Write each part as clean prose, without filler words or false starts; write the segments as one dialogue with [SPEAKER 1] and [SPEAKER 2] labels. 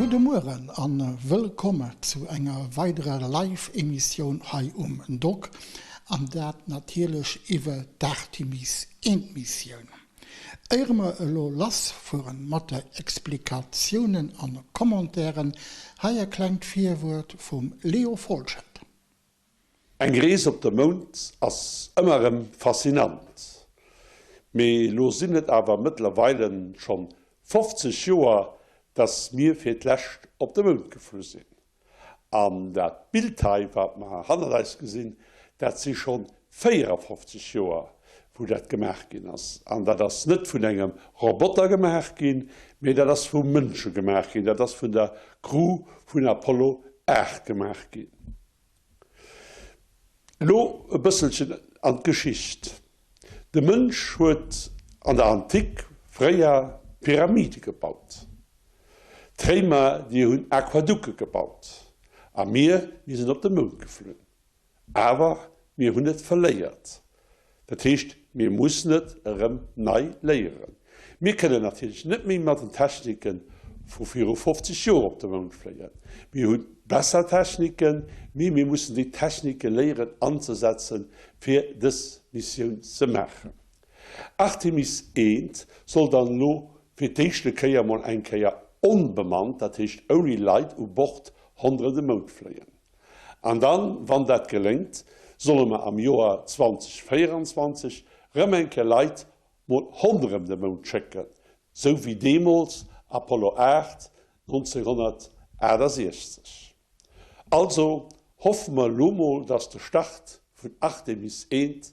[SPEAKER 1] Gudde Mueren an wëllkomm zu enger weiderer Live-Emissioun hei um Doc, an dat natierlech iwwer d'Artemis I Missioun. Éiere mer elo lass fueren mat de Explikatiounen an Commentairen, hei e klengt Virwuert vum Leo Folschette.
[SPEAKER 2] Eng Rees op de Mound ass ëmmer erëm faszinant, mee lo sinn et awer mëttlerweile schonn 50 Joer, dass mir fir d'lescht op de Mound geflu sinn. An dat Bild hei, wat mer hannert eis gesinn, dat si scho 54 Joer, wou dat gemaach ginn ass. An dat ass net vun engem Roboter gemaach ginn, mee dat ass vu Mënsche gemaach ginn. Dat ass vun der Crew vun Apollo 8 gemaach ginn. Elo e bësselchen an d'Geschicht. De Mënsch huet an der Antik fréier Pyramide gebaut. D'Réimer, déi hunn Aquaducke gebaut. A mir, mir sinn op de Mound geflunn. Awer mir hunn et verléiert. Dat heescht, mir mussen et erëm nei léieren. Mir kënnen natierlech net méi mat den Technike vu viru 50 Joer op de Mound fléien. Mir hu besser Techniken, mee mir mussen déi Technike léieren anzesetzen, fir dës Missioun ze maachen. Artemis I soll dann elo fir d'éischte Kéier mol eng Kéier onbemannt, dat heescht ouni Leit u Bord, ronderëm de Mound fléien. An dann, wann dat geléngt, solle mer am Joer 2024 rëm eng Kéier Leit mol ronderëm de Mound schécken, sou wéi deemools Apollo 8 1968. Also hoffe mer elo mol, dass de Start vun Artemis I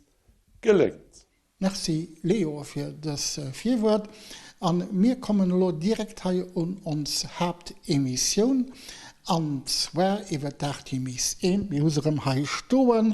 [SPEAKER 2] geléngt.
[SPEAKER 1] Merci Leo fir dës Virwuert. An mir kommen elo direkt hei un ons Haaptemissioun, an zwar iwwer d'Artemis I. Mir hu se erëm hei stoen,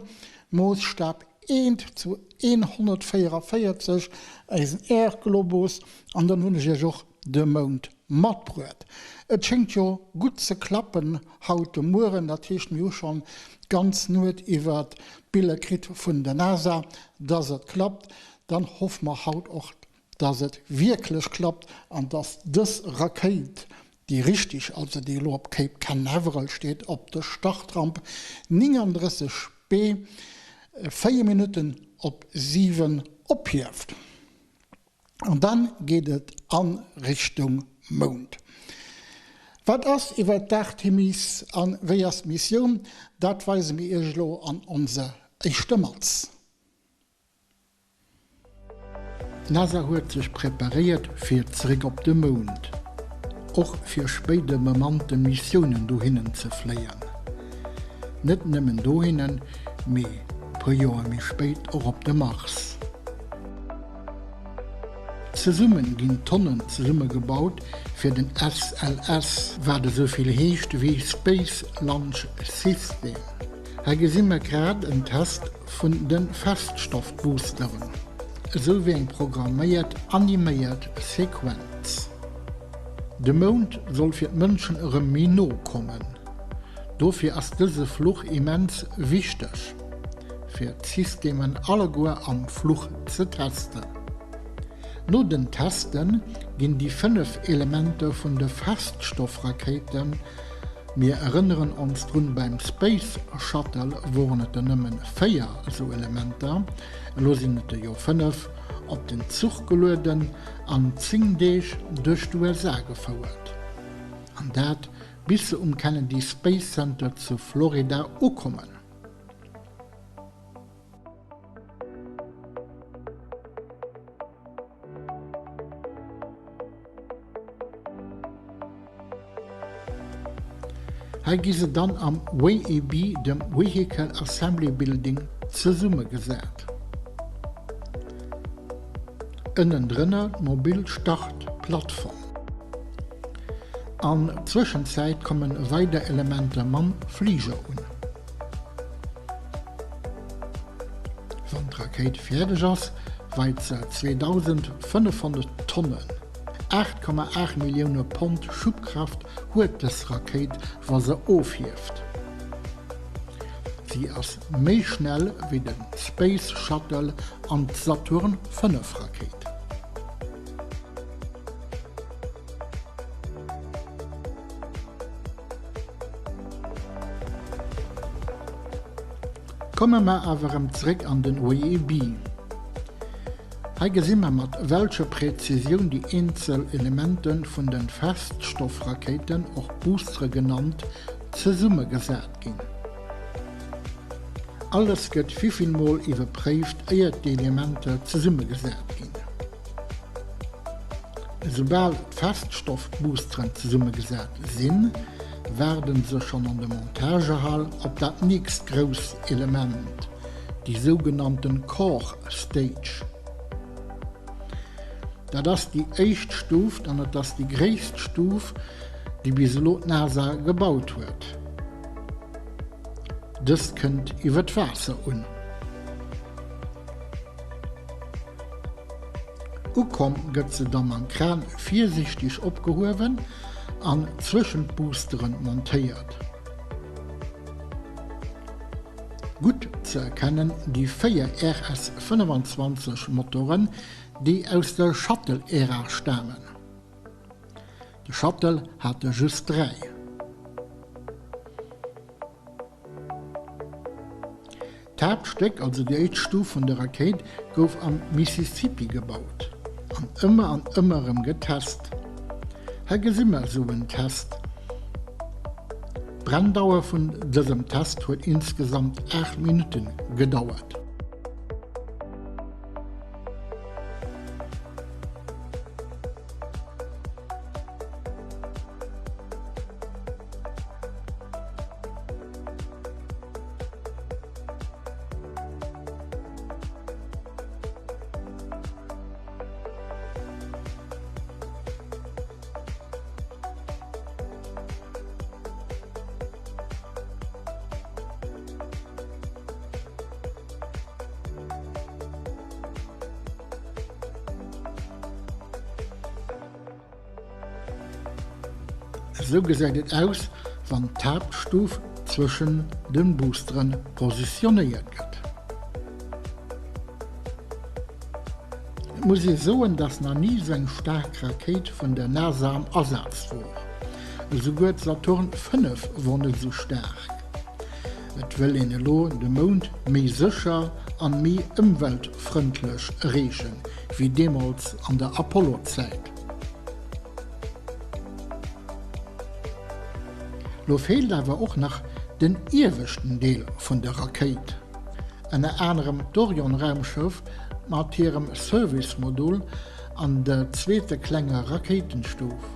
[SPEAKER 1] Moossstab eent zu 144, eisen Äerdglobus, an dann hunn ech iech och de Mound matbruet. Et schéngt jo gutt ze klappen haut de Mueren, dat heescht mir hu schonn d'ganz Nuet iwwer d'Biller kritt vun der NASA, dass et klappt. Dann hoffe mer haut och, dass et wierklech klappt an dass dës Rakéit Déi richtig, also déi elo op Cape Canaveral steet, op der Startramp 39 B, 4 Minutten op 7 ophieft. An dann geet et a Richtung Mound. Wat ass iwwer d'Artemis an wéi ass d'Missioun, dat weise mir iech elo an onser éischter Matz. D'NASA huet sech preparéiert fir zeréck op de Mound, och fir spéider bemannte Missiounen dohinnen ze fléien. Net nëmmen dohinnen, mee puer Joer méi spéit och op de Mars. Zesumme ginn Tonnen zesummegebaut fir den SLS, wat esou vill heescht wéi Space Launch System. Hei gesi mer grad en Test vun de Feststoffboosteren, esou wéi eng programméiert animéiert Sequenz. De Mound soll fir d'Mënschen erëm méi no kommen. Dofir ass dëse Fluch immens wichteg, fir d'Systemen alleguer am Fluch ze testen. No den Teste ginn déi 5 Elementer vun de Feststoffrakéiten, Mir erënneren ons drun, beim Space Shuttle woren et der nëmmen 4 esou Elementer, elo sinn et der jo 5. op den Zuch gelueden an 10 Deeg duerch d'USA gefouert. An dat bis se um Kennedy Space Center zu Florida ukommen. Hei gi se dann am VAB, dem Vehicle Assembly Building, zesummegesat. Ënnendrënner d'mobil Startplattform. An Zwëschenzäit kommen weider Elementer mam Fliger un. Wann d'Rakéit fäerdeg ass, weit se 2.500 Tonnen. 8,8 Millioune Pond Schubkraft huet dës Rakéit, wa se ofhieft. Si ass méi schnell wéi de Space Shuttle an d'Saturn V Rakéit. Komme mer awer erëm zréck an den OEB. Hei gesi mer mat welcher Präzisioun déi eenzel Elemente vun de Feststoffrakéiten, och Boostere genannt, zesummegesat ginn. Alles gëtt wivillmol iwwerpréift éiert déi Elementer zesummegesat ginn. Esoubal d'Feststoffboosteren zesummegesat sinn, waarden se schonn an der Montagehal op dat nächst grouss Element, déi sougenannten Core Stage. Dat ass déi éischt Stuf an et ass déi gréisst Stuf, déi bis elo d'NASA gebaut huet. Dëst kënnt iwwer d'Waasser un. Ukomm gëtt se da mam Kran virsiichteg opgehuewen an zwëschen d'Boosteren montéiert. Gutt ze erkennen déi 4 RS 25 Motoren, déi aus der Shuttle-Ära stamen. De Shuttle hat der just 3. D'Haaptstéck, also déi éischt Stuf vun der Rakéit, gouf am Mississippi gebaut an ëmmer an ëmmer erëm getest. Hei gesi mer esou en Test. D'Brenndauer vun dësem Test huet insgesamt 8 Minutten gedauert. Esou gesäit et aus, wann d'Haaptstuf zwëschen de Boostere positionéiert gëtt. Et muss ee soen, dass nach ni esou eng staark Rakéit vun der NASA am Asaz wor. Esouguer d'Saturn V wor net esou staark. Et wëll een elo de Mound méi sécher an méi ëmweltfrëndlech ereechen, wéi deemools an der Apollo-Zäit. Lo feelt awer och nach den ieweschten Deel vun der Rakéit. Ënner anerem d'Orion-Raumschëff mat hirem Service-Modul an der zweeter klenger Rakéitenstuf,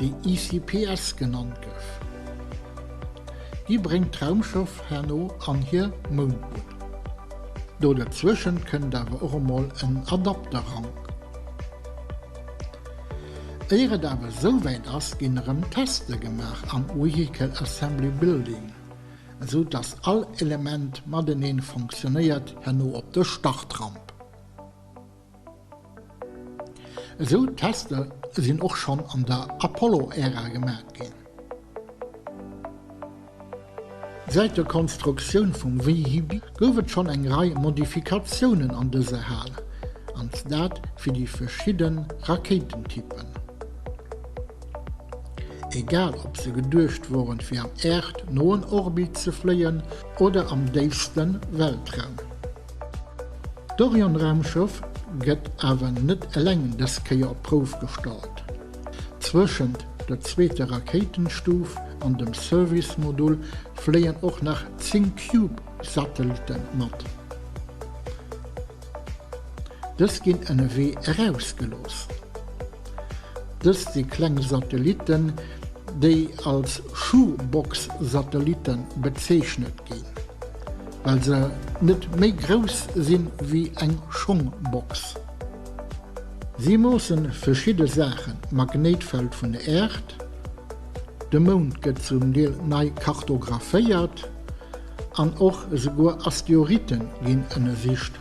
[SPEAKER 1] déi ICPS genannt gouf. Déi bréngt d'Raumschëff herno an hir Moundbunn. Do derzwëschent kënnt awer och emol en Adapterrank. Éier et awer esouwäit ass, ginn erëm Tester gemaach am Vehicle Assembly Building, esou dass all Element mateneen fonctionnéiert herno op der Startramp. Esou Tester sinn och schonn an der Apollo-Ära gemaat ginn. Säit der Konstruktioun vum VHB gouf et schonn eng Rei Modifikatiounen an dëser Hal, an dat fir déi verschidde Rakéitentypen. Egal ob se geduecht woren fir am äerdnoen Orbit ze fléien oder am déifste Weltraum. D'Orion-Raumschëff gëtt awer net eleng dës Kéier op d'Prouf gestallt. Zwëschent der zweeter Rakéitenstuf an dem Service-Modul fléien och nach 10 Cube-Satellitte mat. Dës ginn ënnerwee erausgelooss. Dëst si kleng Satellitten, déi als Shoebox-Satellitte bezeechnet ginn, well se net méi grouss sinn wéi eng Schongbox. Si moosse verschidde Saachen, d'Magnéitfeld vun der Äerd, de Mound gëtt zum Deel nei kartographéiert, An och esouguer Asteroide ginn ënnersicht.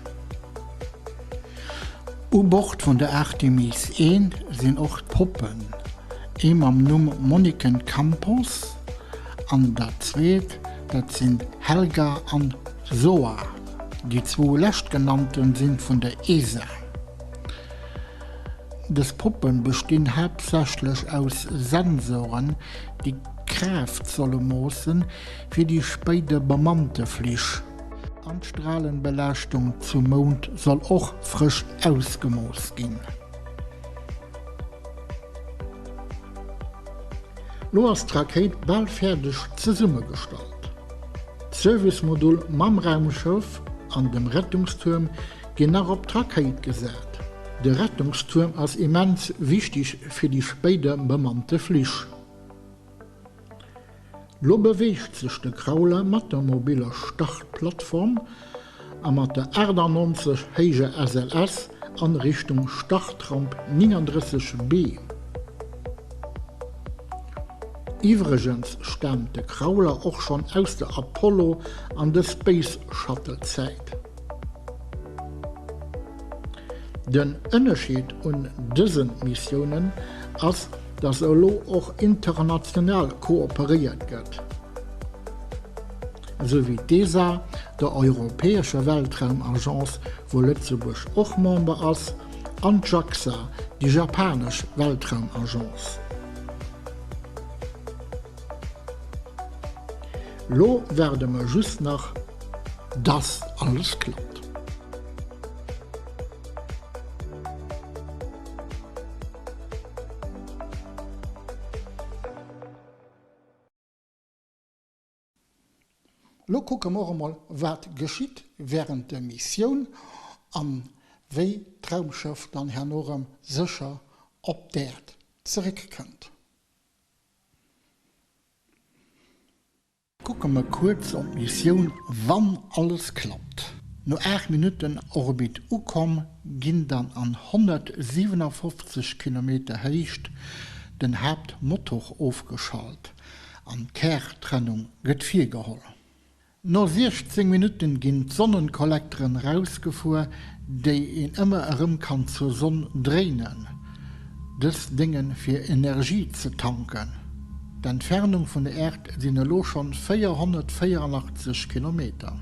[SPEAKER 1] U Bord vun der Artemis I sinn och d'Poppen, ee mam Numm Moniken Campos an dat zweet, dat sinn Helga an Zoa. Déi zwou leschtgenannten sinn vun der ESA. Dës Poppen bestinn haaptsächlech aus Sensoren, déi d'Kraaft solle moossen, fir déi spéider bemannte Flich. An d'Strahlenbelaaschtung zum Mound soll och frësch ausgemooss ginn. Lo ass d'Rakéit bal fäerdeg zesummegestallt. D'Servicemodul mam Raumschëff an dem Rettungstuerm ginn nach op d'Rakéit gesat. De Rettungstuerm ass immens wichteg fir déi spéider bemannte Flich. Lo beweegt sech de Crawler mat der mobiller Startplattform a mat der 98 héijer SLS an Richtung Startramp 39 B. Iwwregens staamt de Crawler och schonn aus der Apollo an de Space Shuttle Zäit. Den Ënnerscheed un dëse Missiounen ass, datt elo och international kooperéiert gëtt, esou wéi d'ESA, der europäescher Weltraumagence, wou Lëtzebuerg och Member ass, an d'JAXA, déi japanesch Weltraumagence. Lo waarde mer just nach, dass alles klappt. Lo kucke mer och emol wat geschitt während der Missioun an wéi d'Raumschëff dann herno erëm sécher op d'Äerd zeréckkënnt. Kucke mer kuerz op d'Missioun wann alles klappt. No 8 Minutten Orbit ukomm, ginn dann an 157 Kilometer Héicht den Haaptmotor ofgeschalt an d'Kärtrennung gëtt virgeholl. No 16 Minutten ginn d'Sonnenkollekteren rausgefuer, déi een ëmmer erëm kann zur Sonn dréinen. Dës déngen fir Energie ze tanken. D'Entfernung vun der Äerd sinn elo schonn 484 Kilometer.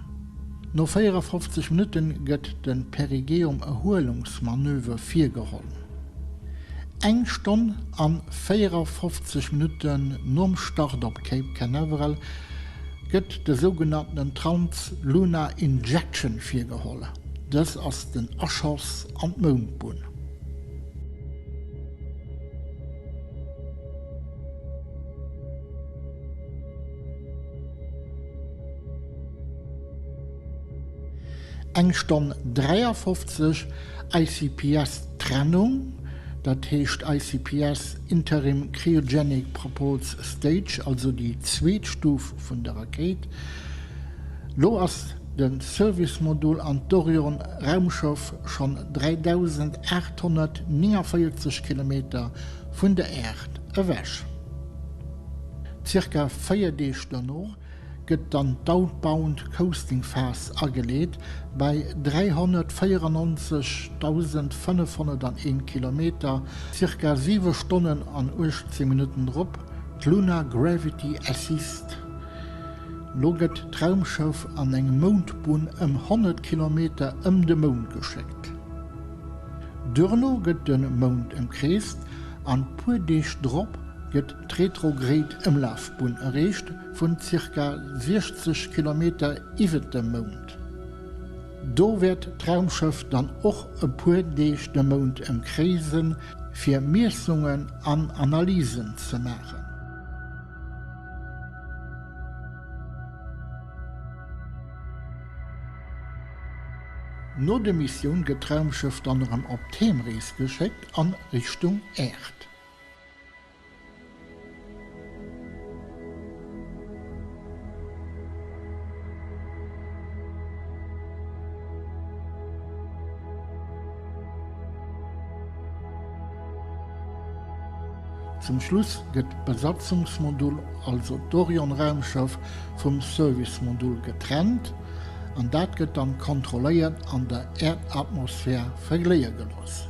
[SPEAKER 1] No 54 Minutten gëtt de Perigeum-Erhuelungsmanöver virgeholl. Eng Stonn an 54 Minutten nom Start op Cape Canaveral gëtt de sougenanntenen Trans-Lunar Injection virgeholl. Dës ass den Aschoss an d'Moundbunn. Eng Stonn 53 ICPS Trennung, dat heescht ICPS, Interim Cryogenic Propulse Stage, also déi zweet Stuf vun der Rakéit. Lo ass de Service-Modul an d'Orion-Raumschëff schonn 3.849 Kilometer vun der Äerd ewech. Zirka 4 Deeg dono gëtt dann d'Outbound Coasting Phas ageleet bei 394.501 Kilometer, zirka 7 Stonnen an 18 Minutten drop d'Lunar Gravity Assist. Lo gëtt d'Raumschëff an eng Moundbunn ëm 100 Kilometer ëm de Mound geschéckt. Duerno gëtt de Mound ëmkreest an puer Deeg drop gëtt d'retrograde Ëmlafbunn erreecht vun zirka 60 Kilometer iwwet dem Mound. Do wäert d'Raumschëff dann och e puer Deeg de Mound ëmkreesen, fir Miessungen an Analysen ze maachen. No de Missioun gëtt d'Raumschëff dann erëm op d'Heemrees geschéckt an Richtung Äerd. Zum Schluss gëtt d'Besatzungsmodul, also d'Orion-Raumschëff, vum Service-Modul getrennt an dat gëtt dann kontrolléiert an der Äerdatmosphär vergléie gelooss.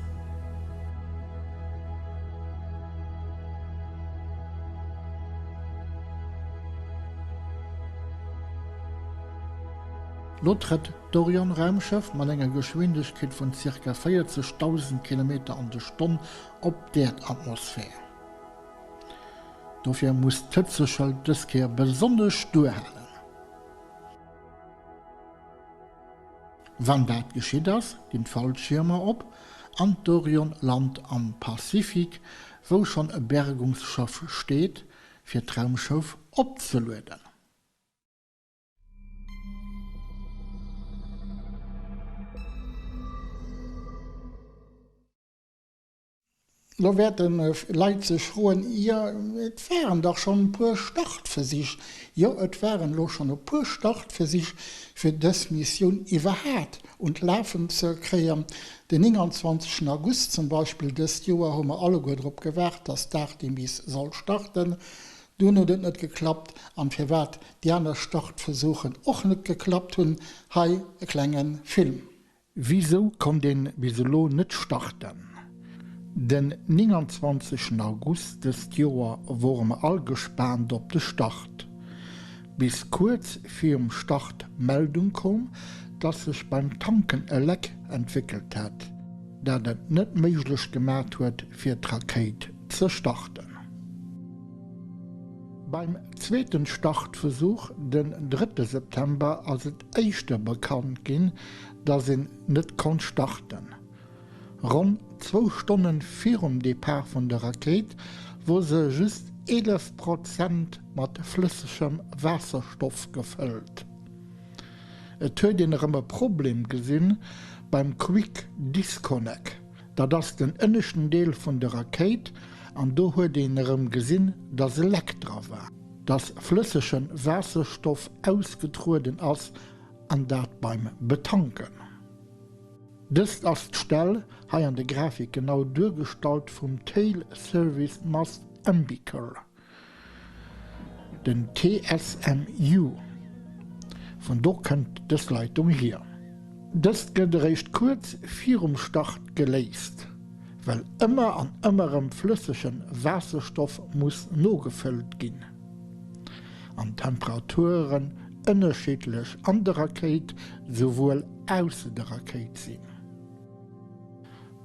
[SPEAKER 1] Lo trëtt d'Orion-Raumschëff mat enger Geschwindegkeet vun zirka 40.000 Kilometer an de Stonn op d'Äerdatmosphär. Dofir muss d'Hëtzeschëld dës Kéier besonnesch duerhalen. Wann dat geschitt ass, ginn d'Fallschiermer op an d'Orion lant am Pazifik, wou schonn e Bergungsschëff steet, fir d'Raumschëff opzelueden. Lo wäerte Leit sech froen, Jo, et waren dach schonn e puer Startversich. Jo, et waren elo schonn e puer Startversich, fir dës Missioun iwwerhaat un d'Lafen ze kréien. Den 29 August zum Beispill dëst Joer hu mer alleguer drop gewaart, dass d'Artemis soll starten. Dunn huet et net geklappt. An firwat déi aner Startversuchen och net geklappt hunn, hei e klenge Film. Wisou konnt een bis elo net starten? Den 29 August dëst Joer wore mer all gespaant op de Start. Bis kuerz virum Start d'Meldung koum, dass sech beim Tanken e Leck entwéckelt hätt, dat et net méiglech gemat huet fir d'Rakéit ze starten. Beim zweeten Startversuch den drëtte September ass et éischter bekannt ginn, dass een net konnt starten. Ronn zwou Stonnen virum Depart vun der Rakéit wor se just 11 Prozent mat flëssegem Waasserstoff gefëllt. Et huet een erëm e Problem gesinn beim Quick Disconnect, dat ass den ënneschten Deel vun der Rakéit an do huet een erëm gesinn, dass e Leck dra war, dass flëssege Waasserstoff ausgetrueden ass an dat beim Betanken. Dëst ass d'Stell, hei an der Grafik genau duergestallt, vum Tail Service Mast Umbilical, den TSMU. Vun do kënnt dës Leitung hier. Dëst gëtt eréischt kuerz virum Start geléist, well ëmmer an ëmmer erëm flëssegen Waasserstoff muss nogefëllt ginn an d'Temperaturen ënnerschiddlech an der Rakéit souwuel ausse der Rakéit sinn.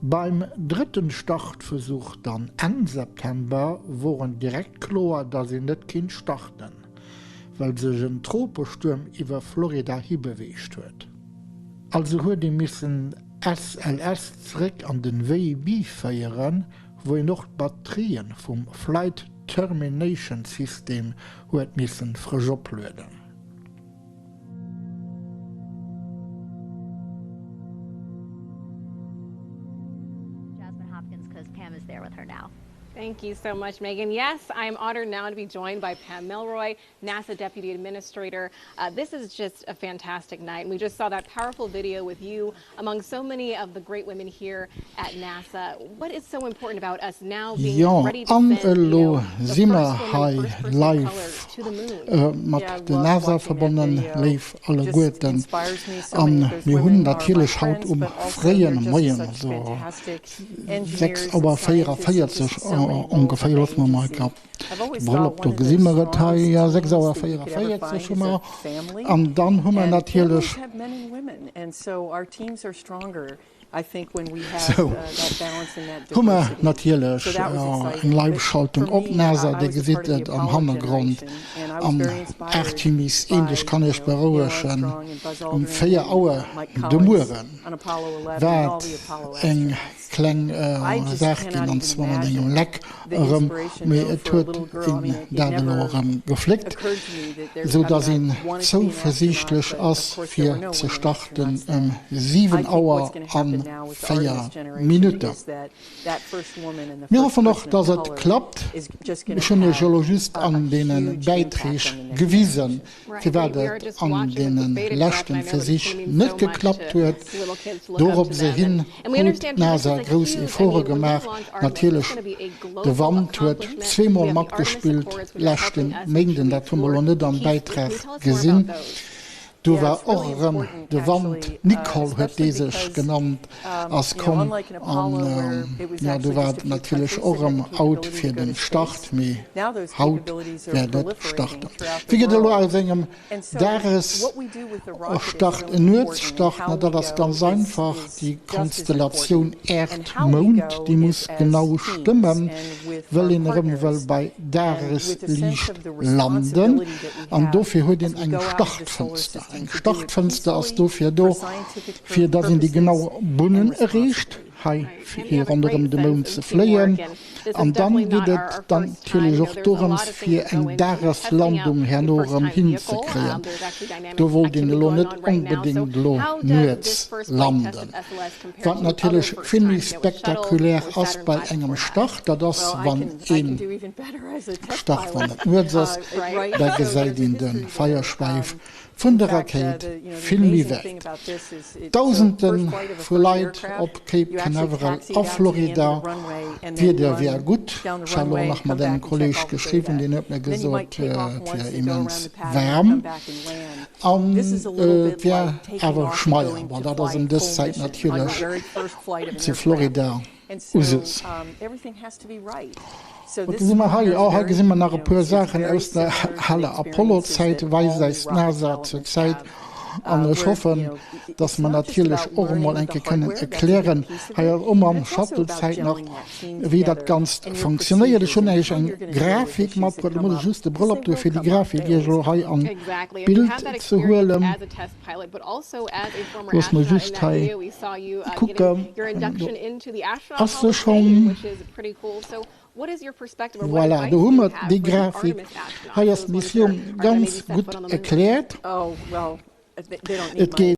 [SPEAKER 1] Beim drëtten Startversuch dann Enn September wor en direkt kloer dass een net kinnt starten, well sech en Tropestuerm iwwer Florida hibeweegt huet. Also huet ee missen SLS zeréck an den VB féieren, wou een och d'Batterien vum Flight Termination System huet missen frësch oplueden.
[SPEAKER 3] Jasmine Hopkins because Pam is there with her now. Thank you so much, Megan. Yes, I am honored now to be joined by Pam Melroy, NASA Deputy Administrator. Uh, this is just a fantastic night. And we just saw that powerful video with you among so many of the great women here at NASA. What is so important about us now being
[SPEAKER 1] Jo,
[SPEAKER 3] ready to
[SPEAKER 1] an
[SPEAKER 3] send, you
[SPEAKER 1] elo
[SPEAKER 3] know, the
[SPEAKER 1] si mer
[SPEAKER 3] first woman,
[SPEAKER 1] hei
[SPEAKER 3] first person of color
[SPEAKER 1] live
[SPEAKER 3] to the moon?
[SPEAKER 1] mat den NASA verbonnen, léif alleguerten. A mir hunn natierlech haut um fréie Moien, also 6 Auer 44 ongeféier, loosse mer mol grad d'Brëll op, do gesi mer et hei, jo, 6 Auer 44 hu mer. An dann hu mer natierlech. Sou, hu mer natierlech eng Live-Schaltung op NASA, Dir gesitt et am Hannergrond. An Artemis 1, ech kann Iech berouegen, um 4 Auer de Muere war et eng kleng Saach ginn, an zwar mat engem Leck erëm, mee et huet een dat elo erëm gefléckt, esou dass een zouversiichtlech ass fir ze starten ëm 7 Auer a 4 Minutten. Mir hoffen och, dass et klappt. Ech hunn Iech elo just an deene Bäitreeg gewisen, firwat et an deene leschte Versich net geklappt huet. Doropse hin huet d'NASA grouss Efforte gemaach. Natierlech, de Wand huet zweemol matgespillt leschte Méinden, dat hu mer elo net am Bäitrag gesinn. Du war och erëm de Wand, Nicole huet dee sech genannt, ass komm an jo du war et natierlech och erëm out fir de Start, mee haut wäert et starten. Wéi gëtt elo aus engem Dagesstart en Nuetsstart? Na dat ass ganz einfach, déi Konstellatioun Äerd-Mound déi muss genau stëmmen, wëll een erëm wëll bei Dagesliicht landen an dofir huet een eng Startfënster. Eng Startfënster ass dofir do, fir dass een déi genau Bunnen erreecht, hei fir ronderëm de Mound ze fléien. An dann geet et dann natierlech och dorëms, fir eng Dageslandung herno erëm hinzekréien. Do wollt een elo net onbedéngt elo nuets landen. Wat natierlech vill méi spektakulär ass bei engem Start, dat ass wann ee start wann et nuets ass, da gesäit een de Feierschwäif vun der Rakéit vill méi wäit. Dausende vu Leit op Cape Canaveral a Florida, d'Wieder wier gutt. Ech hat elo nach mat engem Kolleeg geschriwwen, deen huet mir gesot, et wier immens waarm. An et wär awer schmeier. Bon, dat ass ëm dës Zäit natierlech zu Florida Usus. Wat gesi mer hei? Oh, hei gesi mer nach e puer Saachen aus der aler Apollo-Zäit, weist eis d'NASA zur Zäit. An ech hoffen, dass mer natierlech och emol eng Kéier kënnen erklären, hei och mam Shuttle Zäit nach, wéi dat Ganzt fonctionnéiert. Ech hunn Iech eng Grafik matbruet, elo muss ech just de Brëll opdoen, fir déi Grafik Iech elo hei an d'Bild ze huelen. Looss mer just hei kucken, do ass se schonn. Voilà, do hu mer déi Grafik. Hei ass d'Missioun ganz gutt erkläert. Et geet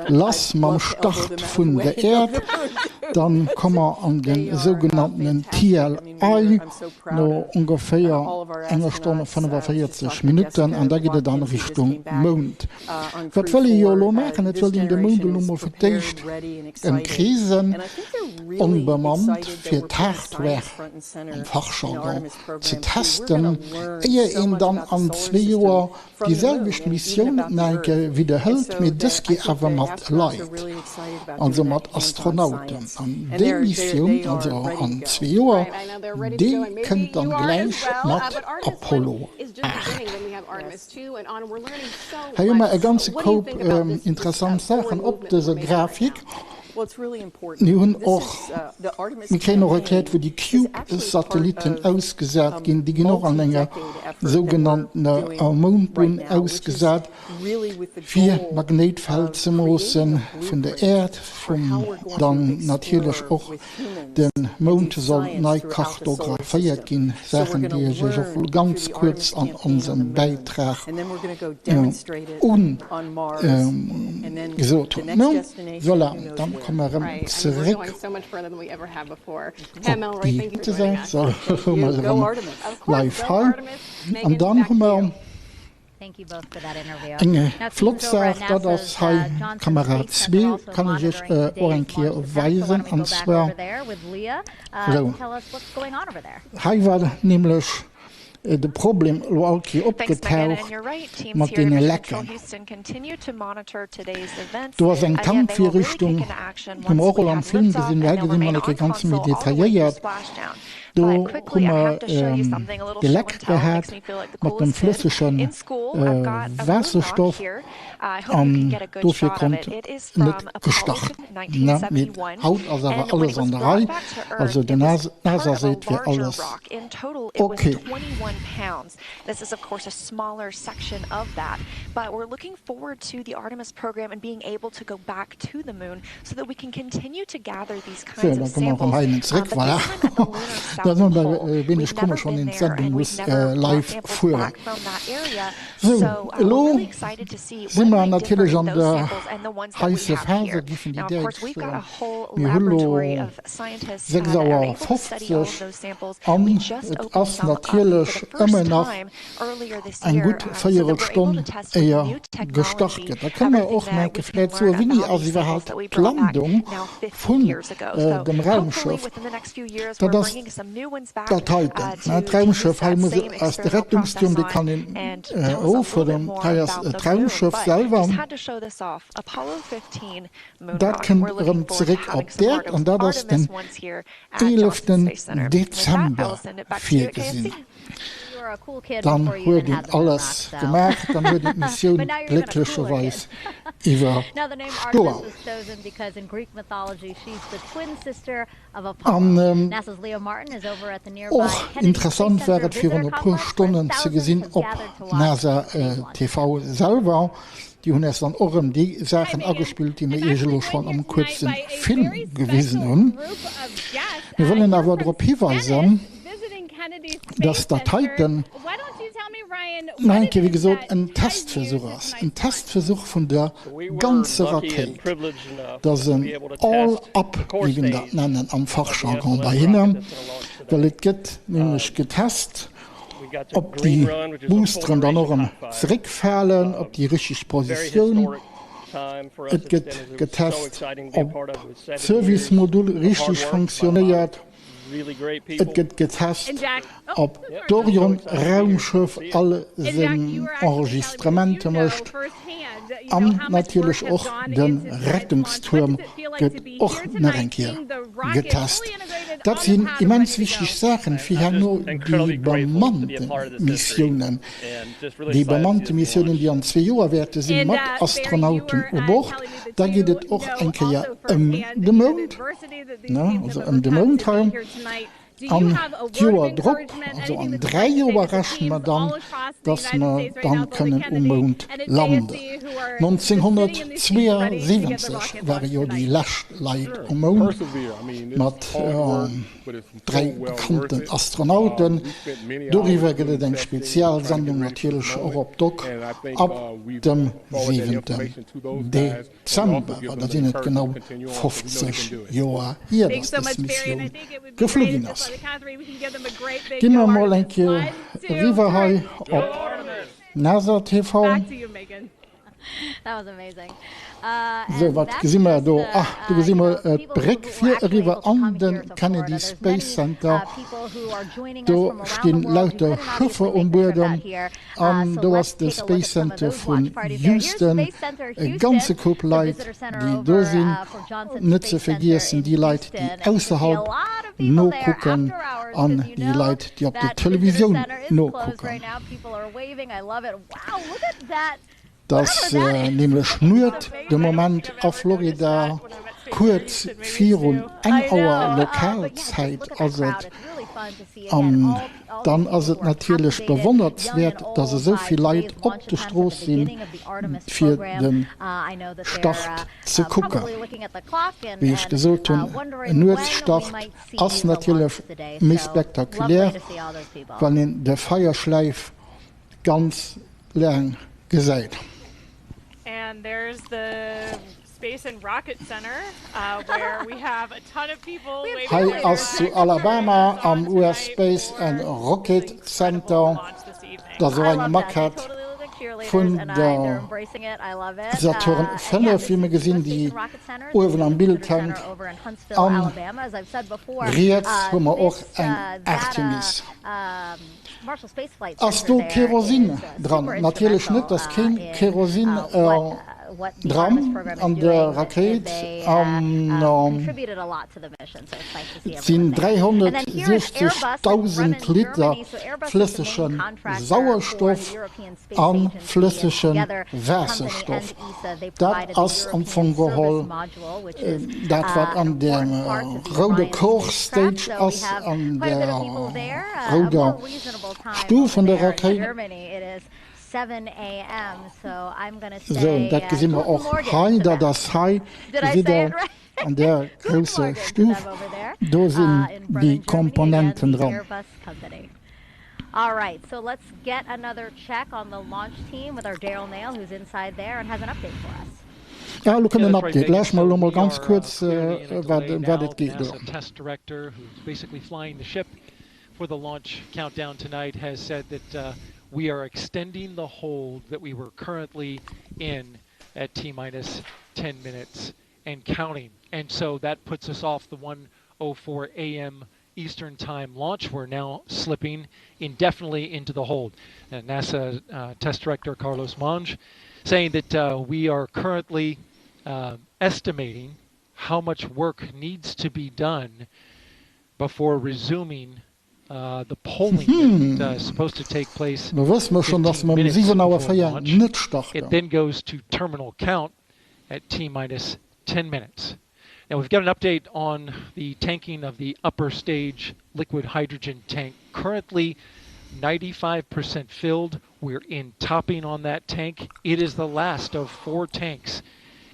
[SPEAKER 1] lass mam Start vun der Äerd, dann komme mer an de sougenanntenen TLI no ongeféier enger Stonn a 45 Minutten an da geet et an Richtung Mound. Wat wëll ee jo elo maachen? Et wëllt een de Mound elo mol fir d'éischt ëmkreesen, onbemannt, fir d'Hardware am Fachjargon ze testen, éier een dann an zwee Joer Déi selwecht Missioun nach eng Kéier widderhëlt, mee dës Kéier awer mat Leit, also mat Astronauten. An déi Missioun, also an zwee Joer, déi kënnt dann gläich mat Apollo 8. Hei hu mer e ganze Koup interessant Saachen op dëser Grafik. Mir hunn och, mir kréien och erkläert, wou déi Cube-Satellitten ausgesat ginn. Déi ginn och an enger sougenanntener Moundbunn ausgesat, fir d'Magnéitfeld ze moosse vun der Äerd, vum dann natierlech och de Mound soll nei kartographéiert ginn, Saachen, déi ech Iech och ganz kuerz an onsem Bäitrag ugesot hunn. Voilà, dann komme mer erëm zeréck op déi Säit. Sou, hu mer se erëm live hei. An dann hu mer eng flott Saach, dat ass hei Kamera zwee, kann ech iech och eng Kéier weisen. An zwar esou, hei war nämlech de Problem elo all Kéier opgetaucht mat deene Lecken. Do ass eng Tankvirrichtung, hu mer och elo am Film gesinn, mee hei gesi mer nach eng Kéier ganz méi detailléiert. Do hu mer de Leck gehat mat dem flëssege Waasserstoff an dofir konnt net gestart ginn. Mee haut ass awer alles an der Rei, also d'NASA seet, wier alles ok.
[SPEAKER 4] pounds. This is of course a smaller section of that, but we're looking forward to the Artemis program and being able to go back to the moon so that we can continue to gather these
[SPEAKER 1] Sou,
[SPEAKER 4] kinds
[SPEAKER 1] da
[SPEAKER 4] of
[SPEAKER 1] komme mer erëm
[SPEAKER 4] samples.
[SPEAKER 1] heihin
[SPEAKER 4] Um,
[SPEAKER 1] zeréck.
[SPEAKER 4] but
[SPEAKER 1] Voilà.
[SPEAKER 4] this time at the lunar
[SPEAKER 1] Dat
[SPEAKER 4] south
[SPEAKER 1] ass
[SPEAKER 4] pole.
[SPEAKER 1] e
[SPEAKER 4] We've
[SPEAKER 1] wéineg
[SPEAKER 4] never
[SPEAKER 1] komesch, wann
[SPEAKER 4] been
[SPEAKER 1] een
[SPEAKER 4] there
[SPEAKER 1] d'Sendung
[SPEAKER 4] and we've
[SPEAKER 1] muss
[SPEAKER 4] never brought
[SPEAKER 1] live
[SPEAKER 4] samples
[SPEAKER 1] fueren.
[SPEAKER 4] back from that area.
[SPEAKER 1] Sou,
[SPEAKER 4] So uh, we're
[SPEAKER 1] elo
[SPEAKER 4] really excited to see
[SPEAKER 1] si
[SPEAKER 4] what
[SPEAKER 1] mer
[SPEAKER 4] might differ
[SPEAKER 1] natierlech
[SPEAKER 4] in
[SPEAKER 1] an
[SPEAKER 4] those
[SPEAKER 1] der
[SPEAKER 4] samples and the ones that we
[SPEAKER 1] heisse
[SPEAKER 4] have
[SPEAKER 1] Phase,
[SPEAKER 4] here.
[SPEAKER 1] giffen déi
[SPEAKER 4] Now, of course,
[SPEAKER 1] Däitsch
[SPEAKER 4] we've got a
[SPEAKER 1] soen.
[SPEAKER 4] whole
[SPEAKER 1] Mir hu lo
[SPEAKER 4] laboratory of scientists uh,
[SPEAKER 1] 6
[SPEAKER 4] that are
[SPEAKER 1] Auer
[SPEAKER 4] able to study all of
[SPEAKER 1] 50
[SPEAKER 4] those samples.
[SPEAKER 1] an
[SPEAKER 4] We just
[SPEAKER 1] et
[SPEAKER 4] opened
[SPEAKER 1] ass
[SPEAKER 4] some up for the
[SPEAKER 1] natierlech
[SPEAKER 4] first
[SPEAKER 1] ëmmer nach
[SPEAKER 4] time earlier this
[SPEAKER 1] eng
[SPEAKER 4] year
[SPEAKER 1] gutt
[SPEAKER 4] uh, so that we're able to
[SPEAKER 1] Véierelstonn
[SPEAKER 4] test with
[SPEAKER 1] éier
[SPEAKER 4] new
[SPEAKER 1] gestart
[SPEAKER 4] technology
[SPEAKER 1] gëtt. Da kënne mer
[SPEAKER 4] everything
[SPEAKER 1] och nach
[SPEAKER 4] that we can
[SPEAKER 1] vläit soen,
[SPEAKER 4] learn
[SPEAKER 1] wéini
[SPEAKER 4] about
[SPEAKER 1] ass
[SPEAKER 4] these samples
[SPEAKER 1] iwwerhaapt
[SPEAKER 4] that we brought back
[SPEAKER 1] d'Landung
[SPEAKER 4] now 50
[SPEAKER 1] vun
[SPEAKER 4] years ago. So
[SPEAKER 1] dem
[SPEAKER 4] hopefully
[SPEAKER 1] Raumschëff.
[SPEAKER 4] within the next few years
[SPEAKER 1] Dat
[SPEAKER 4] we're
[SPEAKER 1] ass
[SPEAKER 4] bringing some new ones back
[SPEAKER 1] dat
[SPEAKER 4] uh,
[SPEAKER 1] heiten,
[SPEAKER 4] to, to use
[SPEAKER 1] d'Raumschëff. Hei
[SPEAKER 4] that
[SPEAKER 1] muss
[SPEAKER 4] same
[SPEAKER 1] ass de
[SPEAKER 4] experimental process
[SPEAKER 1] Rettungstuerm, dee
[SPEAKER 4] on
[SPEAKER 1] kann een
[SPEAKER 4] and tell us a little bit
[SPEAKER 1] eroffueren.
[SPEAKER 4] more
[SPEAKER 1] Hei ass
[SPEAKER 4] about the moon.
[SPEAKER 1] d'Raumschëff
[SPEAKER 4] But
[SPEAKER 1] selwer.
[SPEAKER 4] just had to show this off. Apollo 15 moon
[SPEAKER 1] Dat
[SPEAKER 4] rock.
[SPEAKER 1] kënnt
[SPEAKER 4] We're looking
[SPEAKER 1] erëm
[SPEAKER 4] forward to
[SPEAKER 1] zeréck
[SPEAKER 4] having
[SPEAKER 1] op
[SPEAKER 4] some
[SPEAKER 1] d'Äerd
[SPEAKER 4] part
[SPEAKER 1] an
[SPEAKER 4] of
[SPEAKER 1] dat ass
[SPEAKER 4] Artemis
[SPEAKER 1] den
[SPEAKER 4] ones here at Johnson
[SPEAKER 1] 11.
[SPEAKER 4] Space Center. With that, I
[SPEAKER 1] Dezember
[SPEAKER 4] will send it back to you at
[SPEAKER 1] virgesinn.
[SPEAKER 4] KSC.
[SPEAKER 1] Dann huet een alles gemaach, dann huet een d'Missioun glécklecherweis iwwerstoan. An och interessant war et virun e puer Stonnen ze gesinn op NASA TV selwer, déi hunn eis dann och erëm déi Saachen agespillt, déi mir iech elo schonn am kuerze Film gewisen hunn. Mir wëllen awer drop hiweisen, dass dat heiten nach eng Kéier, wéi gesot, en Testversuch ass, en Testversuch vun der ganzer Rakéit. Dat ass en All-up, wéi mir dat nennen am Fachjargon bei hinne, well et gëtt nämlech getest, ob déi Boosteren dann och erëm zeréckfalen op déi richteg Positioun. Et gëtt getest, ob d'Service-Module richteg fonctionnéiert. Et gëtt getest, ob d'Orion-Raumschëff all seng Enregistrementer mécht. An natierlech och de Rettungstuerm gëtt och nach eng Kéier getest. Dat sinn immens wichteg Saachen, fir herno déi bemannte Missiounen, déi bemannte Missiounen, déi an zwee Joer wäerte sinn, mat Astronauten u Bord. Da geet et och eng Kéier ëm de Mound, also ëm de Mound hei. An d'Joer drop, also an 3 Joer rechne mer dann, dass mer dann kënnen um Mound landen. 1972 ware jo déi lescht Leit um Mound mat 3 bekannten Astronauten. Doriwwer gëtt et eng Spezialsendung natierlech och op dok ab dem 7. Dezember, well da sinn et genau 50 Joer hier, dass dës Missioun geflu ginn ass. Gi mer emol eng Kéier eriwwer hei op NASA TV. Sou, wat gesi mer do? Ah, do gesi mer d'Bréck fir eriwwer an de Kennedy Space Center. Do stinn lauter Schëffer um Buedem. An do ass de Space Center vun Houston, e ganze Koup Leit, déi do sinn, net ze vergiessen déi Leit, déi ausserhalb nokucken an déi Leit, déi op der Televisioun nokucken. Et ass nämlech Nuet de Moment a Florida, kuerz virun eng Auer Lokalzäit ass et. An dann ass et natierlech bewonnertswäert, dass esou vill Leit op de Strooss sinn, fir de Start ze kucken. Wéi ech gesot hunn, en Nuetsstart ass natierlech méi spektakulär, wann een de Feierschläif ganz laang gesäit. Hei ass zu Alabama am US Space and Rocket Center, dat ass och eng Maquette vun der Saturn 5, wéi mir gesinn, déi uewen am Bild hänkt. An riets hu mer och eng Artemis. Ass do Kerosin dran? Natierlech net, ass keen Kerosin. Dran an der Rakéit an et sinn 360.000 Liter flëssege Sauerstoff a flëssege Waasserstoff. Dat ass am Fong geholl dat wat an der rouder Core Stage ass, an der rouder Stuf vun der Rakéit. Sou, dat gesi mer och hei, dat ass hei, gesitt Der, an där grousser Stuf, do sinn déi Komponenten dran. Ah, elo kënnt en Update. Lauscht mer elo mol ganz kuerz, wat ëm wat et geet elo.
[SPEAKER 5] For the launch countdown tonight has said that uh, we are extending the hold that we were currently in at T minus 10 minutes and counting. And so that puts us off the 1:04 a.m. Eastern Time launch. We're now slipping indefinitely into the hold. And NASA uh, test director Carlos Monge saying that uh, we are currently uh, estimating how much work needs to be done before resuming uh, the polling that uh, is supposed to take place
[SPEAKER 1] Lo wësse mer schonn, dass mer um 7 Auer 4 net starten.
[SPEAKER 5] It then goes to terminal count at T minus 10 minutes. Now we've got an update on the tanking of the upper stage liquid hydrogen tank. Currently 95% filled. We're in topping on that tank. It is the last of four tanks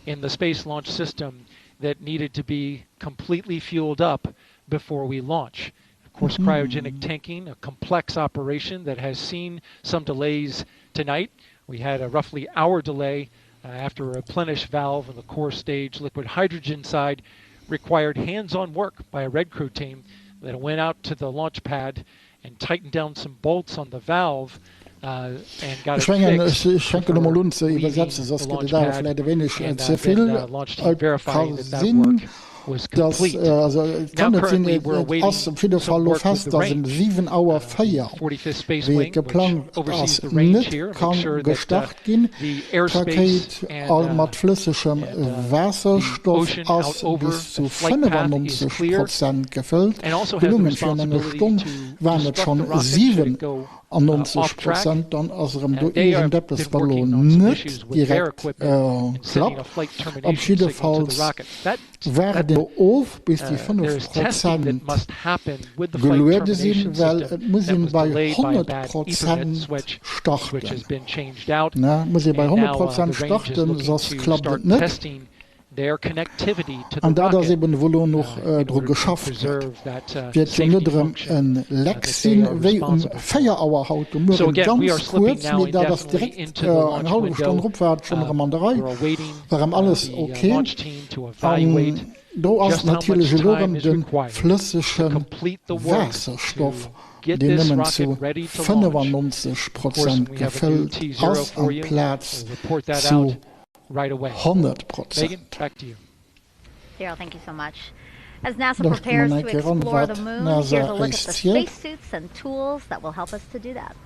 [SPEAKER 5] in the Space Launch System that needed to be completely fueled up before we launch. Of course, mm-hmm. cryogenic tanking, a complex operation that has seen some delays tonight. We had a roughly hour delay uh, after a replenish valve on the core stage liquid hydrogen side required hands-on work by a Red Crew team that went out to the launch pad and tightened down some bolts on the valve
[SPEAKER 1] Ech mengen, ech fänken emol un ze iwwersetzen, soss gëtt et awer vläicht e wéineg ze vill. Et ka sinn, dass, also et kann net sinn, et ass op jidde Fall elo fest, dass ëm 7 Auer 4, wéi et geplangt ass, net ka gestart ginn. D'Rakéit mat flëssegem Waasserstoff ass bis zu 95 Prozent gefëllt. Gelungen. Virun enger Stonn waren et schonn 97 Prozent, dann ass erëm do iergendeppes, wat elo net direkt klappt. Op jiddefalls waarde mer of, bis déi 5 Prozent geluede sinn, well et muss een bei 100 Prozent starten. Et muss ee bei 100 Prozent starten, soss klappt et net. An dat ass eben, wou elo nach dru geschafft gëtt. Wäert jo net erëm e Leck sinn, wéi um 4 Auer haut de Mueren, ganz kuerz, mee dat ass direkt eng hallef Stonn drop war et schonn erëm an der Rei, war erëm alles ok. An do ass natierlech elo erëm de flëssege Waasserstoff, deen nëmmen zu 95 Prozent gefëllt ass, amplaz zu
[SPEAKER 5] right away.
[SPEAKER 1] 100 Prozent.
[SPEAKER 5] Megan, back to you.
[SPEAKER 6] Daryl, thank you so much. As NASA
[SPEAKER 1] Lauschteren
[SPEAKER 6] prepares
[SPEAKER 1] mer
[SPEAKER 6] to
[SPEAKER 1] eng Kéier eran,
[SPEAKER 6] explore the
[SPEAKER 1] wat
[SPEAKER 6] moon, here's
[SPEAKER 1] d'NASA
[SPEAKER 6] a look
[SPEAKER 1] eis
[SPEAKER 6] at the
[SPEAKER 1] zielt.
[SPEAKER 6] spacesuits and tools that will help us to do that.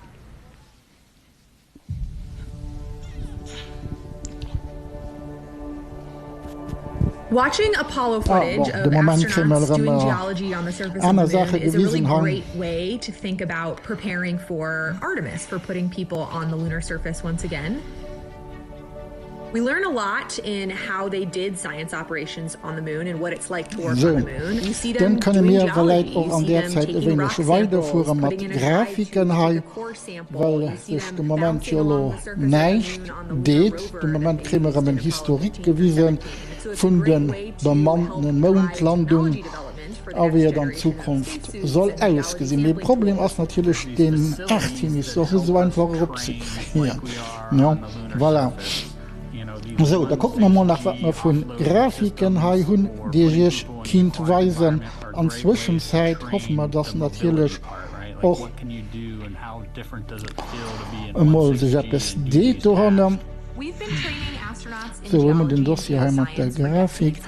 [SPEAKER 7] Watching Apollo
[SPEAKER 1] Ah,
[SPEAKER 7] footage
[SPEAKER 1] bon,
[SPEAKER 7] of
[SPEAKER 1] de Moment kréie mer
[SPEAKER 7] astronauts
[SPEAKER 1] erëm
[SPEAKER 7] doing geology on the surface of
[SPEAKER 1] aner
[SPEAKER 7] the moon
[SPEAKER 1] Saache
[SPEAKER 7] is a really
[SPEAKER 1] gewisen hei.
[SPEAKER 7] great way to think about preparing for Artemis, for putting people on the lunar surface once again. We learn a lot in how they did science operations on the moon and what it's like to work on
[SPEAKER 1] Sou,
[SPEAKER 7] the moon. You see them
[SPEAKER 1] dann kënne
[SPEAKER 7] doing
[SPEAKER 1] mir
[SPEAKER 7] geology,
[SPEAKER 1] vläit
[SPEAKER 7] you
[SPEAKER 1] och an
[SPEAKER 7] see
[SPEAKER 1] där
[SPEAKER 7] them
[SPEAKER 1] Zäit e
[SPEAKER 7] taking
[SPEAKER 1] wéineg
[SPEAKER 7] rock samples,
[SPEAKER 1] weiderfuere mat
[SPEAKER 7] putting in a guide
[SPEAKER 1] Grafiken
[SPEAKER 7] tube to
[SPEAKER 1] hei,
[SPEAKER 7] take a core sample,
[SPEAKER 1] well
[SPEAKER 7] you see
[SPEAKER 1] sech
[SPEAKER 7] them
[SPEAKER 1] de Moment
[SPEAKER 7] bouncing
[SPEAKER 1] jo
[SPEAKER 7] along
[SPEAKER 1] elo
[SPEAKER 7] the surface of the
[SPEAKER 1] näischt
[SPEAKER 7] moon on the lunar
[SPEAKER 1] deet. De
[SPEAKER 7] rover that
[SPEAKER 1] Moment
[SPEAKER 7] they
[SPEAKER 1] kréie mer
[SPEAKER 7] used
[SPEAKER 1] erëm
[SPEAKER 7] in
[SPEAKER 1] en
[SPEAKER 7] Apollo
[SPEAKER 1] Historique
[SPEAKER 7] 15 through
[SPEAKER 1] gewise
[SPEAKER 7] 17. And so it's a
[SPEAKER 1] vun
[SPEAKER 7] great
[SPEAKER 1] de
[SPEAKER 7] way to help
[SPEAKER 1] bemannte
[SPEAKER 7] drive
[SPEAKER 1] Moundlandung
[SPEAKER 7] technology development for the
[SPEAKER 1] a
[SPEAKER 7] next
[SPEAKER 1] wéi et an
[SPEAKER 7] generation of
[SPEAKER 1] Zukunft
[SPEAKER 7] spacesuits
[SPEAKER 1] soll
[SPEAKER 7] and geology
[SPEAKER 1] ausgesinn. Mee
[SPEAKER 7] sampling
[SPEAKER 1] Problem
[SPEAKER 7] tools.
[SPEAKER 1] ass natierlech deen Artemis, dat ass net esou einfach eropzekréien. Jo, voilà. Esou, da kucke mer mol nach, wat mer vu Grafiken hei hunn, déi ech Iech kinnt weisen. An Zwëschenzäit hoffe mer, dass natierlech och emol sech eppes deet doranner. Sou, hu mer den Dossier hei mat der Grafik.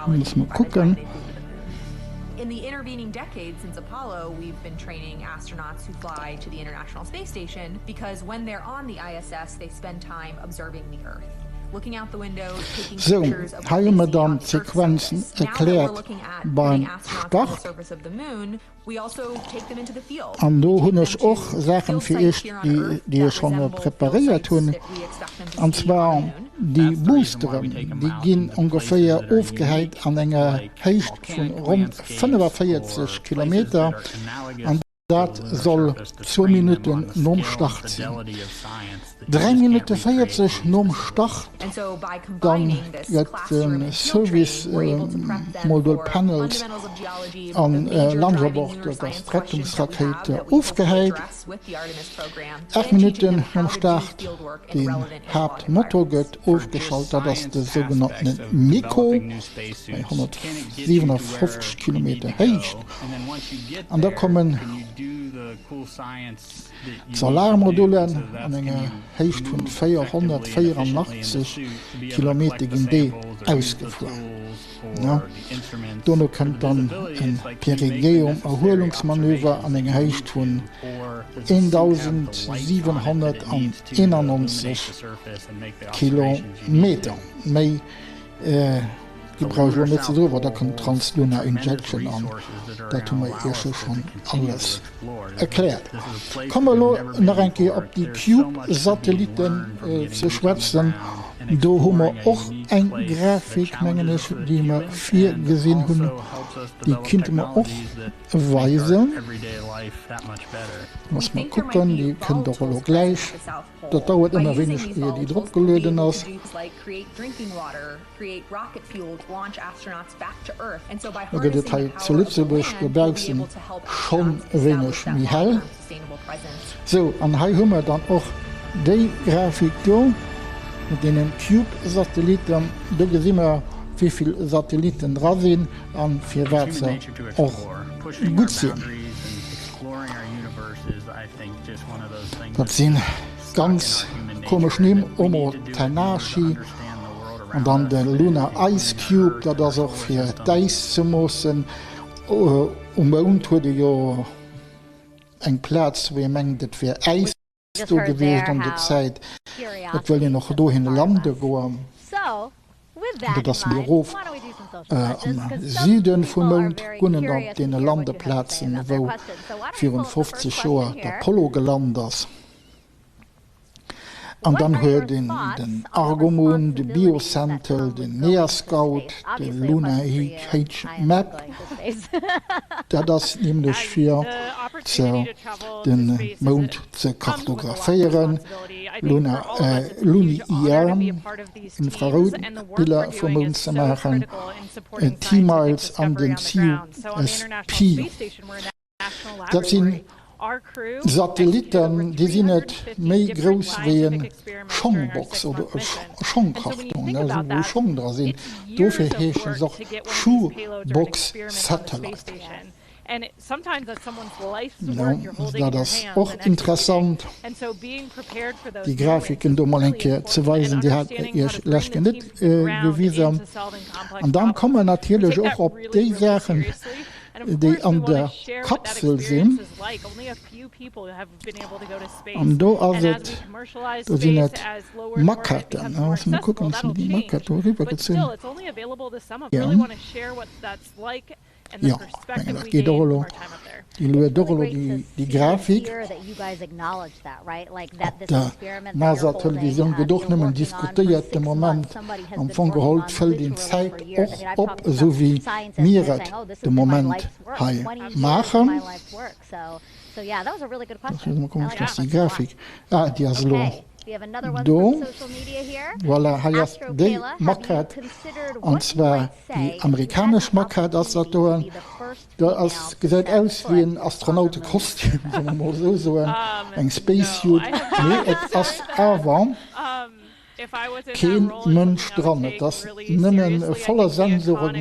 [SPEAKER 1] Loosse mer kucken.
[SPEAKER 7] In the intervening decades since Apollo, we've been training astronauts who fly to the International Space Station because when they're on the ISS, they spend time observing the Earth.
[SPEAKER 1] Sou, hei hu mer dann d'Sequenzen erkläert beim Start. An do hunn ech och Saachen fir iech, déi ech schonn preparéiert hunn, an zwar déi Boosteren, déi ginn ongeféier ofgehäit an enger Héicht vu ronn 45 Kilometer. An dat soll zwou Minutten nom Start sinn. 3 Minutte 40 nom Start, dann gëtt de Service Module Panels an Launcherboard, dat ass d'Rettungsrakéit, ofgehäit. 8 Minutten nom Start, den Haaptmotor gëtt ofgeschalt, dat ass de sougenannte MECO bei 157 Kilometer Héicht. An da kommen d'Solarmodulen an enger Héicht vun 484 Kilometer ginn déi ausgefuer. Dono kënnt dann e Perigäum-Erhuelungsmanöver an enger Héicht vun 1.791 Kilometer. Méi Déi brauch ech elo net ze soen, well da kënnt d'Translunar Injection an dat hu mer Iech jo schonn alles erkläert. Komme mer elo nach eng Kéier op déi Cube-Satellitten ze schwätzen. Do hu mer och eng Grafik, mengen ech, déi mer virgesinn hunn. Déi kinnte mer och weisen. Loosse mer kucken, déi kënnt och elo gläich. Dat dauert ëmmer wéineg ier déi drop gelueden ass. Da gëtt et hei zu Lëtzebuerg dobaussen schonn e wéineg méi hell. Sou, an hei hu mer dann och déi Grafik do mat deenen Cube-Satellitten. Do gesi mer wéi vill Satellitten dra sinn a firwat se och gutt sinn. Dat si ganz komesch Nimm, Omotenashi an dann de Lunar Ice Cube, dat ass och fir d'Äis ze moossen. Um Mound huet ee jo eng Plaz, wou ee mengt, et wier Äis do gewiescht an der Zäit. Et wëll een och dohin lande goen. Dat ass méi erof am Süde vum Mound, gunnen op deene Landeplazen, wou virun 50 Joer d'Apollo gelant ass. An dann huet een den Argomoon, de Biosentel, den NEAScout, de Luna H-Map. Dat ass nämlech fir ze de Mound ze kartographéieren. Luna, Luni-IR. Infrarout Biller vum Mound ze maachen, T-Miles an den CUSP. Dat si Satellitten, déi sinn net méi grouss wéi e Schongbox oder e Schongkarton, esou wou Schong dra sinn. Dofir heesche se och Shoebox Satellite. Dat ass och interessant, déi Grafiken do mol eng Kéier ze weisen. Déi hat ech Iech lech Kéier net gewisen. An dann komme mer natierlech och op déi Saachen, déi an der Kapsel sinn. An do ass et, do sinn et Maquetten. Loosse mer kucken, ech hunn déi Maquette do eriwwergezunn. Jo, ech mengen dat geet och elo. Déi luet och elo déi Grafik. Op der NASA-Televisioun gëtt och nëmmen diskutéiert de Moment. Am Fong geholl fëllt een d'Zäit och op, esou wéi mir et de Moment hei maachen. Komesch, dass déi Grafik, ah déi ass elo do. Voilà, hei ass déi Maquette, an zwar déi amerikanesch Maquette ass dat doen. Dat ass, gesäit aus wéi en Astronautekostüm, solle mer mol esou soen, eng Spacesuit, mee et ass awer kee Mënsch dran. Et ass nëmme voller Sensore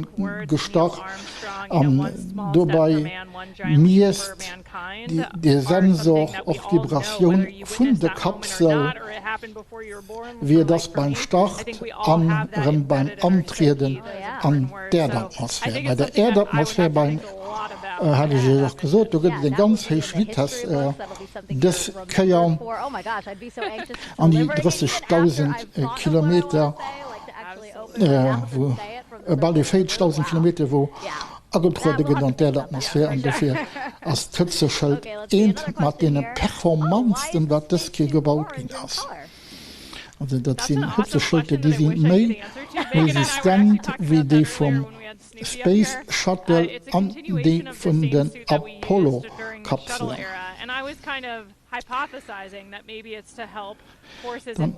[SPEAKER 1] gestach an dobei miesst de Sensor och d'Vibratioun vun de Kapsel, wéi et ass beim Start an erëm beim Antrieden an d'Äerdatmosphär. Bei der Äerdatmosphär beim. Hat ech Iech och gesot, do gëtt et eng ganz héich Vitess dës Kéier an déi 30.000 Kilometer, wou bal déi 40.000 Kilometer, wou agetruede gëtt an d'Äerdatmosphär. An dofir ass d'Hëtzeschëld eent mat deene performantsten, wat dës Kéier gebaut ginn ass. Also dat sinn Hëtzeschëlter, déi si méi resistent wéi déi vum Space Shuttle an déi vun den Apollo-Kapselen. Dann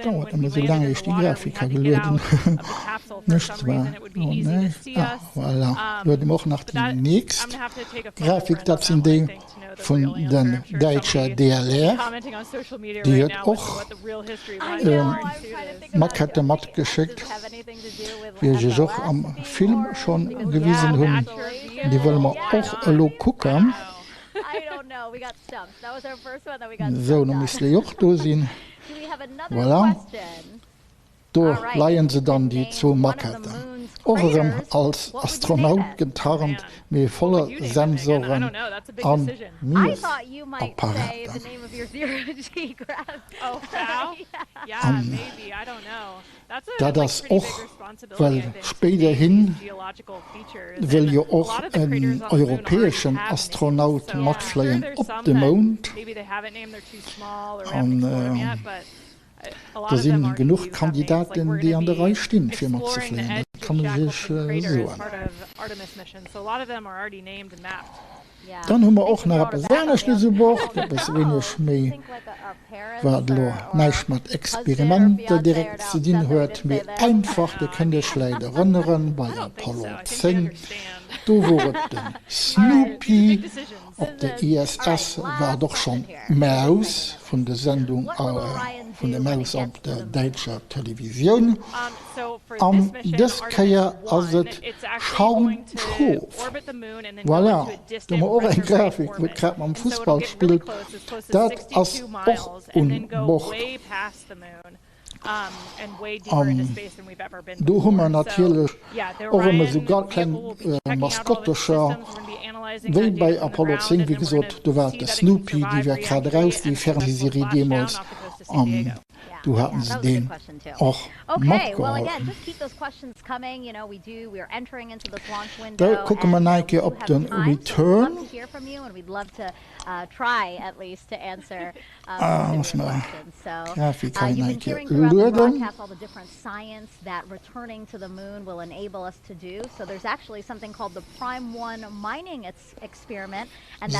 [SPEAKER 1] dauert ëmmer sou laang éier ech déi Grafik ha gelueden hunn. Ech zwar, oh nee, ah voilà, luede mer och nach déi nächst Grafik, dat sinn déi vun den däitscher DLR, déi huet och Maquette matgeschéckt, wéi ech iech och am Film schonn gewisen hunn. Déi wëlle mer och elo kucken. Sou, lo misst déi och do sinn. Voilà. Do leien se dann, déi zwou Maquetten. Och erëm als Astronaut getarnt, mee voller Sensoren a Miessapparater. An dat ass och, well spéiderhi wëll jo och en europäeschen Astronaut matfléien op de Mound. An do si genuch Kandidaten, déi an der Rei stinn, fir matzefléien, dat kann ech Iech soen. Dann hu mer och nach eppes aneschtes u Bord, eppes wéineg méi, wat elo näischt mat Experimenter direkt ze dinn huet, mee einfach, Dir kënnt Iech vläicht erënneren, bei Apollo 10, do wor et de Snoopy, op der ISS war et och schonn d'Maus vun der Sendung vun der Maus op der däitscher Televisioun. An dës Kéier ass et Shaun Schof. Voilà, do hu mer och eng Grafik, wou et grad mam Fussball spillt. Dat ass och un Bord. An do hu mer natierlech och erëm esou kleng Maskottecher, wéi bei Apollo 10. Wéi gesot, do war et de Snoopy, déi war grad eraus, déi Fernsehserie deemools. An Do haten se deen och matgeholl. Da kucke mer nach eng Kéier op de Return. Ah, muss mer d'Grafik hei nach eng Kéier lueden.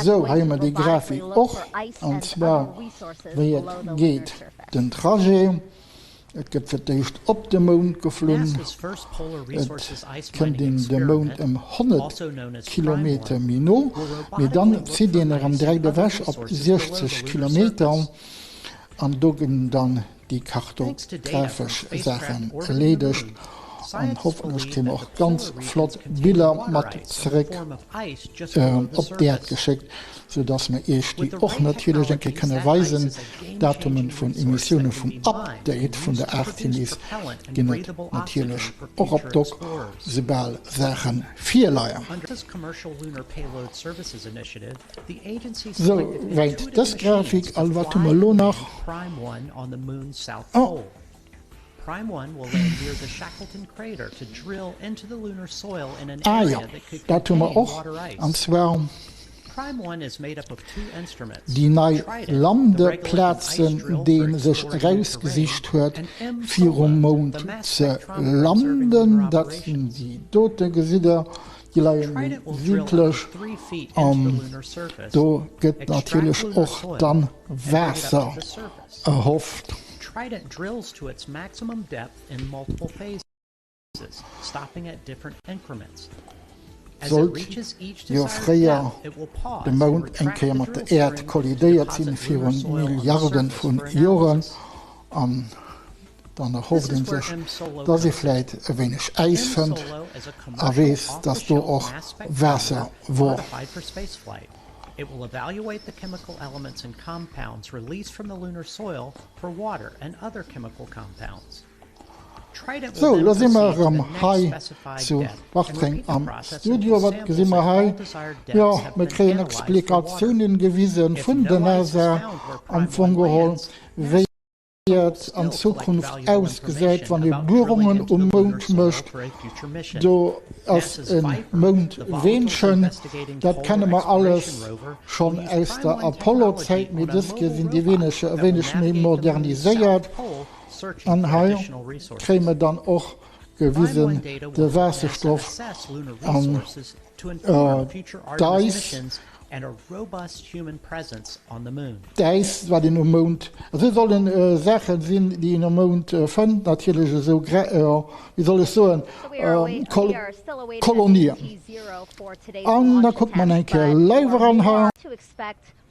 [SPEAKER 1] Sou, hei hu mer déi Grafik och, an zwar wéi et geet den Trajet. Et gëtt fir d'éischt op de Mound geflunn. Et kënnt een dem Mound ëm 100 Kilometer méi no, mee dann zitt een erëm direkt ewech op 60 Kilometer an do ginn dann déi kartografesch Saachen erleedegt an hoffentlech kréie mer och ganz flott Biller mat zeréck op d'Äerd geschéckt, sou dass mer iech déi och natierlech eng Kéier kënne weisen. Datumen vun Emissioune vum Update vun der Artemis ginn et natierlech och op Doc, soubal Saache virleien. Sou wäit dës Grafik. An wat hu mer elo nach? Oh! Ah jo, dat hu mer och, an zwar déi nei Landeplazen, déi ee sech erausgesicht huet, fir um Mound ze landen. Dat sinn déi dote, gesitt Der. Déi leie méi südlech an do gëtt natierlech och dann Waasser erhofft. Sollt jo fréier de Mound eng Kéier mat der Äerd kollidéiert sinn, viru Milliarde vu Joren, an Dann erhofft een sech, dass ee vläit e wéineg Äis fënnt a weess, dass do och Waasser wor. Sou, elo si mer erëm hei zu Bartreng am Studio. Wat gesi mer hei? Jo, mir kréien Explikatiounen gewise vun der NASA am Fong geholl, wéi et an Zukunft ausgesäit, wann ee Buerungen um Mound mécht. Do ass e Moundweenchen, dat kenne mer alles schonn aus der Apollo-Zäit, mee dës Kéier sinn déi Weenecher e wéineg méi moderniséiert. An hei kréie mer dann och gewisen de Waasserstoff an d'Äis, d'Äis wat een um Mound, also sollen Saache sinn déi een um Mound fënnt, natierlech esou, wéi soll ech soen, Kolonien. An da kucke mer eng Kéier live eran hei.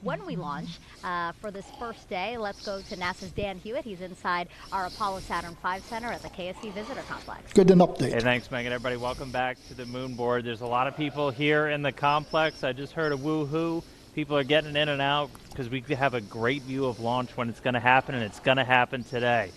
[SPEAKER 6] When we launch uh, for this first day, let's go to NASA's Dan Hewitt. He's inside our Apollo Saturn V Center at the KSC Visitor Complex.
[SPEAKER 1] Gëtt en Update.
[SPEAKER 8] Hey, thanks, Megan. Everybody, welcome back to the moon board. There's a lot of people here in the complex. I just heard a woo-hoo. People are getting in and out because we have a great view of launch when it's going to happen, and it's going to happen today.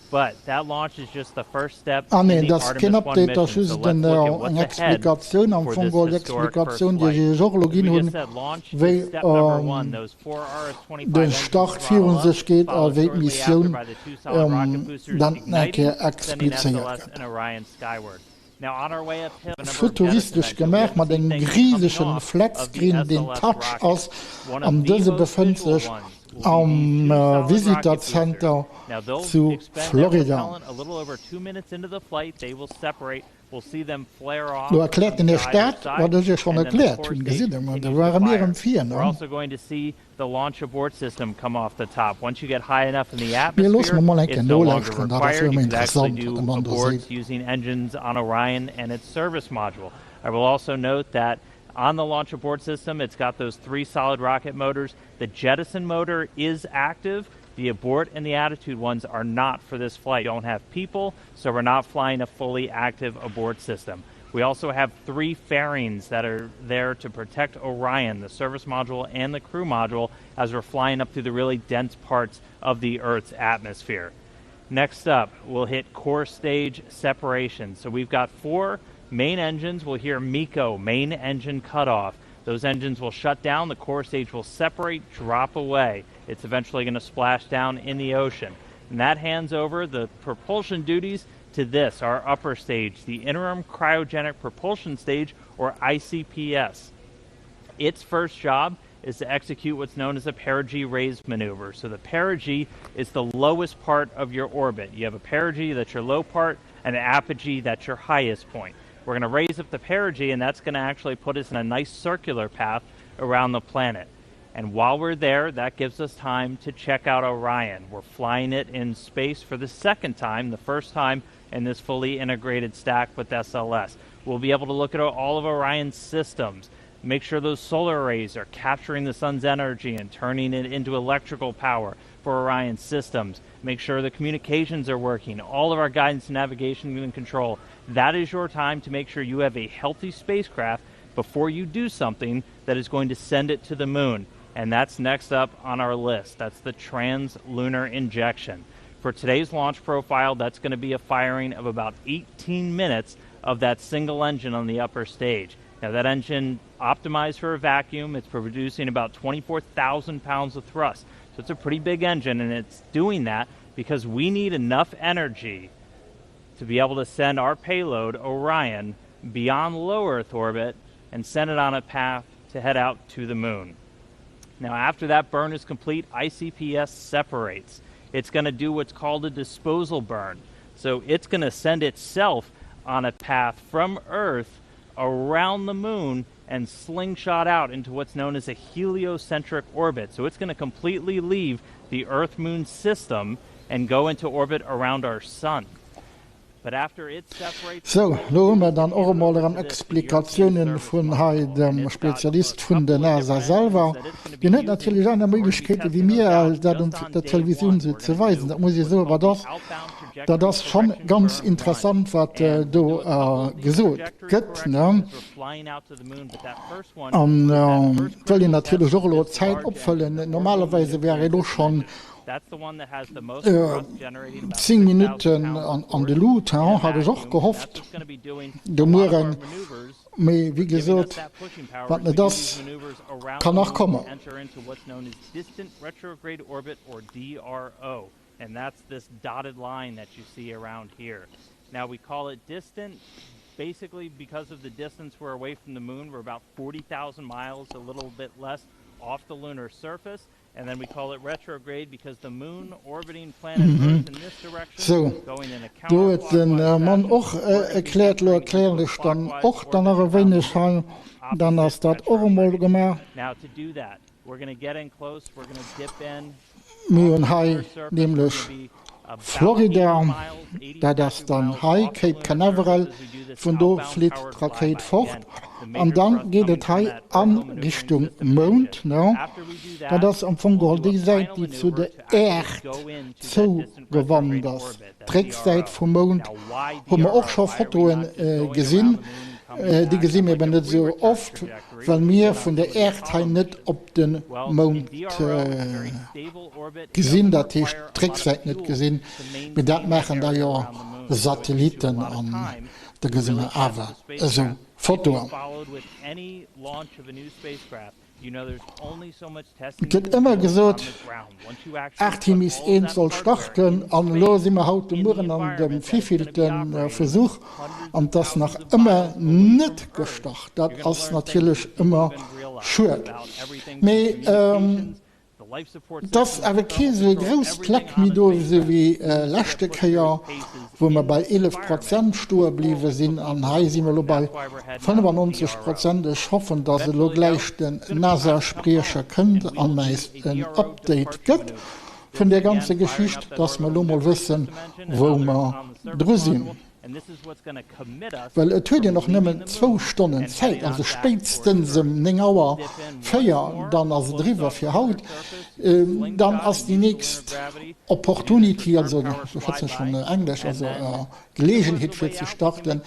[SPEAKER 8] But that launch is just the first step
[SPEAKER 1] Ah
[SPEAKER 8] in
[SPEAKER 1] nee,
[SPEAKER 8] the
[SPEAKER 1] dat ass keen
[SPEAKER 8] Artemis 1
[SPEAKER 1] Update, dat ass
[SPEAKER 8] mission. So
[SPEAKER 1] just
[SPEAKER 8] let's
[SPEAKER 1] en,
[SPEAKER 8] look at
[SPEAKER 1] eng
[SPEAKER 8] what's ahead
[SPEAKER 1] Explikatioun, am
[SPEAKER 8] for
[SPEAKER 1] Fong
[SPEAKER 8] this
[SPEAKER 1] geholl
[SPEAKER 8] historic first
[SPEAKER 1] d'Explikatioun, déi
[SPEAKER 8] flight.
[SPEAKER 1] ech iech och elo
[SPEAKER 8] As
[SPEAKER 1] ginn
[SPEAKER 8] we
[SPEAKER 1] hunn,
[SPEAKER 8] just said, launch is
[SPEAKER 1] wéi
[SPEAKER 8] step number one. Those four RS-25
[SPEAKER 1] de
[SPEAKER 8] engines
[SPEAKER 1] Start
[SPEAKER 8] throttle
[SPEAKER 1] viru
[SPEAKER 8] up,
[SPEAKER 1] sech geet a
[SPEAKER 8] followed
[SPEAKER 1] wéi
[SPEAKER 8] shortly after
[SPEAKER 1] d'Missioun
[SPEAKER 8] by the two solid rocket boosters
[SPEAKER 1] dann eng
[SPEAKER 8] igniting,
[SPEAKER 1] Kéier
[SPEAKER 8] sending
[SPEAKER 1] explizéiert
[SPEAKER 8] SLS
[SPEAKER 1] gëtt.
[SPEAKER 8] and Orion skyward. Now on our way uphill, a number of
[SPEAKER 1] Futuristesch
[SPEAKER 8] jettisons, you'll
[SPEAKER 1] gemaach
[SPEAKER 8] be able
[SPEAKER 1] mat
[SPEAKER 8] to see
[SPEAKER 1] engem
[SPEAKER 8] things coming
[SPEAKER 1] risegen
[SPEAKER 8] off of the
[SPEAKER 1] Flatscreen, deen
[SPEAKER 8] SLS
[SPEAKER 1] Touch
[SPEAKER 8] rocket.
[SPEAKER 1] ass,
[SPEAKER 8] One of
[SPEAKER 1] an
[SPEAKER 8] the
[SPEAKER 1] dëse
[SPEAKER 8] most
[SPEAKER 1] befënnt
[SPEAKER 8] visual
[SPEAKER 1] sech
[SPEAKER 8] ones will be these
[SPEAKER 1] am
[SPEAKER 8] two solid rocket
[SPEAKER 1] Visitor
[SPEAKER 8] boosters.
[SPEAKER 1] Center
[SPEAKER 8] Now they'll
[SPEAKER 1] zu
[SPEAKER 8] expend their
[SPEAKER 1] Florida.
[SPEAKER 8] propellant a little over two minutes into the flight. They will separate. We'll see them flare off
[SPEAKER 1] Lo erkläert
[SPEAKER 8] on
[SPEAKER 1] en iech
[SPEAKER 8] either
[SPEAKER 1] dat,
[SPEAKER 8] side,
[SPEAKER 1] wat ech iech schonn
[SPEAKER 8] and then the
[SPEAKER 1] erkläert
[SPEAKER 8] core
[SPEAKER 1] hunn.
[SPEAKER 8] stage
[SPEAKER 1] Gesitt Der, ma do
[SPEAKER 8] continues to
[SPEAKER 1] ware mir
[SPEAKER 8] fire.
[SPEAKER 1] erëm vir,
[SPEAKER 8] We're
[SPEAKER 1] ne?
[SPEAKER 8] also going to see the launch abort system come off the top. Once you get high enough in the
[SPEAKER 1] Mee loosse
[SPEAKER 8] atmosphere,
[SPEAKER 1] mer mol eng Kéier
[SPEAKER 8] it's no longer
[SPEAKER 1] nolauschteren, dat ass jo
[SPEAKER 8] required.
[SPEAKER 1] ëmmer
[SPEAKER 8] You could actually
[SPEAKER 1] interessant, wat
[SPEAKER 8] do
[SPEAKER 1] de Mann do
[SPEAKER 8] aborts
[SPEAKER 1] seet.
[SPEAKER 8] using engines on Orion and its service module. I will also note that on the launch abort system, it's got those three solid rocket motors. The jettison motor is active. The abort and the attitude ones are not for this flight. We don't have people, so we're not flying a fully active abort system. We also have three fairings that are there to protect Orion, the service module and the crew module, as we're flying up through the really dense parts of the Earth's atmosphere. Next up, we'll hit core stage separation. So we've got four main engines. We'll hear MECO, main engine cutoff. Those engines will shut down, the core stage will separate, drop away. It's eventually going to splash down in the ocean. And that hands over the propulsion duties to this, our upper stage, the Interim Cryogenic Propulsion Stage, or ICPS. Its first job is to execute what's known as a perigee raise maneuver. So the perigee is the lowest part of your orbit. You have a perigee, that's your low part, and an apogee, that's your highest point. We're going to raise up the perigee, and that's going to actually put us in a nice circular path around the planet. And while we're there, that gives us time to check out Orion. We're flying it in space for the second time, the first time in this fully integrated stack with SLS. We'll be able to look at all of Orion's systems, make sure those solar arrays are capturing the sun's energy and turning it into electrical power for Orion's systems, make sure the communications are working, all of our guidance and navigation and control. That is your time to make sure you have a healthy spacecraft before you do something that is going to send it to the moon. And that's next up on our list. That's the translunar injection. For today's launch profile, that's going to be a firing of about 18 minutes of that single engine on the upper stage. Now, that engine optimized for a vacuum, it's producing about 24,000 pounds of thrust. So it's a pretty big engine, and it's doing that because we need enough energy to be able to send our payload, Orion, beyond low Earth orbit and send it on a path to head out to the moon. Now, after that burn is complete, ICPS separates. It's going to do what's called a disposal burn. So it's going to send itself on a path from Earth around the moon and slingshot out into what's known as a heliocentric orbit. So it's going to completely leave the Earth Moon system and go into orbit around our sun.
[SPEAKER 1] Sou, lo hu mer dann och emol erëm Explikatiounen vun hei dem Spezialist vun der NASA selwer. Deen huet natierlech aner Méiglechkeete wéi mir, dat op der Televisioun esou ze weisen, dat muss ee soen. Wat ass, dat ass schonn ganz interessant, wat do gesot gëtt, ne? An et wëll een natierlech och elo d'Zäit opfëllen. Normalerweise wär ee lo schonn. 10 Minutten an de Lut, hat ech och gehofft de Mueren, mee wéi gesot, wat net ass, kann nach kommen. Sou, do huet de Mann och erkläert. Elo erklären ech dann och dann nach e wéineg hei, dann ass dat och emol gemaach. Mir hunn hei nämlech Florida, dat ass dann hei Cape Canaveral, vun do flitt d'Rakéit fort an da geet et hei a Richtung Mound. Dat ass am Fong geholl déi Säit, déi zu der Äerd zougewannt ass. D'Récksäit vum Mound hu mer och scho Fotoe gesinn. Déi gesi mir awer net esou oft, well mir vun der Äerd hei net op de Mound gesinn, dat heescht d'Récksäit net gesinn. Mee dat maachen da jo Satellitten an da gesi mer awer esou Fotoen. Et gëtt ëmmer gesot, Artemis I soll starten, an elo si mer haut de Mueren an dem wivillte Versuch, an et ass nach ëmmer net gestart. Dat ass natierlech ëmmer schued. Mee Et ass awer kee sou e grousst Leck méi do esou wéi leschte Kéier, wou mer bei 11 Prozent stoe bliwwe sinn. An hei si mer elo bei 95 Prozent. Ech hoffen, dass elo gläich den NASA-Spriecher kënnt an äis en Update gëtt vun där ganze Geschicht, dass mer elo mol wëssen, wou mer dru sinn. Well et huet een och nëmmen zwou Stonnen Zäit, also spéitstens ëm 9 Auer 4, dann ass et eriwwer fir haut, dann ass déi nächst Opportunity, also ech schwätzen schonn Englesch, also Geleegenheet fir ze starten,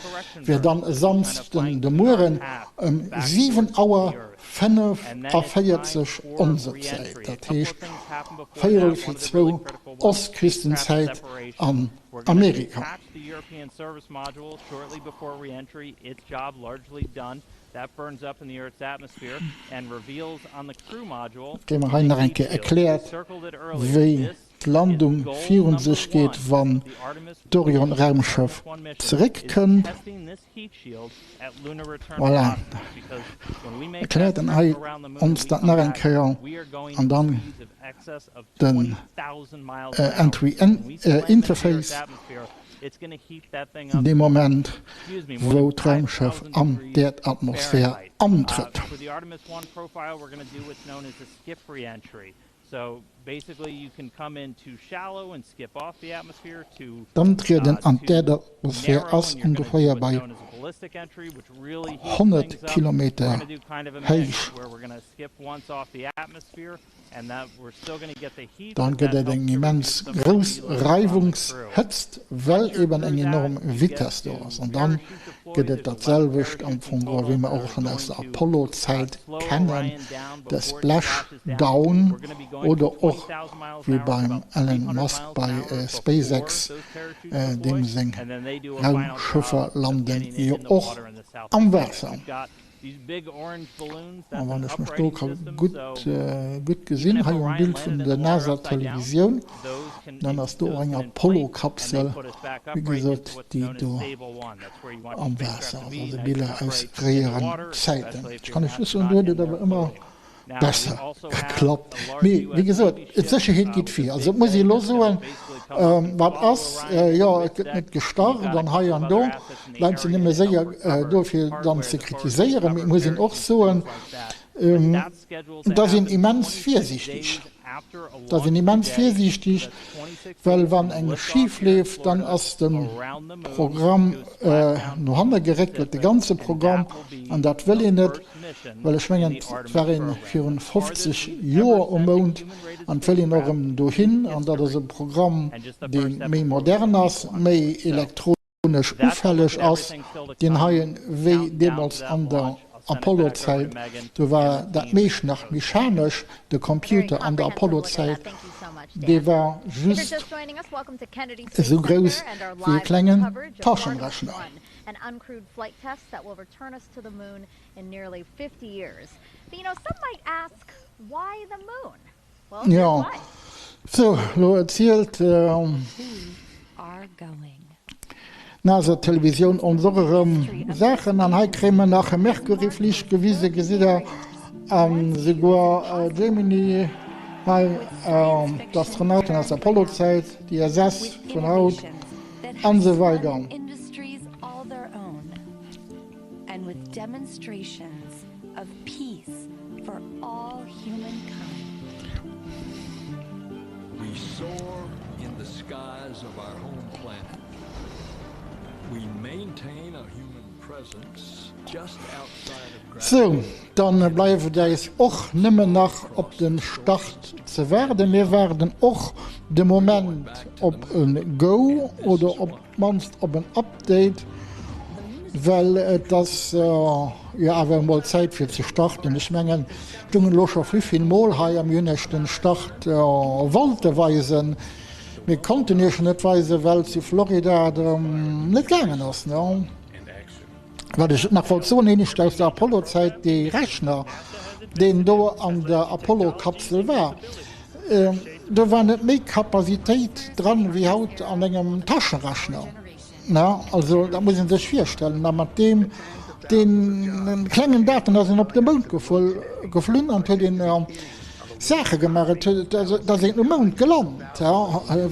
[SPEAKER 1] wär dann e Samsden de Mueren ëm 7 Auer 45 onser Zäit, dat heescht véierel fir zwou Ostküstenzäit an Amerika. Et géif mer hei nach eng Kéier erkläert, wéi d'Landung virun sech geet, wann d'Orion-Raumschëff zeréckkënnt. Voilà, erkläert en hei ons dat nach eng Kéier an dann den Entry Interface, dee Moment wou d'Raumschëff an d'Äerdatmosphär antrëtt. D'Antrieden an d'Äerdatmosphär ass ongeféier bei 100 Kilometer héich. Dann gëtt et eng immens grouss Reiwungshëtzt, well eben eng enorm Vitess do ass. An dann gëtt et dat selwecht am Fong geholl, wéi mer och schonn aus der Apollo-Zäit kennen, de Splashdown oder och wéi beim Elon Musk bei SpaceX, deem seng Raumschëffer landen jo och am Waasser. An wann ech mech do ka gutt gutt gesinn, hei um Bild vun der NASA-Televisioun, dann ass do och eng Apollo-Kapsel, wéi gesot, déi do am Waasser ass. Also Biller aus fréieren Zäiten. Ech kann lech just soen, do huet et awer ëmmer besser geklappt. Mee wéi gesot, d'Sécherheet geet vir. Also et muss ee elo soen, wat ass, jo et gëtt net gestart an hei an do. D'Leit sinn nëmme séier do fir dann ze kritiséieren. Mee et muss een och soen, et ass een immens virsiichteg. Et ass een immens virsiichteg, well wann eng schif leeft, dann ass de Programm no hanne geréckelt, de ganze Programm, an dat wëll een net. Well ech mengen, et war ee virun 50 Joer um Mound an et wëll een och erëm dohin. An dat ass e Programm, dee méi modern ass, méi elektronesch ufälleg ass, deen heien, wéi deemools an der. Apollo-Zäit, do war dat meescht nach mechanesch, de Computer an der Apollo-Zäit, dee war just esou grouss wéi e klengen Taschenrechner. Jo, sou, lo erzielt d'NASA Televisioun ons och erëm Saachen. An hei kréie mer nach e Mercury-Flich gewise, gesitt der, a souguer Gemini hei, d'Astronauten aus der Apollo-Zäit, déi ISS vun haut an esou weider.
[SPEAKER 9] Of peace for all humankind. We soar in the skies of our home planet. We maintain a human presence just outside of gravity.
[SPEAKER 1] Sou, dann bleift et äis och nëmmen nach op den Start ze waarden. Mir waarden och de Moment op e Go oder op d'mannst op en Update, well et ass jo awer emol Zäit fir ze starten. Ech mengen, et hunn elo scho vivill Mol hei am Juni den Start wollte weisen. Mir konnten iech en net weisen, well zu Florida et erëm net gaangen ass. Wat ech nach wollt soen, Éinescht aus der Apollo-Zäit, dee Rechner, deen do an der Apollo-Kapsel war, do war net méi Kapasitéit dran wéi haut an engem Taschenrechner. Also dat muss ee sech virstellen. A mat deem deene klengen Daten ass een op de Mound geflunn an huet een Saache gemaach. Et huet, et ass een um Mound gelant. Et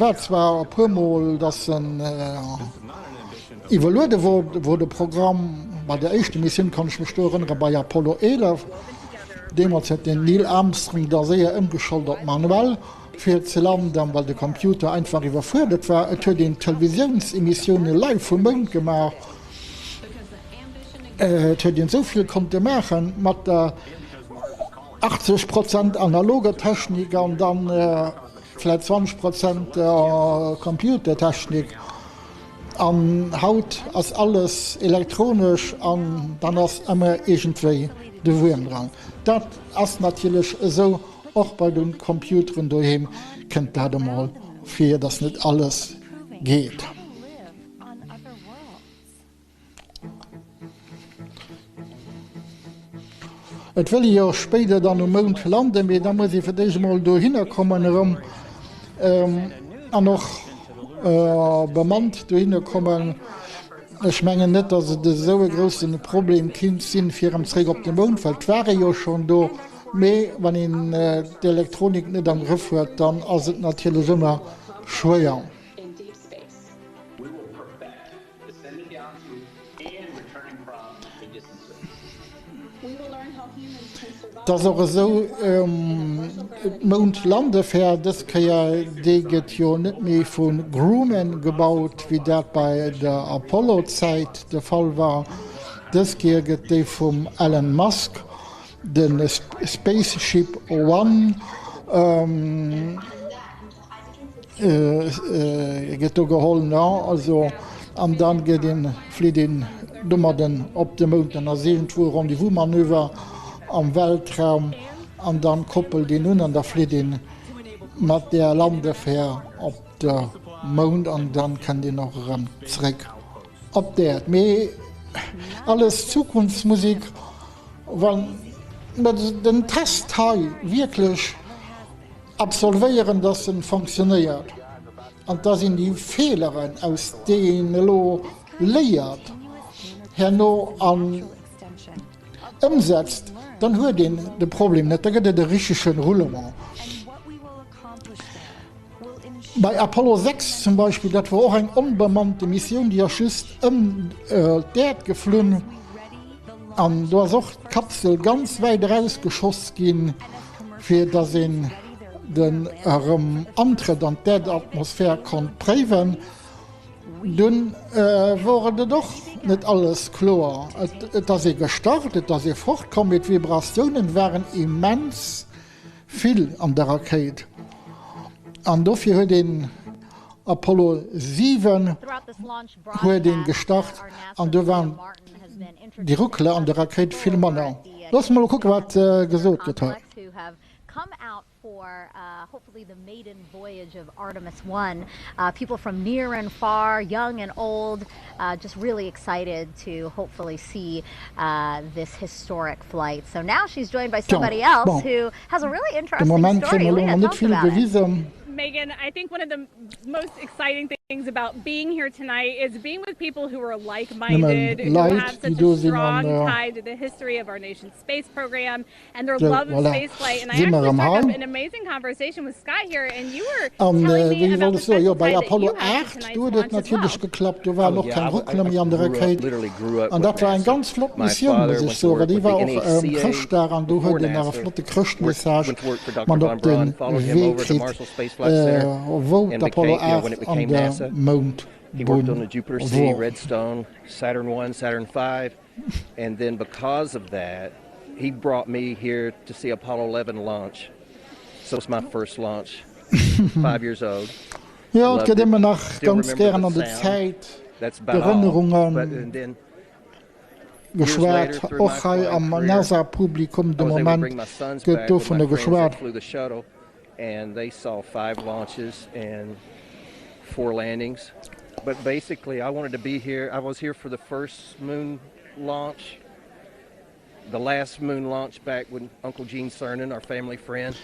[SPEAKER 1] war zwar e puermol, datt en Iwwerluede wor de Programm bei der éischter Missioun, kann ech mech do erënnere bei Apollo 11. Deemools huet den Neil Armstrong da séier ëmgeschalt op manuell fir ze landen, well de Computer einfach iwwerfuerdert war. Et huet een Televisiounsemissiounen live vum Mound gemaach. Et huet een esou vill konnte maachen mat der 80 Prozent analoger Technik an dann vläit 20 Prozent Computertechnik. An haut ass alles elektronesch an dann ass ëmmer iergendwéi de Wuerm dran. Dat ass natierlech esou, och bei de Computeren doheem kënnt dat emol vir, dass net alles geet. Et wëll ee jo spéider dann um Mound landen, mee da muss ee fir d'éischt emol dohinner kommen erëm an och bemannt dohinner kommen. Ech mengen net, datt et esou e grousse Problem kinnt sinn, fir erëm zeréck op de Mound, well et war ee jo schonn do. Mee wann een d'Elektronik net am Grëff huet, dann ass et natierlech ëmmer schwéier. Et ass och esou, d'Moundlandefär dës Kéier, déi gëtt jo net méi vu Grumman gebaut, wéi dat bei der Apollo-Zäit de Fall war. Dës Kéier gëtt déi vum Elon Musk, de Spaceship One, Gëtt do geholl, ne? Also, an dann gëtt een, flitt een domadden op de Mound. Dann ass iergendwou e Rendez-vous-Manöver am Weltraum an dann koppelt een un an da flitt een mat där Landefär op de Mound an dann kënnt een och erëm zréck op d'Äerd. Mee alles Zukunftsmusik, wa mer den Test hei wierklech Absolvéieren, dass en fonctionnéiert an dass een déi Feeleren, aus déi een elo léiert, herno an ëmsetzt, dann huet een de Problem net, da gëtt et e richtege Roulement. Bei Apollo 6 zum Beispill, dat wor och eng onbemannte Missioun, déi ass just ëm d'Äerd geflunn an do ass och d'Kapsel ganz wäit erausgeschoss ginn, fir dass een den erëm Antrëtt an d'Äerdatmosphär konnt préiwen. Dunn wor et och net alles kloer. Et ass ee gestart, et ass ee fortkomm, mee d'Vibratiounen waren immens vill an der Rakéit an dofir huet een Apollo 7 huet een gestart an do waren. déi Ruckler an der Rakéit vill manner. Loosse mer mol kucken, wat gesot gëtt hei.
[SPEAKER 6] For hopefully the maiden voyage of Artemis 1. People from near and far, young and old, just really excited to hopefully see this historic flight. So now she's joined by somebody else who has a really
[SPEAKER 1] De
[SPEAKER 6] interesting
[SPEAKER 1] Moment kréie
[SPEAKER 6] story.
[SPEAKER 1] mer elo
[SPEAKER 6] Leah,
[SPEAKER 1] nach
[SPEAKER 6] tell
[SPEAKER 1] net
[SPEAKER 6] us
[SPEAKER 1] vill
[SPEAKER 6] about it.
[SPEAKER 1] gewisen.
[SPEAKER 3] Megan, I think one of the most exciting things about being here tonight is being with people who are like-minded,
[SPEAKER 1] Nëmme
[SPEAKER 3] who have
[SPEAKER 1] Leit, déi
[SPEAKER 3] such
[SPEAKER 1] do
[SPEAKER 3] a
[SPEAKER 1] sinn an
[SPEAKER 3] strong tie to the history of our nation's space program and their
[SPEAKER 1] Sou,
[SPEAKER 3] love of
[SPEAKER 1] voilà,
[SPEAKER 3] space flight. And I
[SPEAKER 1] si mer
[SPEAKER 3] actually
[SPEAKER 1] erëm
[SPEAKER 3] struck up
[SPEAKER 1] hei.
[SPEAKER 3] an amazing conversation with Scott here, and you were
[SPEAKER 1] An
[SPEAKER 3] telling me
[SPEAKER 1] wéi
[SPEAKER 3] about
[SPEAKER 1] wollt
[SPEAKER 3] the
[SPEAKER 1] ech soen, jo
[SPEAKER 3] special
[SPEAKER 1] bei
[SPEAKER 3] tie that
[SPEAKER 1] Apollo
[SPEAKER 3] you have to
[SPEAKER 1] 8,
[SPEAKER 3] tonight's
[SPEAKER 1] do huet et
[SPEAKER 3] launch as
[SPEAKER 1] natierlech
[SPEAKER 3] well.
[SPEAKER 1] geklappt, do waren
[SPEAKER 10] Oh
[SPEAKER 1] och
[SPEAKER 10] yeah,
[SPEAKER 1] keng
[SPEAKER 10] I, I,
[SPEAKER 1] Ruckele
[SPEAKER 10] I
[SPEAKER 1] méi an der
[SPEAKER 10] grew up,
[SPEAKER 1] Rakéit.
[SPEAKER 10] literally grew up
[SPEAKER 1] An
[SPEAKER 10] with
[SPEAKER 1] dat war eng
[SPEAKER 10] NASA.
[SPEAKER 1] ganz flott
[SPEAKER 10] My
[SPEAKER 1] Missioun,
[SPEAKER 10] father
[SPEAKER 1] muss ech
[SPEAKER 10] went to
[SPEAKER 1] soen, well
[SPEAKER 10] work
[SPEAKER 1] déi
[SPEAKER 10] with
[SPEAKER 1] war
[SPEAKER 10] the
[SPEAKER 1] och ëm
[SPEAKER 10] NACA
[SPEAKER 1] Chrëschtdag an do
[SPEAKER 10] before
[SPEAKER 1] huet een nach e
[SPEAKER 10] NASA,
[SPEAKER 1] flotte
[SPEAKER 10] worked,
[SPEAKER 1] Chrëschtmessage
[SPEAKER 10] went to work for Dr.
[SPEAKER 1] mat
[SPEAKER 10] von
[SPEAKER 1] op de
[SPEAKER 10] Braun, followed him
[SPEAKER 1] Wee
[SPEAKER 10] over to
[SPEAKER 1] kritt,
[SPEAKER 10] Marshall Space Flight Center
[SPEAKER 1] wou
[SPEAKER 10] and
[SPEAKER 1] d'Apollo
[SPEAKER 10] became, you know, when it
[SPEAKER 1] 8 an
[SPEAKER 10] became
[SPEAKER 1] der
[SPEAKER 10] NASA. He worked on
[SPEAKER 1] Moundbunn
[SPEAKER 10] the Jupiter C,
[SPEAKER 1] wor.
[SPEAKER 10] Redstone, Saturn 1, Saturn 5, and then because of that, he brought me here to see Apollo 11 launch. So it's my first launch, five years old.
[SPEAKER 1] Jo, et gëtt ëmmer nach ganz gären an de Zäit d'Erënnerunge geschwat, och hei am NASA-Publikum de Moment gëtt dovunner geschwat.
[SPEAKER 10] And they saw five launches and four landings. But basically I wanted to be here. I was here for the first moon launch, the last moon launch back when Uncle Gene Cernan, our family friend,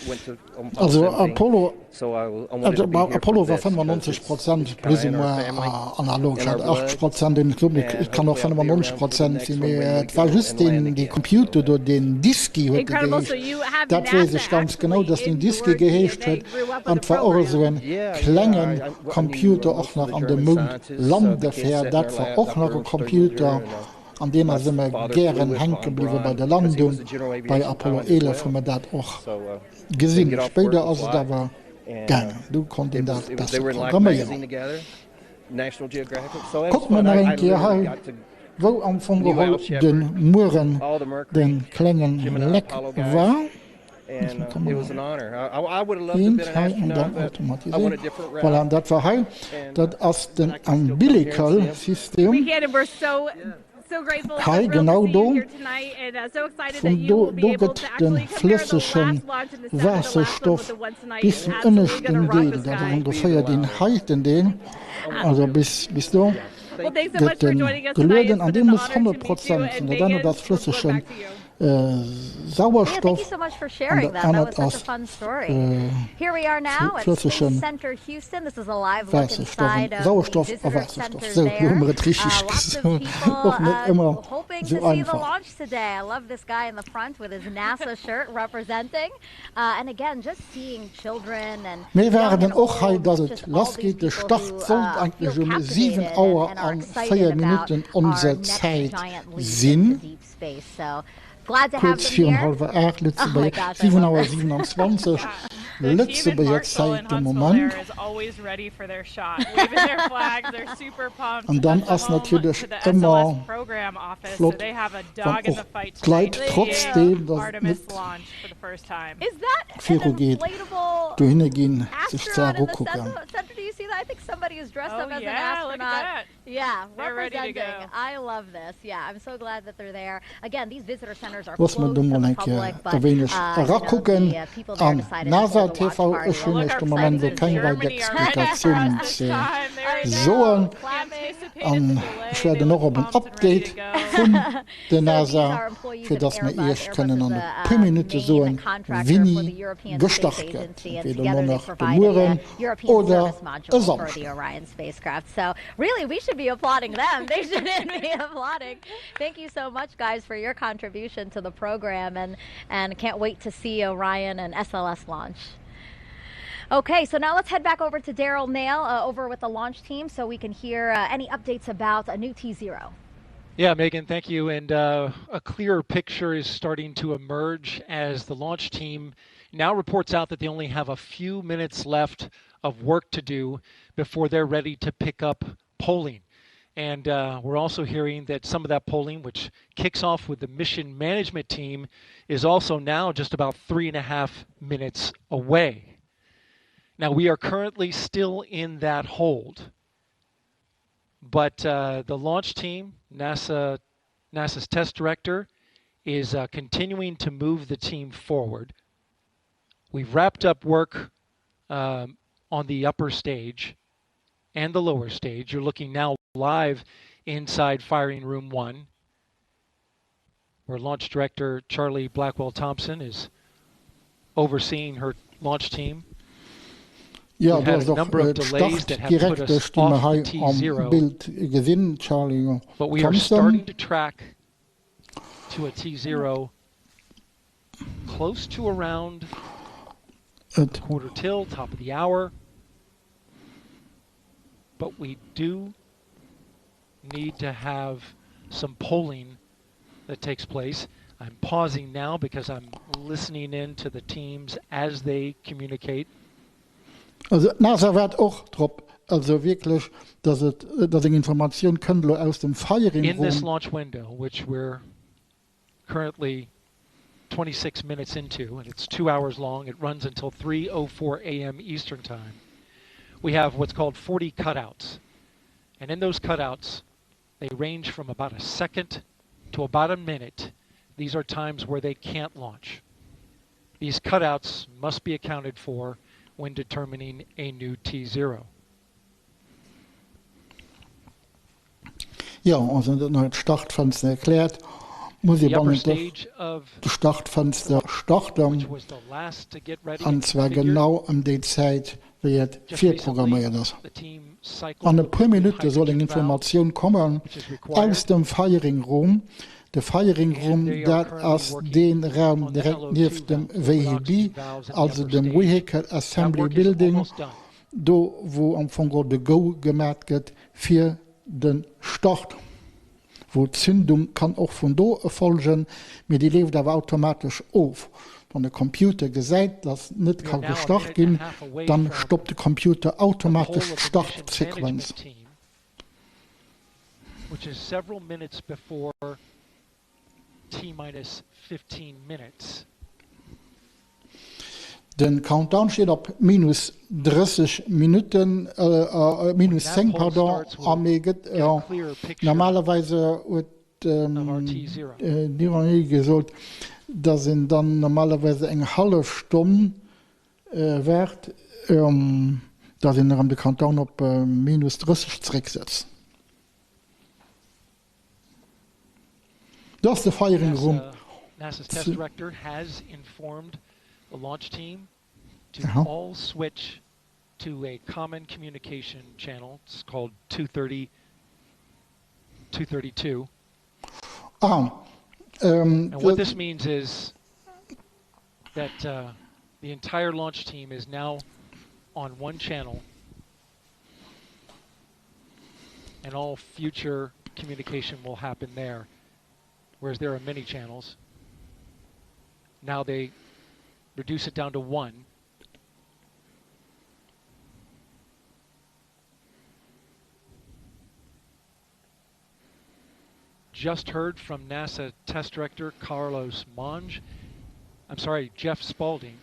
[SPEAKER 10] went to on Apollo
[SPEAKER 1] Also
[SPEAKER 10] 17.
[SPEAKER 1] Apollo,
[SPEAKER 10] So I, I wanted
[SPEAKER 1] also
[SPEAKER 10] to be here for
[SPEAKER 1] Apollo war
[SPEAKER 10] this because
[SPEAKER 1] 95
[SPEAKER 10] it's,
[SPEAKER 1] Prozent
[SPEAKER 10] it's
[SPEAKER 1] plus
[SPEAKER 10] kind
[SPEAKER 1] ou
[SPEAKER 10] of in our
[SPEAKER 1] moins
[SPEAKER 10] family,
[SPEAKER 1] analog. Ech
[SPEAKER 10] in our
[SPEAKER 1] hat 8
[SPEAKER 10] blood,
[SPEAKER 1] Prozent, et kann
[SPEAKER 10] and
[SPEAKER 1] och
[SPEAKER 10] hopefully I'll be
[SPEAKER 1] 95
[SPEAKER 10] around for the
[SPEAKER 1] Prozent
[SPEAKER 10] next
[SPEAKER 1] sinn,
[SPEAKER 10] one
[SPEAKER 1] mee
[SPEAKER 10] when we
[SPEAKER 1] et war
[SPEAKER 10] go
[SPEAKER 1] just
[SPEAKER 10] and
[SPEAKER 1] deen
[SPEAKER 10] land
[SPEAKER 1] dee
[SPEAKER 10] again. So
[SPEAKER 1] Computer do, deen Diski huet e
[SPEAKER 3] Incredible. So
[SPEAKER 1] geheescht.
[SPEAKER 3] you have
[SPEAKER 1] Dat weess
[SPEAKER 3] NASA
[SPEAKER 1] ech ganz genau,
[SPEAKER 3] actually
[SPEAKER 1] dass deen
[SPEAKER 3] in
[SPEAKER 1] Diski
[SPEAKER 3] your
[SPEAKER 1] geheescht
[SPEAKER 3] DNA,
[SPEAKER 1] huet
[SPEAKER 3] grew up with
[SPEAKER 1] an
[SPEAKER 3] the
[SPEAKER 1] et war och
[SPEAKER 3] program.
[SPEAKER 1] esou en
[SPEAKER 10] Yeah, yeah.
[SPEAKER 1] klenge
[SPEAKER 10] I, I, I knew uh,
[SPEAKER 1] Computer
[SPEAKER 10] most
[SPEAKER 1] och
[SPEAKER 10] of
[SPEAKER 1] nach
[SPEAKER 10] the
[SPEAKER 1] an de
[SPEAKER 10] German
[SPEAKER 1] Mound
[SPEAKER 10] scientists, uh, the kids
[SPEAKER 1] landefär,
[SPEAKER 10] sat in
[SPEAKER 1] dat
[SPEAKER 10] our
[SPEAKER 1] war
[SPEAKER 10] lap,
[SPEAKER 1] och
[SPEAKER 10] Dr.
[SPEAKER 1] nach e
[SPEAKER 10] Ernst Sturminger
[SPEAKER 1] Computer.
[SPEAKER 10] and uh,
[SPEAKER 1] An deem
[SPEAKER 10] my
[SPEAKER 1] ass ëmmer
[SPEAKER 10] father flew
[SPEAKER 1] gären
[SPEAKER 10] with
[SPEAKER 1] hänke
[SPEAKER 10] von
[SPEAKER 1] bliwwe bei
[SPEAKER 10] Braun
[SPEAKER 1] der
[SPEAKER 10] because he was
[SPEAKER 1] Landung.
[SPEAKER 10] a general
[SPEAKER 1] Bei
[SPEAKER 10] aviation
[SPEAKER 1] Apollo
[SPEAKER 10] pilot as
[SPEAKER 1] 11
[SPEAKER 10] well.
[SPEAKER 1] hu mer dat och
[SPEAKER 10] So uh, they'd
[SPEAKER 1] gesinn.
[SPEAKER 10] get off work
[SPEAKER 1] Spéider
[SPEAKER 10] and
[SPEAKER 1] ass et
[SPEAKER 10] fly,
[SPEAKER 1] awer
[SPEAKER 10] and uh,
[SPEAKER 1] gaangen, du konnt een
[SPEAKER 10] it was
[SPEAKER 1] dat
[SPEAKER 10] it was they
[SPEAKER 1] besser
[SPEAKER 10] were in Life
[SPEAKER 1] programméieren.
[SPEAKER 10] magazine together, National Geographic. So that was
[SPEAKER 1] Kucke mer
[SPEAKER 10] fun.
[SPEAKER 1] nach
[SPEAKER 10] I,
[SPEAKER 1] eng
[SPEAKER 10] I
[SPEAKER 1] Kéier
[SPEAKER 10] literally
[SPEAKER 1] hei,
[SPEAKER 10] got to
[SPEAKER 1] wou am Fong
[SPEAKER 10] knew
[SPEAKER 1] geholl
[SPEAKER 10] Al
[SPEAKER 1] de
[SPEAKER 10] Shepard,
[SPEAKER 1] Mueren
[SPEAKER 10] all the Mercury,
[SPEAKER 1] de klengen
[SPEAKER 10] Gemini,
[SPEAKER 1] Leck
[SPEAKER 10] Apollo guys.
[SPEAKER 1] war.
[SPEAKER 10] And uh, it was an honor. I, I, I would have loved to have
[SPEAKER 1] Eent
[SPEAKER 10] been an
[SPEAKER 1] hei an dann
[SPEAKER 10] astronaut, but I went
[SPEAKER 1] automatiséiert.
[SPEAKER 10] a different
[SPEAKER 1] Voilà,
[SPEAKER 10] route.
[SPEAKER 1] an dat war hei.
[SPEAKER 10] And uh,
[SPEAKER 1] Dat ass den
[SPEAKER 10] I can still come here and see
[SPEAKER 1] Umbilical
[SPEAKER 10] 'em.
[SPEAKER 3] We
[SPEAKER 1] System.
[SPEAKER 3] can, and we're so so grateful, so
[SPEAKER 1] Hei,
[SPEAKER 3] thrilled to
[SPEAKER 1] genau
[SPEAKER 3] see you
[SPEAKER 1] do.
[SPEAKER 3] here tonight, and uh, so excited that
[SPEAKER 1] Vun
[SPEAKER 3] you
[SPEAKER 1] do,
[SPEAKER 3] will be
[SPEAKER 1] do
[SPEAKER 3] able
[SPEAKER 1] gëtt
[SPEAKER 3] to
[SPEAKER 1] de
[SPEAKER 3] actually compare the
[SPEAKER 1] flëssege
[SPEAKER 3] last launch and the sound of the last one with
[SPEAKER 1] Waasserstoff
[SPEAKER 3] the one tonight.
[SPEAKER 1] bis
[SPEAKER 3] It's
[SPEAKER 1] den
[SPEAKER 3] absolutely
[SPEAKER 1] ënneschten
[SPEAKER 3] gonna rock
[SPEAKER 1] Deel,
[SPEAKER 3] the
[SPEAKER 1] dat ass
[SPEAKER 3] sky.
[SPEAKER 1] ongeféier deen heiten Deel, also bis, bis do,
[SPEAKER 3] Well, thanks so
[SPEAKER 1] gëtt
[SPEAKER 3] much for
[SPEAKER 1] en
[SPEAKER 3] joining us tonight.
[SPEAKER 1] gelueden
[SPEAKER 3] It's
[SPEAKER 1] an
[SPEAKER 3] been
[SPEAKER 1] dee
[SPEAKER 3] an
[SPEAKER 1] muss
[SPEAKER 3] honor to
[SPEAKER 1] 100
[SPEAKER 3] meet you,
[SPEAKER 1] Prozent
[SPEAKER 3] and
[SPEAKER 1] sinn. Dat anert
[SPEAKER 3] Megan,
[SPEAKER 1] ass
[SPEAKER 3] we'll throw it
[SPEAKER 1] flëssegen
[SPEAKER 3] back to you.
[SPEAKER 6] Yeah, thank you
[SPEAKER 1] Sauerstoff
[SPEAKER 6] so much for
[SPEAKER 1] an
[SPEAKER 6] sharing
[SPEAKER 1] dat
[SPEAKER 6] that. That
[SPEAKER 1] anert
[SPEAKER 6] was such a
[SPEAKER 1] ass
[SPEAKER 6] fun story. Here we are now at Space
[SPEAKER 1] flëssegen
[SPEAKER 6] Center Houston. This is a live look
[SPEAKER 1] Waasserstoff.
[SPEAKER 6] inside of the
[SPEAKER 1] Sauerstoff a
[SPEAKER 6] visitor
[SPEAKER 1] Waasserstoff,
[SPEAKER 6] center
[SPEAKER 1] sou, lo hu
[SPEAKER 6] there.
[SPEAKER 1] mer et richteg
[SPEAKER 6] Uh, lots of
[SPEAKER 1] gesot.
[SPEAKER 6] people
[SPEAKER 1] Och net
[SPEAKER 6] uh,
[SPEAKER 1] ëmmer
[SPEAKER 6] hoping to
[SPEAKER 1] sou
[SPEAKER 6] see the
[SPEAKER 1] einfach.
[SPEAKER 6] launch today. I love this guy in the front with his NASA shirt representing. Uh, and again, just seeing children and
[SPEAKER 1] Mir
[SPEAKER 6] young
[SPEAKER 1] waarden
[SPEAKER 6] and
[SPEAKER 1] och hei,
[SPEAKER 6] old,
[SPEAKER 1] dass et
[SPEAKER 6] just all
[SPEAKER 1] lass
[SPEAKER 6] these
[SPEAKER 1] geet. De
[SPEAKER 6] people
[SPEAKER 1] Start
[SPEAKER 6] who
[SPEAKER 1] sollt
[SPEAKER 6] uh,
[SPEAKER 1] eigentlech
[SPEAKER 6] feel
[SPEAKER 1] um 7
[SPEAKER 6] captivated and,
[SPEAKER 1] Auer
[SPEAKER 6] and are
[SPEAKER 1] an
[SPEAKER 6] excited
[SPEAKER 1] 4
[SPEAKER 6] about
[SPEAKER 1] Minutten
[SPEAKER 6] our
[SPEAKER 1] onser
[SPEAKER 6] next
[SPEAKER 1] Zäit
[SPEAKER 6] giant leap into
[SPEAKER 1] sinn.
[SPEAKER 6] deep space. So glad to have
[SPEAKER 1] Kuerz
[SPEAKER 6] them
[SPEAKER 1] virun
[SPEAKER 6] here.
[SPEAKER 1] hallwer 8
[SPEAKER 6] Oh my
[SPEAKER 1] Lëtzebuerger,
[SPEAKER 6] gosh, I
[SPEAKER 1] 7
[SPEAKER 6] love
[SPEAKER 1] Auer
[SPEAKER 6] this.
[SPEAKER 1] 27
[SPEAKER 11] Yeah. The team in
[SPEAKER 1] Lëtzebuerger
[SPEAKER 11] Marshall
[SPEAKER 1] Zäit
[SPEAKER 11] and
[SPEAKER 1] de
[SPEAKER 11] Huntsville
[SPEAKER 1] Moment.
[SPEAKER 11] there is always ready for their shot, waving their flags. They're super pumped.
[SPEAKER 1] An dann
[SPEAKER 11] That's the
[SPEAKER 1] ass
[SPEAKER 11] home
[SPEAKER 1] natierlech
[SPEAKER 11] to the
[SPEAKER 1] ëmmer
[SPEAKER 11] SLS program office, so
[SPEAKER 1] flott,
[SPEAKER 11] they have a
[SPEAKER 1] wann
[SPEAKER 11] dog in
[SPEAKER 1] och
[SPEAKER 11] the fight
[SPEAKER 1] d'Leit
[SPEAKER 11] tonight to see
[SPEAKER 1] trotzdeem, dass et
[SPEAKER 11] Artemis
[SPEAKER 1] net
[SPEAKER 11] launch for the first time.
[SPEAKER 6] Is that an
[SPEAKER 1] viru geet,
[SPEAKER 6] inflatable
[SPEAKER 1] dohinne ginn, sech
[SPEAKER 6] astronaut
[SPEAKER 1] d'Saach
[SPEAKER 6] in the
[SPEAKER 1] ukucken.
[SPEAKER 6] center? Center? Do you see that? I think somebody is dressed
[SPEAKER 11] Oh
[SPEAKER 6] up as an
[SPEAKER 11] yeah, look at
[SPEAKER 6] astronaut.
[SPEAKER 11] that.
[SPEAKER 6] Yeah,
[SPEAKER 11] They're ready to
[SPEAKER 6] representing.
[SPEAKER 11] go.
[SPEAKER 6] I love this. Yeah, I'm so glad that they're there. Again, these visitor centers are
[SPEAKER 1] Loosse mer
[SPEAKER 6] closed
[SPEAKER 1] do
[SPEAKER 6] to
[SPEAKER 1] mol
[SPEAKER 6] the
[SPEAKER 1] eng Kéier
[SPEAKER 6] public,
[SPEAKER 1] e
[SPEAKER 6] but
[SPEAKER 1] wéineg
[SPEAKER 6] uh, you know,
[SPEAKER 1] erakucken
[SPEAKER 6] the uh, people there
[SPEAKER 1] an
[SPEAKER 6] decided to hold
[SPEAKER 1] NASA
[SPEAKER 6] a watch
[SPEAKER 1] TV.
[SPEAKER 6] party.
[SPEAKER 1] Ech
[SPEAKER 6] Well,
[SPEAKER 1] hunn
[SPEAKER 11] Look,
[SPEAKER 1] iech
[SPEAKER 11] our
[SPEAKER 1] de Moment
[SPEAKER 11] friends
[SPEAKER 1] elo
[SPEAKER 11] in
[SPEAKER 1] keng weider
[SPEAKER 11] Germany are ready for
[SPEAKER 1] Explikatiounen
[SPEAKER 11] us this
[SPEAKER 1] ze
[SPEAKER 11] time. They're
[SPEAKER 6] I know,
[SPEAKER 1] soen.
[SPEAKER 6] clapping.
[SPEAKER 11] anticipated
[SPEAKER 1] An
[SPEAKER 11] the
[SPEAKER 1] ech
[SPEAKER 11] delay.
[SPEAKER 1] waarden
[SPEAKER 11] They
[SPEAKER 1] och
[SPEAKER 11] look
[SPEAKER 1] op en
[SPEAKER 11] pumped and ready
[SPEAKER 1] Update
[SPEAKER 11] to go.
[SPEAKER 1] vun der
[SPEAKER 6] So these
[SPEAKER 1] NASA,
[SPEAKER 6] are employees
[SPEAKER 1] fir
[SPEAKER 6] of
[SPEAKER 1] dass mer
[SPEAKER 6] Airbus.
[SPEAKER 1] iech
[SPEAKER 6] Airbus
[SPEAKER 1] kënnen
[SPEAKER 6] is
[SPEAKER 1] an e
[SPEAKER 6] the
[SPEAKER 1] puer
[SPEAKER 6] uh,
[SPEAKER 1] Minutte
[SPEAKER 6] main
[SPEAKER 1] soen,
[SPEAKER 6] contractor for the
[SPEAKER 1] wéini
[SPEAKER 6] European Space
[SPEAKER 1] gestart gëtt,
[SPEAKER 6] Agency, and
[SPEAKER 1] entweder elo
[SPEAKER 6] together they
[SPEAKER 1] nach de
[SPEAKER 6] provided the
[SPEAKER 1] Mueren
[SPEAKER 6] European
[SPEAKER 1] oder
[SPEAKER 6] Service
[SPEAKER 1] e
[SPEAKER 6] Module for the
[SPEAKER 1] Samschdeg.
[SPEAKER 6] Orion spacecraft. So really, we should be applauding them. They shouldn't be applauding. Thank you so much, guys, for your contribution to the program, and and can't wait to see Orion and SLS launch. Okay, so now let's head back over to Derrol Nail uh, over with the launch team so we can hear uh, any updates about a new T0.
[SPEAKER 5] Yeah, Megan, thank you. And uh, a clearer picture is starting to emerge as the launch team now reports out that they only have a few minutes left of work to do before they're ready to pick up polling. And uh, we're also hearing that some of that polling, which kicks off with the mission management team, is also now just about 3.5 minutes away. Now, we are currently still in that hold, but uh, the launch team, NASA NASA's test director is uh, continuing to move the team forward. We've wrapped up work um, on the upper stage and the lower stage. You're looking now live inside firing room one, where launch director Charlie Blackwell Thompson is overseeing her launch team.
[SPEAKER 1] Jo, do ass och d'Startdirektesch, déi mer hei am Bild gesinn, d'Charlie Thompson.
[SPEAKER 5] Et. But we do need to have some polling that takes place. I'm pausing now because I'm listening in to the teams as they communicate.
[SPEAKER 1] Also d'NASA waart och drop, also wierklech, dass et, dass eng Informatioun kënnt elo aus dem Firing
[SPEAKER 5] In this
[SPEAKER 1] Room.
[SPEAKER 5] launch window, which we're currently 26 minutes into, and it's two hours long, it runs until 3.04 a.m. Eastern Time, we have what's called 40 cutouts. And in those cutouts, they range from about a second to about a minute. These are times where they can't launch. These cutouts must be accounted for when determining a new T0.
[SPEAKER 1] Jo, also dat neit Startfenster erkläert, muss ee bannent der Startfenster starten, an zwar genau ëm déi Zäit, wéi et virprogramméiert ass. An e puer Minutte soll eng Informatioun kommen aus dem Firing Room. De Firing Room, dat ass dee Raum direkt nieft dem VAB, also dem Vehicle Assembly Building, do wou am Fong geholl de Go gemat gëtt fir de Start, wou d'Zündung kann och vun do erfolgen, mee déi leeft awer automatesch of. Wann de Computer gesäit, dass net ka gestart ginn, dann stoppt de Computer automatesch d'Startsequenz.
[SPEAKER 5] Which is several minutes before T minus 15 minutes.
[SPEAKER 1] Den Countdown steet op minus 30 Minutten, minus 10 pardon, a mee gëtt normalerweise huet d'Ironie gesot, datt een dann normalerweise eng hallef Stonn waart, datt een erëm de Countdown op minus 30 zerécksetzt. Do ass de Firing Room.
[SPEAKER 5] NASA's test director has informed the launch team to all switch to a common communication channel. It's called 230, 232.
[SPEAKER 1] Ah,
[SPEAKER 5] um, and what this means is that uh, the entire launch team is now on one channel and all future communication will happen there. Whereas there are many channels. Now they reduce it down to one. Just heard from NASA test director Carlos Monge. I'm sorry, Jeff Spalding.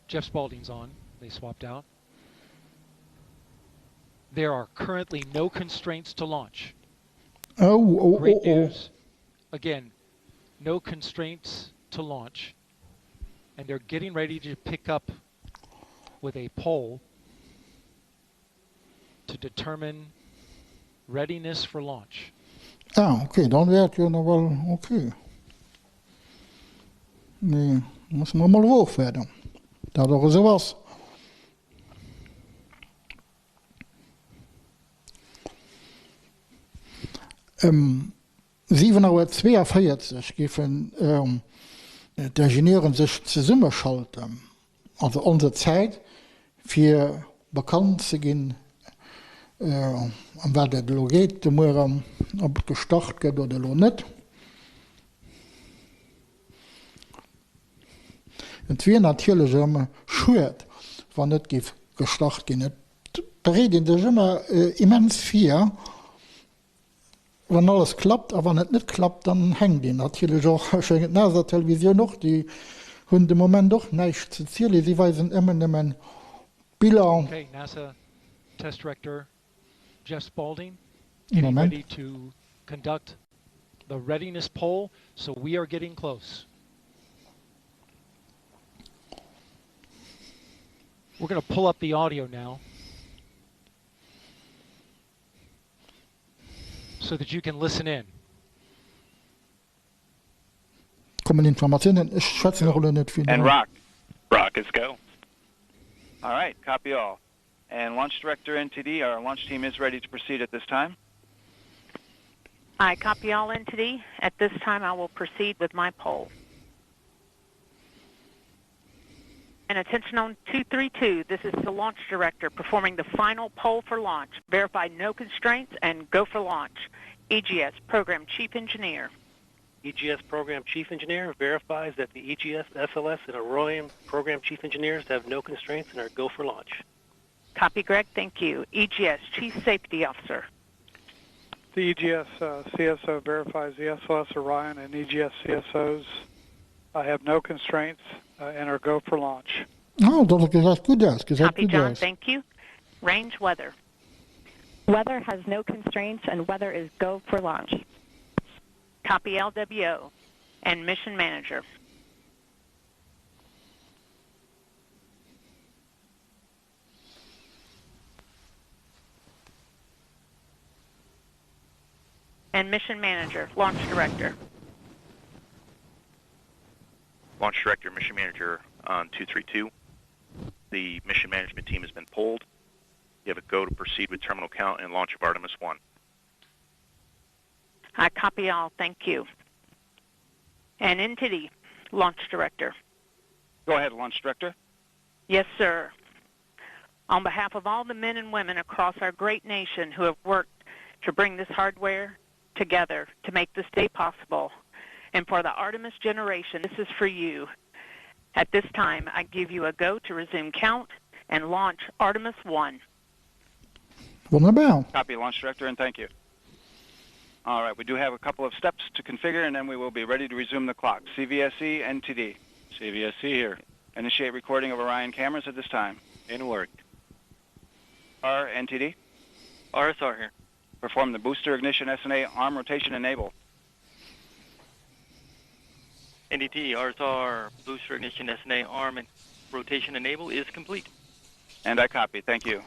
[SPEAKER 5] Jeff Spalding's on. They swapped out. There are currently no constraints to launch.
[SPEAKER 1] Oh, oh,
[SPEAKER 5] Great
[SPEAKER 1] oh, oh.
[SPEAKER 5] news. Again, no constraints to launch. And they're getting ready to pick up with a poll to determine readiness for launch.
[SPEAKER 1] Ah, okay, dann wär et jo nawell okay. Mee musse mer emol ofwaarden, dat och esou ass. Ëm 7 Auer 42 géifen d'Ingenieuren sech zesummeschalten, also onser Zäit, fir bekannt ze ginn, ëm wat et elo geet de Mueren, ob et gestart gëtt oder elo net. Et wier natierlech erëm schued, wann net géif gestart ginn. Et bereet ee sech ëmmer immens vir, wann alles klappt. A wann et net klappt, dann hänkt een natierlech och. Ech mengen, d'NASA-Televisioun och, déi hunn de Moment och näischt ze zielen. Si weisen ëmmer nëmmen Biller.
[SPEAKER 5] Okay, NASA test director Jeff Spalding
[SPEAKER 1] Ee
[SPEAKER 5] getting
[SPEAKER 1] Moment.
[SPEAKER 5] ready to conduct. the readiness poll, so we are getting close. We're going to pull up the audio now so that you can listen in.
[SPEAKER 1] Kommen Informatiounen, ech schwätzen och elo net vill.
[SPEAKER 12] And rock. Rock is go. All right, copy all. And launch director NTD, our launch team is ready to proceed at this time.
[SPEAKER 13] I copy all NTD. At this time, I will proceed with my poll. And attention on 232, this is the launch director performing the final poll for launch. Verify no constraints and go for launch. EGS Program Chief Engineer.
[SPEAKER 14] EGS Program Chief Engineer verifies that the EGS, SLS, and Orion Program Chief Engineers have no constraints and are go for launch.
[SPEAKER 13] Copy, Greg. Thank you. EGS Chief Safety Officer.
[SPEAKER 15] The EGS uh, CSO verifies the SLS Orion and EGS CSOs uh, have no constraints uh, and are go for launch.
[SPEAKER 1] Oh, dat gesäit gutt aus, gesäit
[SPEAKER 13] Copy,
[SPEAKER 1] gutt
[SPEAKER 13] John.
[SPEAKER 1] aus.
[SPEAKER 13] Thank you. Range weather.
[SPEAKER 16] Weather has no constraints and weather is go for launch.
[SPEAKER 13] Copy LWO and mission manager. And mission manager, launch director.
[SPEAKER 17] Launch director, mission manager on 232. The mission management team has been polled. You have a go to proceed with terminal count and launch of Artemis 1.
[SPEAKER 13] I copy all. Thank you. And NTD, launch director.
[SPEAKER 12] Go ahead, launch director.
[SPEAKER 13] Yes, sir. On behalf of all the men and women across our great nation who have worked to bring this hardware together to make this day possible, and for the Artemis generation, this is for you. At this time, I give you a go to resume count and launch Artemis 1.
[SPEAKER 1] Wonnerbar.
[SPEAKER 12] Copy, launch director, and thank you. All right, we do have a couple of steps to configure, and then we will be ready to resume the clock. CVSE, NTD.
[SPEAKER 18] CVSE here.
[SPEAKER 12] Initiate recording of Orion cameras at this time.
[SPEAKER 18] In work.
[SPEAKER 12] R, NTD.
[SPEAKER 19] RSR here.
[SPEAKER 12] Perform the booster ignition SNA arm rotation enable.
[SPEAKER 19] NDT, RSR, booster ignition SNA arm and rotation enable is complete.
[SPEAKER 12] And I copy. Thank you.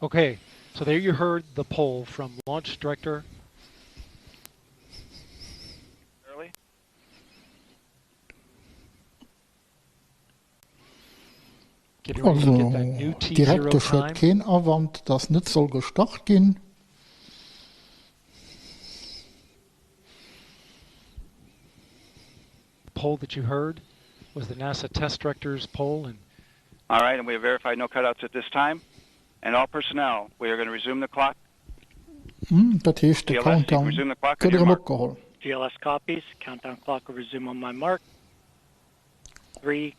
[SPEAKER 5] Okay, so there you heard the poll from launch director.
[SPEAKER 12] Early.
[SPEAKER 1] Also, d'Direktesch huet keen Awand, datt net soll gestart ginn.
[SPEAKER 5] Poll that you heard was the NASA test director's poll and
[SPEAKER 12] All right, and we have verified no cutouts at this time. And all personnel, we are going to resume the clock.
[SPEAKER 1] Dat heescht, de Countdown gëtt erëm opgeholl.
[SPEAKER 20] GLS copies, countdown clock will resume on my mark. 3,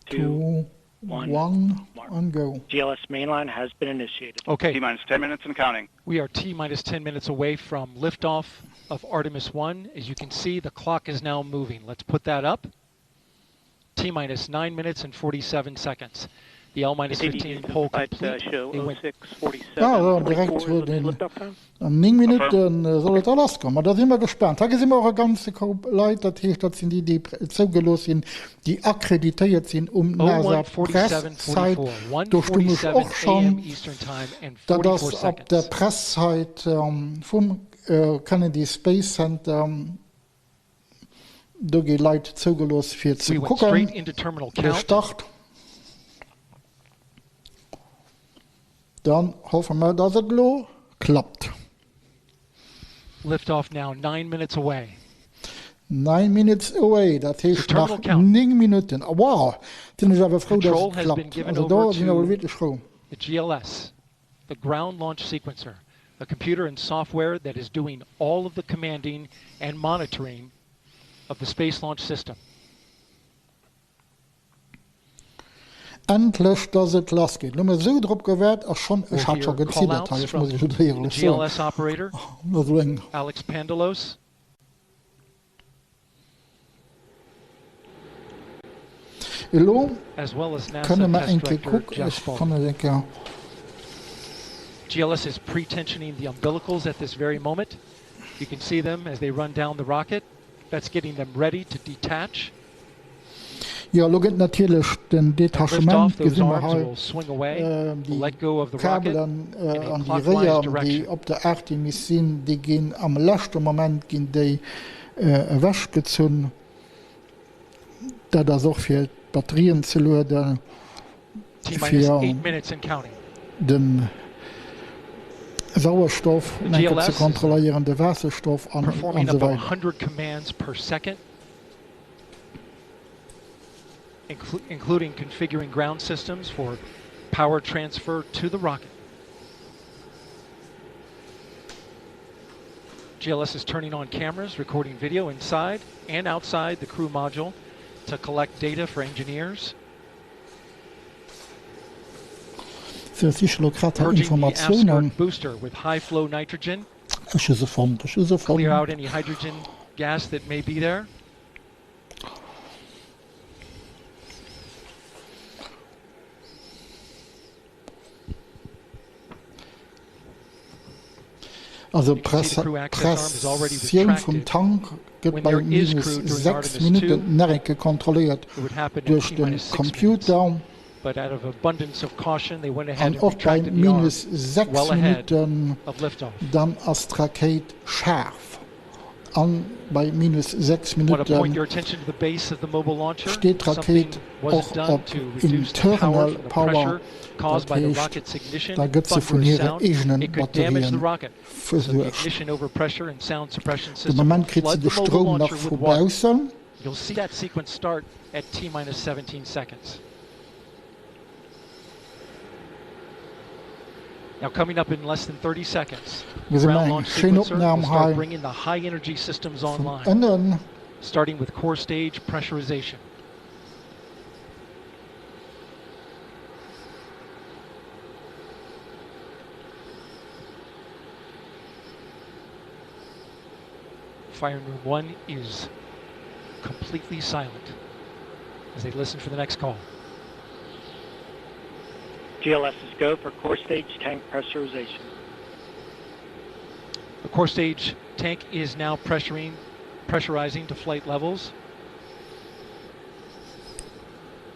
[SPEAKER 20] 2, 1,
[SPEAKER 1] 1 and go.
[SPEAKER 20] GLS mainline has been initiated.
[SPEAKER 5] Okay.
[SPEAKER 12] T minus 10 minutes and counting.
[SPEAKER 5] We are T minus 10 minutes away from liftoff of Artemis 1. As you can see, the clock is now moving. Let's put that up. T minus 9 minutes and 47 seconds. The L minus 15 poll complete. They went
[SPEAKER 1] Ja, direkt huet een an 9 Minutten soll et da lass goen. Ma da si mer gespaant. Hei gesi mer och e ganze Koup Leit, dat heescht, dat sinn déi, déi zougelooss sinn, déi akkreditéiert sinn um NASA Press Site. Do stung ech och schonn. Dat ass op der Press Site vum Kennedy Space Center. Do gi Leit zougelooss fir ze kucken, de Start. Dann hoffe mer, dass et elo klappt.
[SPEAKER 5] Liftoff now 9 minutes away.
[SPEAKER 1] 9 minutes away, dat heescht nach 9 Minutten. Wow, sinn ech awer frou, dass et klappt. Also do sinn ech awer wierklech frou.
[SPEAKER 5] The GLS, the Ground Launch Sequencer, a computer and software that is doing all of the commanding and monitoring of the Space Launch System.
[SPEAKER 1] Endlech dass et lass geet. Lo hu mer esou drop gewaart a schonn, ech hat scho geziddert hei, ech muss iech elo éierlech soen.
[SPEAKER 5] GLS operator Alex Pandelos.
[SPEAKER 1] Elo kënne mer eng Kéier kucken, ech kann et eng Kéier.
[SPEAKER 5] GLS is pre-tensioning the umbilicals at this very moment. You can see them as they run down the rocket. That's getting them ready to detach.
[SPEAKER 1] Jo, elo gëtt natierlech den Detachement, gesi mer hei, déi Kabelen an déi Réier, déi op der Artemis sinn, déi ginn am leschte Moment ginn déi ewechgezunn. Dat ass och fir d'Batterien ze lueden, fir de Sauerstoff enke ze kontrolléieren, de Waasserstoff an esou weider.
[SPEAKER 5] Including configuring ground systems for power transfer to the rocket. GLS is turning on cameras, recording video inside and outside the crew module to collect data for engineers.
[SPEAKER 1] Sou, ech siche lo grad hei Informatiounen.
[SPEAKER 5] Booster with high flow nitrogen.
[SPEAKER 1] Ech hu se fonnt, ech hu se fonnt.
[SPEAKER 5] Clear out any hydrogen gas that may be there.
[SPEAKER 1] Also d'Pressioun vum Tank gëtt bei minus 6 Minutten nach eng Kéier kontrolléiert duerch de Computer. An och bei minus 6 Minutten, dann ass d'Rakéit schaarf. An bei minus 6 Minutte steet d'Rakéit och op Internal Power, dat heescht da gëtt se vun hire eegene Batterien versuergt. De Moment kritt se de Stroum nach vu baussen.
[SPEAKER 5] Now coming up in less than 30 seconds,
[SPEAKER 1] Mir
[SPEAKER 5] ground
[SPEAKER 1] eng
[SPEAKER 5] launch
[SPEAKER 1] schéin
[SPEAKER 5] sequencer
[SPEAKER 1] Opnam
[SPEAKER 5] will start
[SPEAKER 1] hei
[SPEAKER 5] bringing the high energy systems
[SPEAKER 1] vun
[SPEAKER 5] online,
[SPEAKER 1] ënnen.
[SPEAKER 5] starting with core stage pressurization. Firing room 1 is completely silent as they listen for the next call.
[SPEAKER 20] GLS is go for core stage tank pressurization.
[SPEAKER 5] The core stage tank is now pressuring, pressurizing to flight levels.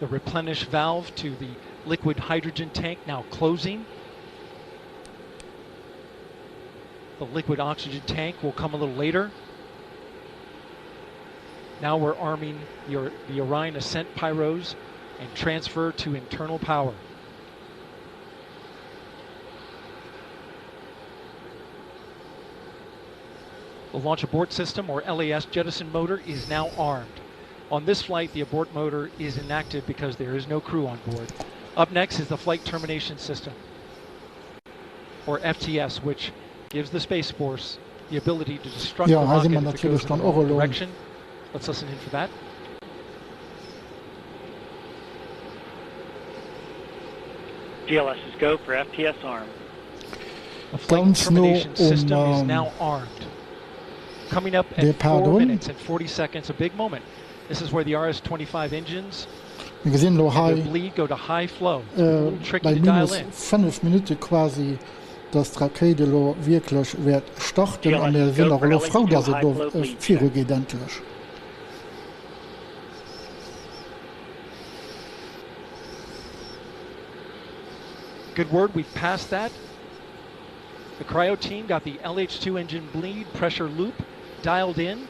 [SPEAKER 5] The replenish valve to the liquid hydrogen tank now closing. The liquid oxygen tank will come a little later. Now we're arming your, the Orion ascent pyros and transfer to internal power. The launch abort system, or LAS jettison motor, is now armed. On this flight, the abort motor is inactive because there is no crew on board. Up next is the flight termination system, or FTS, which gives the Space Force the ability to destruct
[SPEAKER 1] Jo,
[SPEAKER 5] the
[SPEAKER 1] hei si
[SPEAKER 5] rocket
[SPEAKER 1] mer
[SPEAKER 5] if it goes
[SPEAKER 1] natierlech
[SPEAKER 5] in the
[SPEAKER 1] dann och
[SPEAKER 5] wrong
[SPEAKER 1] elo.
[SPEAKER 5] direction. Let's listen in for that.
[SPEAKER 20] GLS is go for FTS arm.
[SPEAKER 5] The flight
[SPEAKER 1] Ganz no
[SPEAKER 5] termination system is
[SPEAKER 1] um
[SPEAKER 5] now armed. Coming up at
[SPEAKER 1] Depart
[SPEAKER 5] 4
[SPEAKER 1] un.
[SPEAKER 5] minutes and 40 seconds, a big moment. This is where the RS-25 engines
[SPEAKER 1] Mir gesinn elo
[SPEAKER 5] and their
[SPEAKER 1] hei
[SPEAKER 5] bleed go to high flow. It's a little tricky
[SPEAKER 1] bei
[SPEAKER 5] to dial
[SPEAKER 1] minus
[SPEAKER 5] in.
[SPEAKER 1] 5 Minutte quasi, dass d'Rakéit elo wierklech wäert starten a mir sinn och elo frou, dass et elo virugeet endlech.
[SPEAKER 5] Good word, we've passed that. The cryo team got the LH2 engine bleed pressure loop dialed in.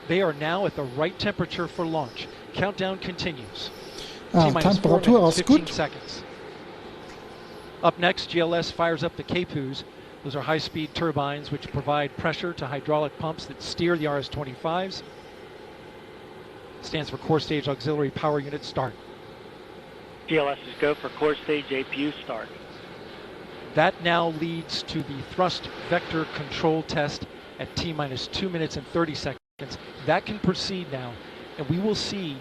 [SPEAKER 5] They are now at the right temperature for launch. Countdown continues.
[SPEAKER 1] Ah,
[SPEAKER 5] T minus 4
[SPEAKER 1] d'Temperatur
[SPEAKER 5] minutes,
[SPEAKER 1] ass
[SPEAKER 5] 15
[SPEAKER 1] gutt.
[SPEAKER 5] seconds. Up next, GLS fires up the KPUs. Those are high-speed turbines which provide pressure to hydraulic pumps that steer the RS-25s. Stands for Core Stage Auxiliary Power Unit Start.
[SPEAKER 20] GLS is go for core stage APU start.
[SPEAKER 5] That now leads to the thrust vector control test at T minus 2 minutes and 30 seconds. That can proceed now, and we will see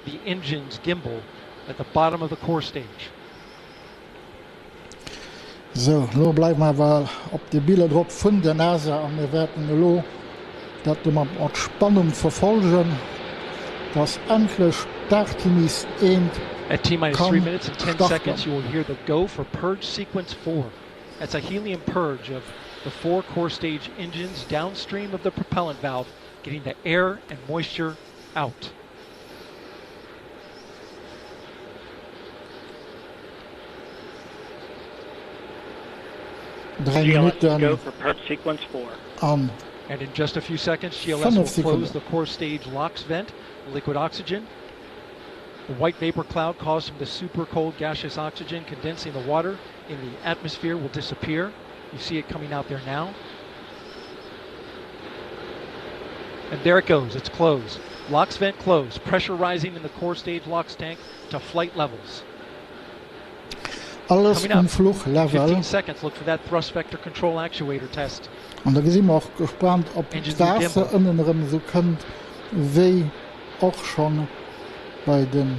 [SPEAKER 5] the engine's gimbal at the bottom of the core stage.
[SPEAKER 1] Sou, elo bleiwe mer awer op de Biller drop vun der NASA a mir wäerten elo dat do mat Spannung verfolgen, dass endlech d'Artemis 1.
[SPEAKER 5] At T minus
[SPEAKER 1] kann
[SPEAKER 5] 3 minutes and 10
[SPEAKER 1] starten.
[SPEAKER 5] seconds, you will hear the go for purge sequence 4. That's a helium purge of the four core stage engines downstream of the propellant valve, getting the air and moisture out.
[SPEAKER 1] Dräi
[SPEAKER 20] GLS is go
[SPEAKER 1] Minutten
[SPEAKER 20] for purge sequence 4.
[SPEAKER 1] an
[SPEAKER 5] And in just a few seconds, GLS
[SPEAKER 1] 5
[SPEAKER 5] will close
[SPEAKER 1] Sekonnen.
[SPEAKER 5] the core stage LOX vent, liquid oxygen. The white vapor cloud caused from the super cold gaseous oxygen condensing the water in the atmosphere will disappear. You see it coming out there now. And there it goes, it's closed. LOX vent closed, pressure rising in the core stage LOX tank to flight levels.
[SPEAKER 1] Alles
[SPEAKER 5] Coming
[SPEAKER 1] um
[SPEAKER 5] up,
[SPEAKER 1] Fluchlevel.
[SPEAKER 5] 15 seconds, look for that thrust vector control actuator test.
[SPEAKER 1] An da gesi mer och gespaant, ob
[SPEAKER 5] Engines will
[SPEAKER 1] d'Waasser
[SPEAKER 5] dimmer.
[SPEAKER 1] ënnen erëm esou kënnt, wéi och schonn bei den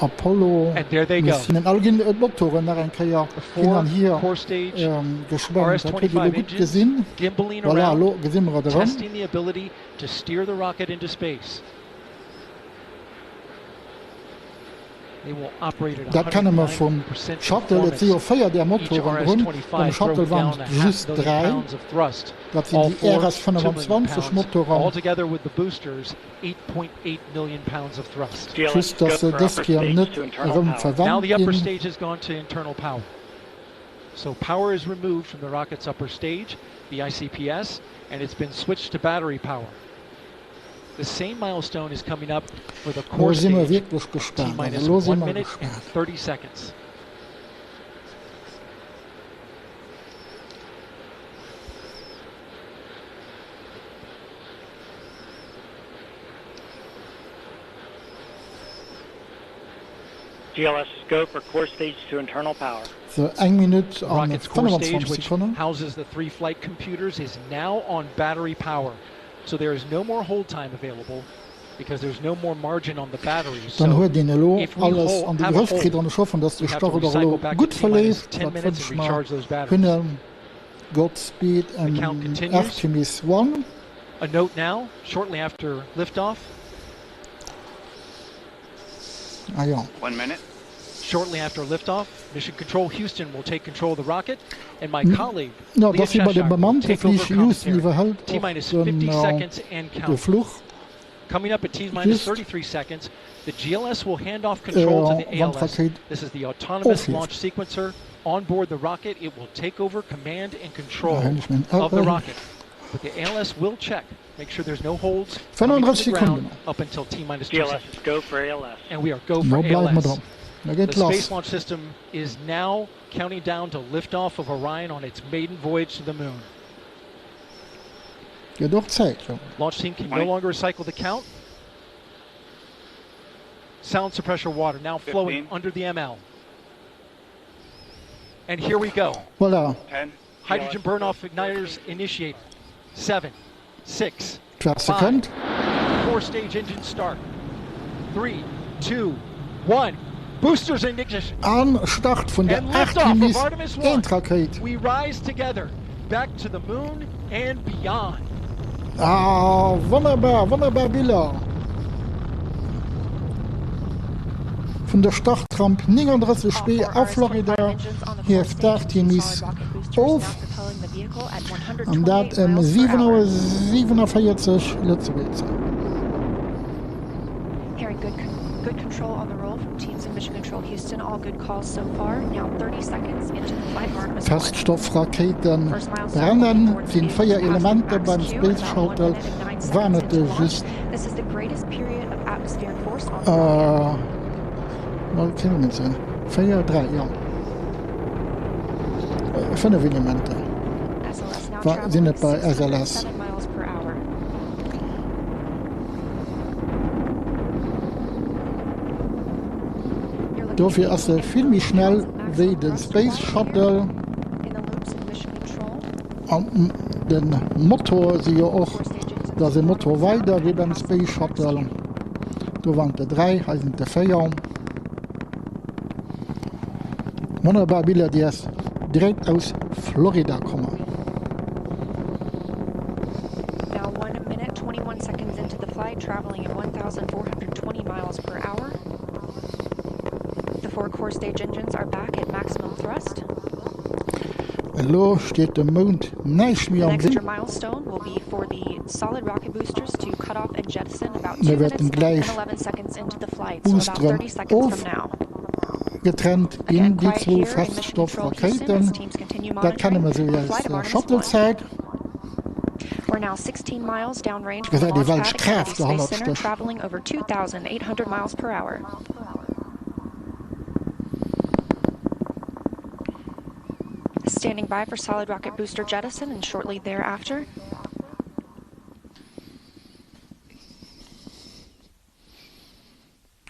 [SPEAKER 1] Apollo
[SPEAKER 5] And there they go.
[SPEAKER 1] Missiounen. All ginn d'Motoren nach eng Kéier
[SPEAKER 5] The
[SPEAKER 1] hin
[SPEAKER 5] four
[SPEAKER 1] an hier
[SPEAKER 5] core stage
[SPEAKER 1] geschwenkt. Dat huet Dir elo
[SPEAKER 5] RS-25
[SPEAKER 1] gutt
[SPEAKER 5] engines
[SPEAKER 1] gesinn.
[SPEAKER 5] gimbaling
[SPEAKER 1] Voilà,
[SPEAKER 5] around,
[SPEAKER 1] elo gesi mer et erëm.
[SPEAKER 5] testing the ability to steer the rocket into space. They will operate at
[SPEAKER 1] Dat kenne mer vum
[SPEAKER 5] 109%
[SPEAKER 1] Shuttle. Et si jo
[SPEAKER 5] performance.
[SPEAKER 1] 4 där
[SPEAKER 5] Each
[SPEAKER 1] Motoren drun. Beim
[SPEAKER 5] RS-25
[SPEAKER 1] Shuttle
[SPEAKER 5] throwing
[SPEAKER 1] waren
[SPEAKER 5] down
[SPEAKER 1] et
[SPEAKER 5] a half
[SPEAKER 1] just
[SPEAKER 5] million
[SPEAKER 1] 3.
[SPEAKER 5] pounds of thrust.
[SPEAKER 1] Dat sinn
[SPEAKER 5] All
[SPEAKER 1] déi
[SPEAKER 5] four, 2 million
[SPEAKER 1] RS-25
[SPEAKER 5] pounds.
[SPEAKER 1] Motoren.
[SPEAKER 5] Altogether with the boosters, 8.8 million pounds of thrust.
[SPEAKER 20] GLS
[SPEAKER 1] Just
[SPEAKER 20] is go
[SPEAKER 1] dass se
[SPEAKER 20] for
[SPEAKER 1] dës
[SPEAKER 20] upper
[SPEAKER 1] Kéier
[SPEAKER 20] stage
[SPEAKER 1] net
[SPEAKER 20] to internal
[SPEAKER 1] erëm
[SPEAKER 20] power.
[SPEAKER 5] Now
[SPEAKER 1] verwannt
[SPEAKER 5] the upper
[SPEAKER 1] ginn.
[SPEAKER 5] stage has gone to internal power. So power is removed from the rocket's upper stage, the ICPS, and it's been switched to battery power. The same milestone is coming up for the
[SPEAKER 1] Lo
[SPEAKER 5] core
[SPEAKER 1] si mer
[SPEAKER 5] stage,
[SPEAKER 1] wierklech
[SPEAKER 5] T
[SPEAKER 1] gespaant. Also
[SPEAKER 5] minus
[SPEAKER 1] lo si
[SPEAKER 5] 1
[SPEAKER 1] mer
[SPEAKER 5] minute and
[SPEAKER 1] gespaant.
[SPEAKER 5] 30 seconds.
[SPEAKER 20] GLS is go for core stage to internal power.
[SPEAKER 1] Sou, eng Minutt
[SPEAKER 5] The
[SPEAKER 1] an
[SPEAKER 5] rocket's core stage,
[SPEAKER 1] 25
[SPEAKER 5] which
[SPEAKER 1] Sekonnen.
[SPEAKER 5] houses the three flight computers, is now on battery power. So there is no more hold time available because there's no more margin on the batteries.
[SPEAKER 1] Dann
[SPEAKER 5] So
[SPEAKER 1] huet een elo
[SPEAKER 5] if we
[SPEAKER 1] alles
[SPEAKER 5] hold,
[SPEAKER 1] an de
[SPEAKER 5] have a
[SPEAKER 1] Grëff kritt
[SPEAKER 5] hold,
[SPEAKER 1] an ech hoffen, dass de
[SPEAKER 5] we have to
[SPEAKER 1] Start och
[SPEAKER 5] recycle
[SPEAKER 1] elo
[SPEAKER 5] back to
[SPEAKER 1] gutt
[SPEAKER 5] T minus
[SPEAKER 1] verleeft.
[SPEAKER 5] 10
[SPEAKER 1] Dat
[SPEAKER 5] minutes
[SPEAKER 1] wënsche
[SPEAKER 5] and
[SPEAKER 1] mer
[SPEAKER 5] recharge those batteries.
[SPEAKER 1] hinnen. Godspeed
[SPEAKER 5] The count
[SPEAKER 1] and
[SPEAKER 5] continues.
[SPEAKER 1] Artemis 1.
[SPEAKER 5] A note now, shortly after liftoff,
[SPEAKER 1] Ah jo.
[SPEAKER 12] One minute.
[SPEAKER 5] Shortly after liftoff, Mission Control Houston will take control of the rocket, and my colleague,
[SPEAKER 1] Jo,
[SPEAKER 5] Leah
[SPEAKER 1] dass si bei de
[SPEAKER 5] Cheshire, will
[SPEAKER 1] bemannte
[SPEAKER 5] take over
[SPEAKER 1] Flich Houston
[SPEAKER 5] commentary.
[SPEAKER 1] iwwerhëlt
[SPEAKER 5] T
[SPEAKER 1] och
[SPEAKER 5] minus
[SPEAKER 1] den,
[SPEAKER 5] 50
[SPEAKER 1] äh,
[SPEAKER 5] seconds and
[SPEAKER 1] de
[SPEAKER 5] counting.
[SPEAKER 1] Fluch.
[SPEAKER 5] Coming up at T minus
[SPEAKER 1] Just
[SPEAKER 5] 33 seconds, the GLS will hand off control to
[SPEAKER 1] äh,
[SPEAKER 5] the
[SPEAKER 1] wann
[SPEAKER 5] ALS.
[SPEAKER 1] d'Rakéit
[SPEAKER 5] This is the autonomous
[SPEAKER 1] ofhieft.
[SPEAKER 5] launch sequencer on board the rocket. It will take over command and
[SPEAKER 1] Da
[SPEAKER 5] control
[SPEAKER 1] hunn ech meng
[SPEAKER 5] of the
[SPEAKER 1] Aen.
[SPEAKER 5] rocket. But the ALS will check, make sure there's no holds coming
[SPEAKER 1] 35
[SPEAKER 5] to the ground
[SPEAKER 1] Sekonnen.
[SPEAKER 5] up until T minus 2
[SPEAKER 20] GLS
[SPEAKER 5] seconds.
[SPEAKER 20] is go for ALS.
[SPEAKER 5] And we are go
[SPEAKER 1] Lo
[SPEAKER 5] for
[SPEAKER 1] bleiwe mer
[SPEAKER 5] ALS.
[SPEAKER 1] dran. Da
[SPEAKER 5] The
[SPEAKER 1] geet lass.
[SPEAKER 5] Space Launch System is now counting down to liftoff of Orion on its maiden voyage to the moon.
[SPEAKER 1] Gëtt och Zäit, jo.
[SPEAKER 5] Launch team can no
[SPEAKER 12] 20.
[SPEAKER 5] longer recycle the count. Sound suppressor water now flowing
[SPEAKER 12] 15.
[SPEAKER 5] under the ML. And here we go.
[SPEAKER 1] Voilà.
[SPEAKER 12] 10.
[SPEAKER 5] Hydrogen
[SPEAKER 20] GLS is go
[SPEAKER 5] burn-off
[SPEAKER 20] for core
[SPEAKER 5] igniters
[SPEAKER 20] stage.
[SPEAKER 5] initiate. 7, 6,
[SPEAKER 1] D'Waasser
[SPEAKER 5] 5,
[SPEAKER 1] kënnt.
[SPEAKER 5] core stage engine start. 3, 2, 1. Boosters in ignition.
[SPEAKER 1] An Start vun der
[SPEAKER 5] And liftoff of
[SPEAKER 1] Artemis
[SPEAKER 5] Artemis 1.
[SPEAKER 1] 1 Rakéit.
[SPEAKER 5] We rise together back to the moon and beyond.
[SPEAKER 1] Ah, wonnerbar, wonnerbar Biller. Vun der Startramp 39
[SPEAKER 4] All
[SPEAKER 1] B
[SPEAKER 4] four
[SPEAKER 1] a
[SPEAKER 4] RS-25
[SPEAKER 1] Florida
[SPEAKER 4] engines on the core
[SPEAKER 1] hieft
[SPEAKER 4] stage using
[SPEAKER 1] d'Artemis
[SPEAKER 4] solid rocket boosters
[SPEAKER 1] of
[SPEAKER 4] now propelling the vehicle at
[SPEAKER 1] an dat
[SPEAKER 4] 128
[SPEAKER 1] ëm
[SPEAKER 4] miles per
[SPEAKER 1] 7
[SPEAKER 4] hour.
[SPEAKER 1] Auer 47 Lëtzebuerger Zäit.
[SPEAKER 4] Hearing good con- good control on the roll from teams in Mission Control Houston. All good calls so far. Now 30 seconds into the flight of Artemis 1.
[SPEAKER 1] Feststoffrakéite
[SPEAKER 4] First milestone will be
[SPEAKER 1] brennen,
[SPEAKER 4] board
[SPEAKER 1] sinn
[SPEAKER 4] speed
[SPEAKER 1] 4
[SPEAKER 4] will pass through
[SPEAKER 1] Elementer
[SPEAKER 4] max
[SPEAKER 1] beim
[SPEAKER 4] Q
[SPEAKER 1] Space
[SPEAKER 4] about 1
[SPEAKER 1] Shuttle
[SPEAKER 4] minute and 9 seconds
[SPEAKER 1] waren et
[SPEAKER 4] into
[SPEAKER 1] der
[SPEAKER 4] launch.
[SPEAKER 1] just
[SPEAKER 4] This is the greatest period of atmospheric force on the rocket.
[SPEAKER 1] äh, mol keng Moment sinn 4, 3, jo, 5 Elementer
[SPEAKER 4] SLS now
[SPEAKER 1] wa sinn
[SPEAKER 4] traveling
[SPEAKER 1] et bei SLS.
[SPEAKER 4] 607 miles per hour. You're looking at
[SPEAKER 1] Dofir
[SPEAKER 4] the
[SPEAKER 1] ass e vill méi
[SPEAKER 4] 8.8 million
[SPEAKER 1] schnell
[SPEAKER 4] pounds of
[SPEAKER 1] wéi
[SPEAKER 4] maximum
[SPEAKER 1] de
[SPEAKER 4] thrust
[SPEAKER 1] Space
[SPEAKER 4] required here
[SPEAKER 1] Shuttle.
[SPEAKER 4] in the loops of mission control.
[SPEAKER 1] An de Motor si jo och,
[SPEAKER 4] Core stage engines
[SPEAKER 1] da ass e Motor
[SPEAKER 4] throttling down
[SPEAKER 1] weider
[SPEAKER 4] and
[SPEAKER 1] wéi beim
[SPEAKER 4] passing
[SPEAKER 1] Space
[SPEAKER 4] through max
[SPEAKER 1] Shuttle.
[SPEAKER 4] Q.
[SPEAKER 1] Do waren et der 3, hei sinn et der 4. Wonnerbar Biller, déi aus direkt aus Florida kommen.
[SPEAKER 4] Now 1 minute 21 seconds into the flight, traveling at 1,420 miles per hour.
[SPEAKER 1] Elo steet dem Mound näischt méi am Wee. Mir wäerten gläich d'Boosteren ofgetrennt ginn, déi zwou Feststoffrakéiten. Dat kenne mer sou aus der Shuttle-Zäit. Gesäit ee welch Kraaft dohannert stécht.
[SPEAKER 4] Standing by for solid rocket booster jettison and shortly thereafter.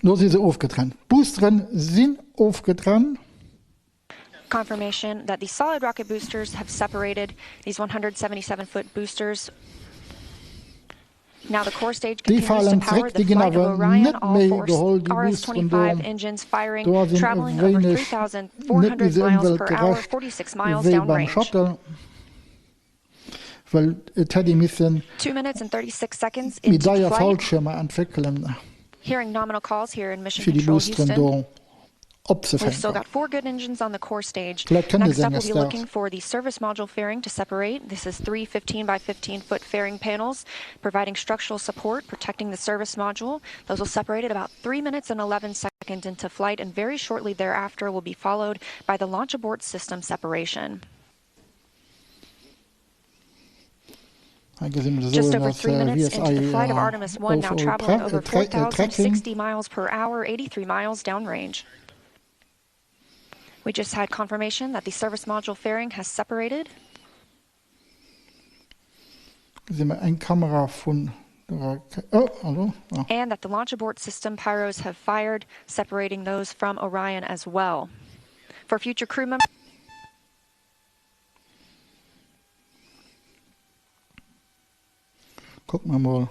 [SPEAKER 1] Lo si se ofgetrennt. D'Boosteren sinn ofgetrennt.
[SPEAKER 4] Confirmation that the solid rocket boosters have separated these 177 foot boosters.
[SPEAKER 1] Déi falen zréck, déi ginn awer net méi geholl, déi Boosteren do. Do ass een e wéineg net méi sou ëmweltgerecht wéi beim Shuttle, well et hätt ee misse méi deier Fallschiermer entwéckelen, fir déi Boosteren do
[SPEAKER 4] We've still
[SPEAKER 1] opzefänken.
[SPEAKER 4] got four good engines on the core stage.
[SPEAKER 1] Vläit kënnt
[SPEAKER 4] Next
[SPEAKER 1] es
[SPEAKER 4] up, we'll
[SPEAKER 1] enges
[SPEAKER 4] be
[SPEAKER 1] Daags.
[SPEAKER 4] looking for the service module fairing to separate. This is three 15 by 15 foot fairing panels, providing structural support, protecting the service module. Those will separate at about 3 minutes and 11 seconds into flight, and very shortly thereafter will be followed by the launch abort system separation.
[SPEAKER 1] Hei gesi mer de
[SPEAKER 4] Just over
[SPEAKER 1] Sonas
[SPEAKER 4] three minutes into the flight of
[SPEAKER 1] VSI
[SPEAKER 4] Artemis 1, now
[SPEAKER 1] OFO
[SPEAKER 4] traveling over
[SPEAKER 1] Tracking.
[SPEAKER 4] 4,060 miles per hour, 83 miles downrange. We just had confirmation that the service module fairing has separated.
[SPEAKER 1] Gesi mer eng Kamera vun der Rakéit. Oh, hallo. Ah.
[SPEAKER 4] And that the launch abort system pyros have fired, separating those from Orion as well. For future crew members.
[SPEAKER 1] Kucke mer mol.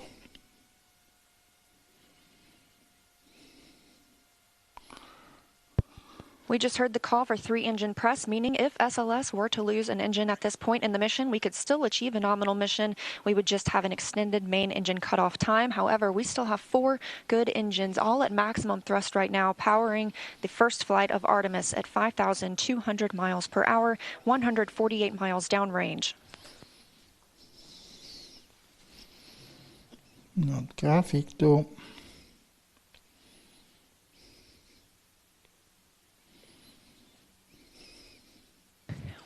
[SPEAKER 4] We just heard the call for three engine press, meaning if SLS were to lose an engine at this point in the mission, we could still achieve a nominal mission. We would just have an extended main engine cutoff time. However, we still have four good engines, all at maximum thrust right now, powering the first flight of Artemis at 5,200 miles per hour, 148 miles downrange.
[SPEAKER 1] Na, d'Grafik do.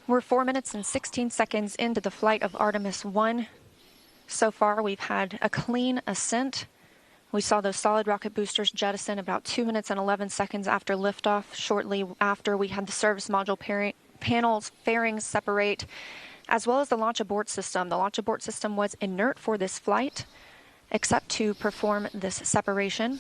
[SPEAKER 4] We're 4 minutes and 16 seconds into the flight of Artemis 1. So far, we've had a clean ascent. We saw those solid rocket boosters jettison about 2 minutes and 11 seconds after liftoff. Shortly after, we had the service module panels fairings separate, as well as the launch abort system. The launch abort system was inert for this flight, except to perform this separation.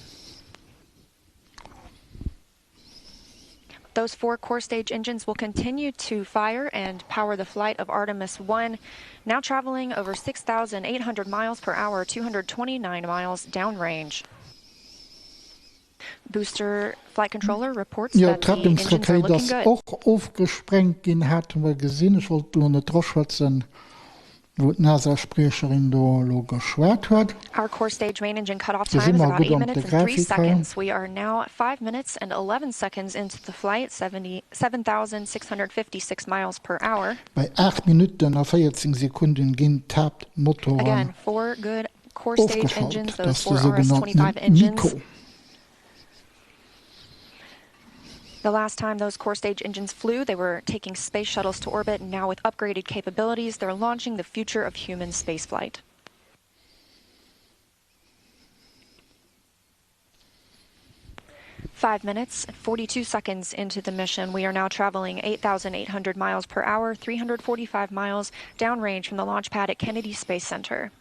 [SPEAKER 4] Those four core stage engines will continue to fire and power the flight of Artemis 1, now traveling over 6,800 miles per hour, 229 miles downrange. Booster flight controller reports
[SPEAKER 1] Jo,
[SPEAKER 4] that the engines are
[SPEAKER 1] d'Rettungsrakéit
[SPEAKER 4] looking
[SPEAKER 1] ass
[SPEAKER 4] good.
[SPEAKER 1] och ofgesprengt ginn, hate mer gesinn. Ech wollt elo net draschwätzen, wou d'NASA-Spriecherin do elo geschwat huet.
[SPEAKER 4] Our core stage main engine cutoff
[SPEAKER 1] Gesi
[SPEAKER 4] time is
[SPEAKER 1] mer
[SPEAKER 4] about
[SPEAKER 1] gutt
[SPEAKER 4] 8
[SPEAKER 1] an de
[SPEAKER 4] minutes and 3
[SPEAKER 1] Grafik hei.
[SPEAKER 4] seconds. We are now 5 minutes and 11 seconds into the flight, 77,656 miles per hour.
[SPEAKER 1] Bei 8 Minutten a 14 Sekunden ginn d'Haaptmotoren
[SPEAKER 4] Again, four good core stage
[SPEAKER 1] ofgeschalt.
[SPEAKER 4] engines,
[SPEAKER 1] Dat
[SPEAKER 4] those
[SPEAKER 1] ass de
[SPEAKER 4] four
[SPEAKER 1] sougenannten
[SPEAKER 4] RS-25 engines.
[SPEAKER 1] MECO.
[SPEAKER 4] The last time those core stage engines flew, they were taking space shuttles to orbit, and now with upgraded capabilities, they're launching the future of human spaceflight. Five minutes and 42 seconds into the mission, we are now traveling 8,800 miles per hour, 345 miles downrange from the launch pad at Kennedy Space Center.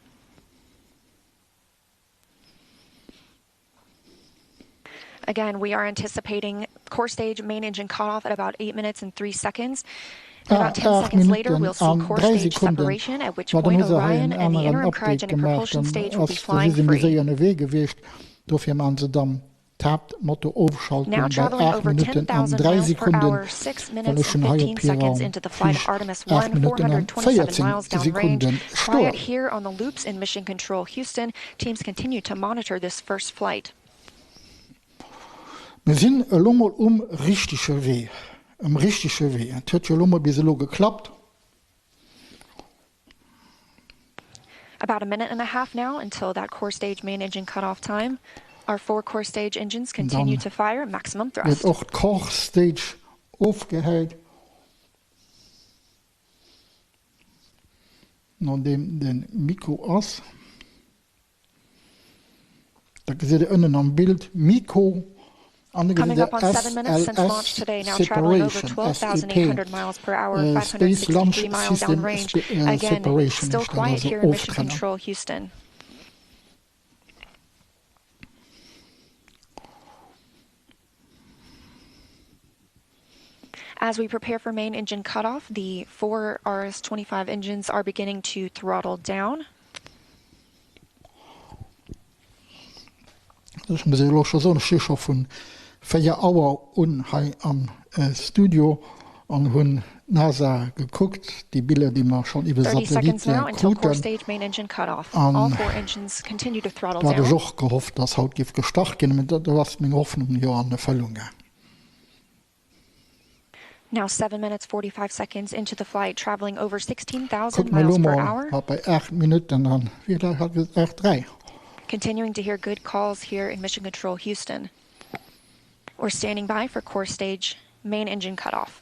[SPEAKER 4] Again, we are anticipating core stage main engine cutoff at about 8 minutes and 3 seconds. And
[SPEAKER 1] Ah,
[SPEAKER 4] about 10
[SPEAKER 1] 8
[SPEAKER 4] seconds later,
[SPEAKER 1] Minutten
[SPEAKER 4] we'll see
[SPEAKER 1] an
[SPEAKER 4] core
[SPEAKER 1] 3
[SPEAKER 4] stage
[SPEAKER 1] Sekunden.
[SPEAKER 4] separation, at which
[SPEAKER 1] Ma dann
[SPEAKER 4] point
[SPEAKER 1] hu se hei
[SPEAKER 4] Orion
[SPEAKER 1] en
[SPEAKER 4] and the
[SPEAKER 1] aneren
[SPEAKER 4] interim
[SPEAKER 1] Update
[SPEAKER 4] cryogenic
[SPEAKER 1] gemaach,
[SPEAKER 4] propulsion
[SPEAKER 1] dann
[SPEAKER 4] stage will be
[SPEAKER 1] ass de
[SPEAKER 4] flying
[SPEAKER 1] si méi
[SPEAKER 4] free.
[SPEAKER 1] séier ënnerwee gewiescht. Dofir maachen se dann d'Haaptmotorofschaltung
[SPEAKER 4] Now
[SPEAKER 1] bei
[SPEAKER 4] traveling
[SPEAKER 1] 8
[SPEAKER 4] over
[SPEAKER 1] Minutten an
[SPEAKER 4] 10,000
[SPEAKER 1] 3
[SPEAKER 4] miles per
[SPEAKER 1] Sekunden,
[SPEAKER 4] hour, 6
[SPEAKER 1] well
[SPEAKER 4] minutes
[SPEAKER 1] ech
[SPEAKER 4] and
[SPEAKER 1] hunn hei op
[SPEAKER 4] 15
[SPEAKER 1] hirer
[SPEAKER 4] seconds into the flight of
[SPEAKER 1] Fiche
[SPEAKER 4] Artemis
[SPEAKER 1] 8
[SPEAKER 4] 1,
[SPEAKER 1] Minutten an
[SPEAKER 4] 427
[SPEAKER 1] 14
[SPEAKER 4] miles downrange.
[SPEAKER 1] Sekunden
[SPEAKER 4] Quiet
[SPEAKER 1] stoen.
[SPEAKER 4] here on the loops in Mission Control Houston. Teams continue to monitor this first flight.
[SPEAKER 1] Mir sinn elo mol um richtege Wee, um richtege Wee. Et huet jo elo mol bis elo geklappt.
[SPEAKER 4] About a minute and a half now until that core stage main engine cutoff time. Our four core stage engines continue to fire at maximum thrust.
[SPEAKER 1] Gëtt och d'Core Stage ofgehäit, nodeem de Mikro ass. Da gesitt Dir ënnen am Bild Mico an da gesitt
[SPEAKER 4] Coming
[SPEAKER 1] Dir
[SPEAKER 4] up on seven minutes since launch
[SPEAKER 1] SLS
[SPEAKER 4] today, now traveling over
[SPEAKER 1] Separation, SEP,
[SPEAKER 4] 12,800 miles per hour,
[SPEAKER 1] Space Launch
[SPEAKER 4] 563 miles
[SPEAKER 1] System
[SPEAKER 4] downrange. Again,
[SPEAKER 1] Separation
[SPEAKER 4] still
[SPEAKER 1] heescht dat,
[SPEAKER 4] quiet
[SPEAKER 1] also
[SPEAKER 4] here in Mission
[SPEAKER 1] Oftrenner.
[SPEAKER 4] Control Houston. As we prepare for main engine cutoff, the four RS-25 engines are beginning to throttle down.
[SPEAKER 1] Ech muss elo scho soen, ech si scho vu 4 Auer un hei am Studio an hunn d'NASA gekuckt, déi Biller, déi mer schonn iwwer
[SPEAKER 4] 30 seconds
[SPEAKER 1] Satellit
[SPEAKER 4] now until core
[SPEAKER 1] kruten.
[SPEAKER 4] stage main engine cutoff. All
[SPEAKER 1] An
[SPEAKER 4] four engines continue to throttle
[SPEAKER 1] do hat ech
[SPEAKER 4] down.
[SPEAKER 1] och gehofft, dass haut géif gestart ginn, mä do ass meng Hoffnung jo an Erfëllung gaang.
[SPEAKER 4] Now 7 minutes 45 seconds into the flight, traveling over 16,000
[SPEAKER 1] Kucke mer elo
[SPEAKER 4] miles per
[SPEAKER 1] mol
[SPEAKER 4] hour.
[SPEAKER 1] haut bei 8 Minutten an, wéi laang hat et, 8, 3.
[SPEAKER 4] Continuing to hear good calls here in Mission Control Houston. We're standing by for core stage main engine cutoff.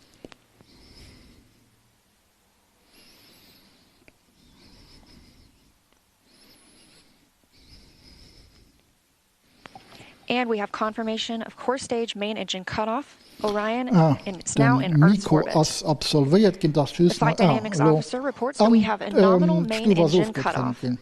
[SPEAKER 4] And we have confirmation of core stage main engine cutoff. Orion
[SPEAKER 1] Ah,
[SPEAKER 4] and it's now
[SPEAKER 1] de
[SPEAKER 4] in Earth's
[SPEAKER 1] Mikro
[SPEAKER 4] orbit.
[SPEAKER 1] ass absolvéiert ginn, dass
[SPEAKER 4] The
[SPEAKER 1] just
[SPEAKER 4] flight
[SPEAKER 1] nach, ah,
[SPEAKER 4] dynamics
[SPEAKER 1] elo,
[SPEAKER 4] officer reports that we
[SPEAKER 1] an
[SPEAKER 4] have a nominal main
[SPEAKER 1] d'Stuf ass
[SPEAKER 4] engine
[SPEAKER 1] ofgetrennt
[SPEAKER 4] cutoff.
[SPEAKER 1] ginn.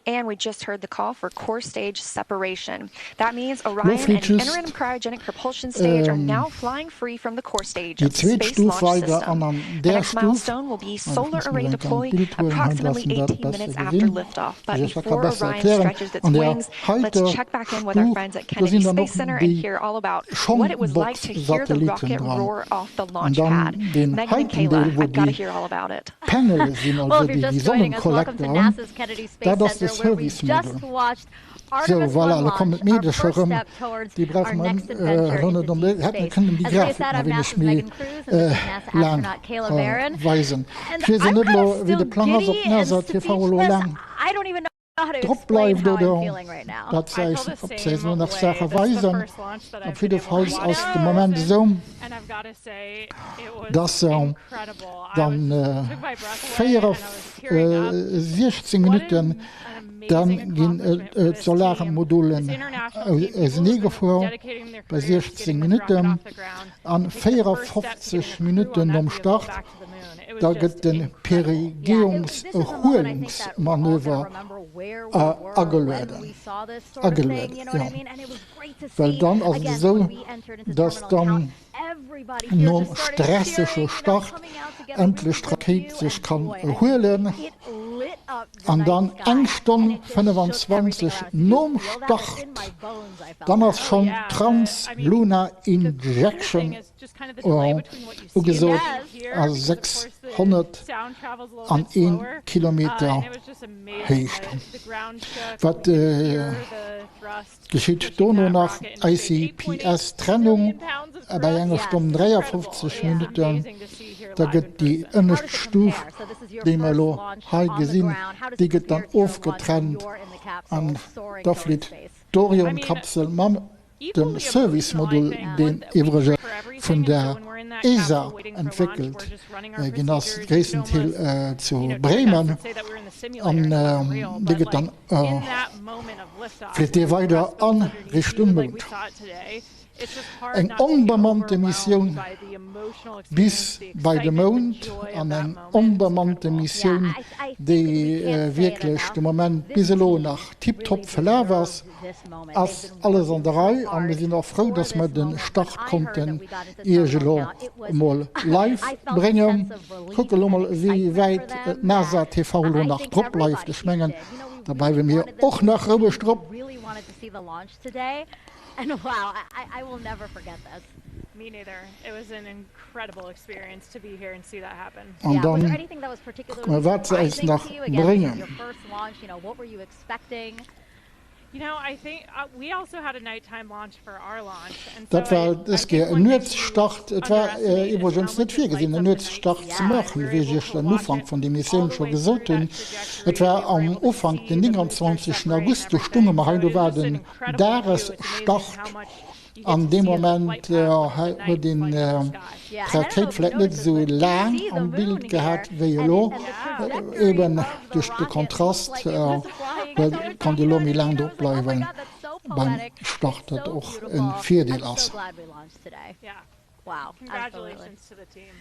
[SPEAKER 4] And we just heard the call for core stage separation. That means
[SPEAKER 1] Lo
[SPEAKER 4] Orion
[SPEAKER 1] flitt
[SPEAKER 4] and
[SPEAKER 1] just
[SPEAKER 4] interim cryogenic propulsion stage are now flying free from the core stage
[SPEAKER 1] déi
[SPEAKER 4] of the
[SPEAKER 1] zweet
[SPEAKER 4] Space
[SPEAKER 1] Stuf
[SPEAKER 4] Launch
[SPEAKER 1] weider
[SPEAKER 4] System.
[SPEAKER 1] an an
[SPEAKER 4] The
[SPEAKER 1] där
[SPEAKER 4] next
[SPEAKER 1] Stuf,
[SPEAKER 4] milestone will be
[SPEAKER 1] ah, ech
[SPEAKER 4] solar
[SPEAKER 1] muss
[SPEAKER 4] array
[SPEAKER 1] mol eng Kéier
[SPEAKER 4] deploy
[SPEAKER 1] an d'Bild huelen, hei, dass
[SPEAKER 4] approximately
[SPEAKER 1] en dat
[SPEAKER 4] 18
[SPEAKER 1] besser
[SPEAKER 4] minutes after
[SPEAKER 1] gesinn,
[SPEAKER 4] liftoff. But
[SPEAKER 1] ech dat ka
[SPEAKER 4] before
[SPEAKER 1] besser
[SPEAKER 4] Orion
[SPEAKER 1] erklären,
[SPEAKER 4] stretches its
[SPEAKER 1] an där
[SPEAKER 4] wings, let's
[SPEAKER 1] heiter
[SPEAKER 4] check back in with our
[SPEAKER 1] Stuf,
[SPEAKER 4] friends at
[SPEAKER 1] do
[SPEAKER 4] Kennedy
[SPEAKER 1] sinn dann och
[SPEAKER 4] Space Center and
[SPEAKER 1] déi
[SPEAKER 4] hear all about what it was like to hear the rocket
[SPEAKER 1] Schongbox-Satellitten dran
[SPEAKER 4] roar off the
[SPEAKER 1] an
[SPEAKER 4] launch
[SPEAKER 1] dann
[SPEAKER 4] pad.
[SPEAKER 1] deen
[SPEAKER 4] Megan and
[SPEAKER 1] heiten Deel,
[SPEAKER 4] Kayla,
[SPEAKER 1] wou
[SPEAKER 4] I've got to
[SPEAKER 1] déi
[SPEAKER 4] hear all about it.
[SPEAKER 1] Panele sinn,
[SPEAKER 6] Well,
[SPEAKER 1] also
[SPEAKER 6] if you're
[SPEAKER 1] déi
[SPEAKER 6] just joining us, welcome to
[SPEAKER 1] Sonnekollektoren,
[SPEAKER 6] NASA's Kennedy Space
[SPEAKER 1] dat ass de
[SPEAKER 6] Center, where we
[SPEAKER 1] Service Module.
[SPEAKER 6] just watched
[SPEAKER 1] Sou,
[SPEAKER 6] Artemis
[SPEAKER 1] voilà,
[SPEAKER 6] 1
[SPEAKER 1] elo kommen
[SPEAKER 6] launch, our
[SPEAKER 1] d'Meedercher
[SPEAKER 6] first
[SPEAKER 1] erëm,
[SPEAKER 6] step towards
[SPEAKER 1] déi brauche
[SPEAKER 6] our
[SPEAKER 1] mer
[SPEAKER 6] next adventure
[SPEAKER 1] elo
[SPEAKER 6] into
[SPEAKER 1] net
[SPEAKER 6] deep
[SPEAKER 1] onbedéngt, hätte
[SPEAKER 6] space.
[SPEAKER 1] kënnen déi
[SPEAKER 6] As Leah
[SPEAKER 1] Grafik
[SPEAKER 6] said,
[SPEAKER 1] nach
[SPEAKER 6] I'm
[SPEAKER 1] e wéineg
[SPEAKER 6] NASA's
[SPEAKER 1] méi
[SPEAKER 6] Megan Cruz, and this is NASA
[SPEAKER 1] laang
[SPEAKER 6] astronaut Kayla Barron.
[SPEAKER 1] weisen.
[SPEAKER 6] And
[SPEAKER 1] Ech weess
[SPEAKER 6] I'm
[SPEAKER 1] net
[SPEAKER 6] kind
[SPEAKER 1] elo,
[SPEAKER 6] of
[SPEAKER 1] wéi
[SPEAKER 6] still
[SPEAKER 1] de Plang ass, ob
[SPEAKER 6] giddy and
[SPEAKER 1] d'NASA TV elo
[SPEAKER 6] speechless.
[SPEAKER 1] laang
[SPEAKER 6] I don't even know how to
[SPEAKER 1] drop
[SPEAKER 6] explain
[SPEAKER 1] bleift
[SPEAKER 6] how I'm
[SPEAKER 1] oder
[SPEAKER 6] feeling right now.
[SPEAKER 1] dat se
[SPEAKER 11] I
[SPEAKER 1] eis,
[SPEAKER 11] feel the
[SPEAKER 1] ob se eis
[SPEAKER 11] same
[SPEAKER 1] elo nach
[SPEAKER 11] way.
[SPEAKER 1] Saache
[SPEAKER 11] This is the
[SPEAKER 1] weisen.
[SPEAKER 11] first launch that
[SPEAKER 1] Op
[SPEAKER 11] I've been
[SPEAKER 1] jidde
[SPEAKER 11] able to
[SPEAKER 1] Falls
[SPEAKER 11] watch
[SPEAKER 1] ass
[SPEAKER 11] in
[SPEAKER 1] de Moment
[SPEAKER 11] person,
[SPEAKER 1] esou,
[SPEAKER 11] and I've got to say, it was
[SPEAKER 1] dass se
[SPEAKER 11] incredible. I
[SPEAKER 1] dann
[SPEAKER 11] was took my breath away and I was tearing up.
[SPEAKER 1] 16
[SPEAKER 11] What
[SPEAKER 1] Minutten,
[SPEAKER 11] an, an
[SPEAKER 1] da
[SPEAKER 11] amazing
[SPEAKER 1] ginn
[SPEAKER 11] accomplishment for this team. This
[SPEAKER 1] d'Solarmodulen
[SPEAKER 11] international team, people who have been
[SPEAKER 1] auseneegefuer
[SPEAKER 11] dedicating their
[SPEAKER 1] bei
[SPEAKER 11] careers to
[SPEAKER 1] 16
[SPEAKER 11] getting this rocket
[SPEAKER 1] Minutten
[SPEAKER 11] off the ground,
[SPEAKER 1] an
[SPEAKER 11] take the first step to getting
[SPEAKER 1] 54
[SPEAKER 11] a crew on
[SPEAKER 1] Minutten
[SPEAKER 11] that
[SPEAKER 1] nom
[SPEAKER 11] vehicle
[SPEAKER 1] Start
[SPEAKER 11] back to the moon. It was
[SPEAKER 1] Da
[SPEAKER 11] just
[SPEAKER 1] gëtt den
[SPEAKER 11] incredible.
[SPEAKER 1] Perigäungserhuelungsmanöver agelueden, agelueden, jo. Well dann ass et esou, dass dann nom stressege Start endlech d'Rakéit sech kann erhuelen an dann eng Stonn 25 nom Start, dann ass schonn d'Trans-Lunar Injection ugesot a 601 Kilometer Héicht. Wat geschitt dono nach? ICPS-Trennung bei enger Stonn 53 Minutten, da gëtt déi ënnescht Stuf, déi mer elo hei gesinn, déi gëtt dann ofgetrennt an da flitt d'Orion-Kapsel mam Dem Service-Modul, deen iwwrege vun der ESA entwéckelt ginn ass, gréissten Deel zu Bremen, an dee gëtt dann flitt dee weider a Richtung Mound. Eng onbemannte Missioun bis bei de Mound an eng onbemannte Missioun, déi wierklech de Moment bis elo nach tiptop verlaf ass. Ass alles an der Rei a mir sinn och frou, dass mer de Start konnten Iech elo emol live bréngen. Kucke elo mol wéi wäit d'NASA TV elo nach drop bleift. Ech mengen da bleiwe mir och nach roueg drop. An dann kucke mer wat se eis nach bréngen. Dat war dës Kéier en Nuetsstart. Et war iwwregens net virgesinn, en Nuetsstart ze maachen, wéi ech Iech den Ufank vun der Emissioun scho gesot hunn. Et war am Ufank den 29 August, do stunge mer hei, do war den Dagesstart. An deem Moment huet een d'Rakéit vläicht net esou laang am Bild gehat wéi elo. Eben duerch de Kontrast konnt ee elo méi laang drop bleiwen beim Start, wat och e Virdeel ass.
[SPEAKER 6] Wow,
[SPEAKER 11] Congratulations to the team.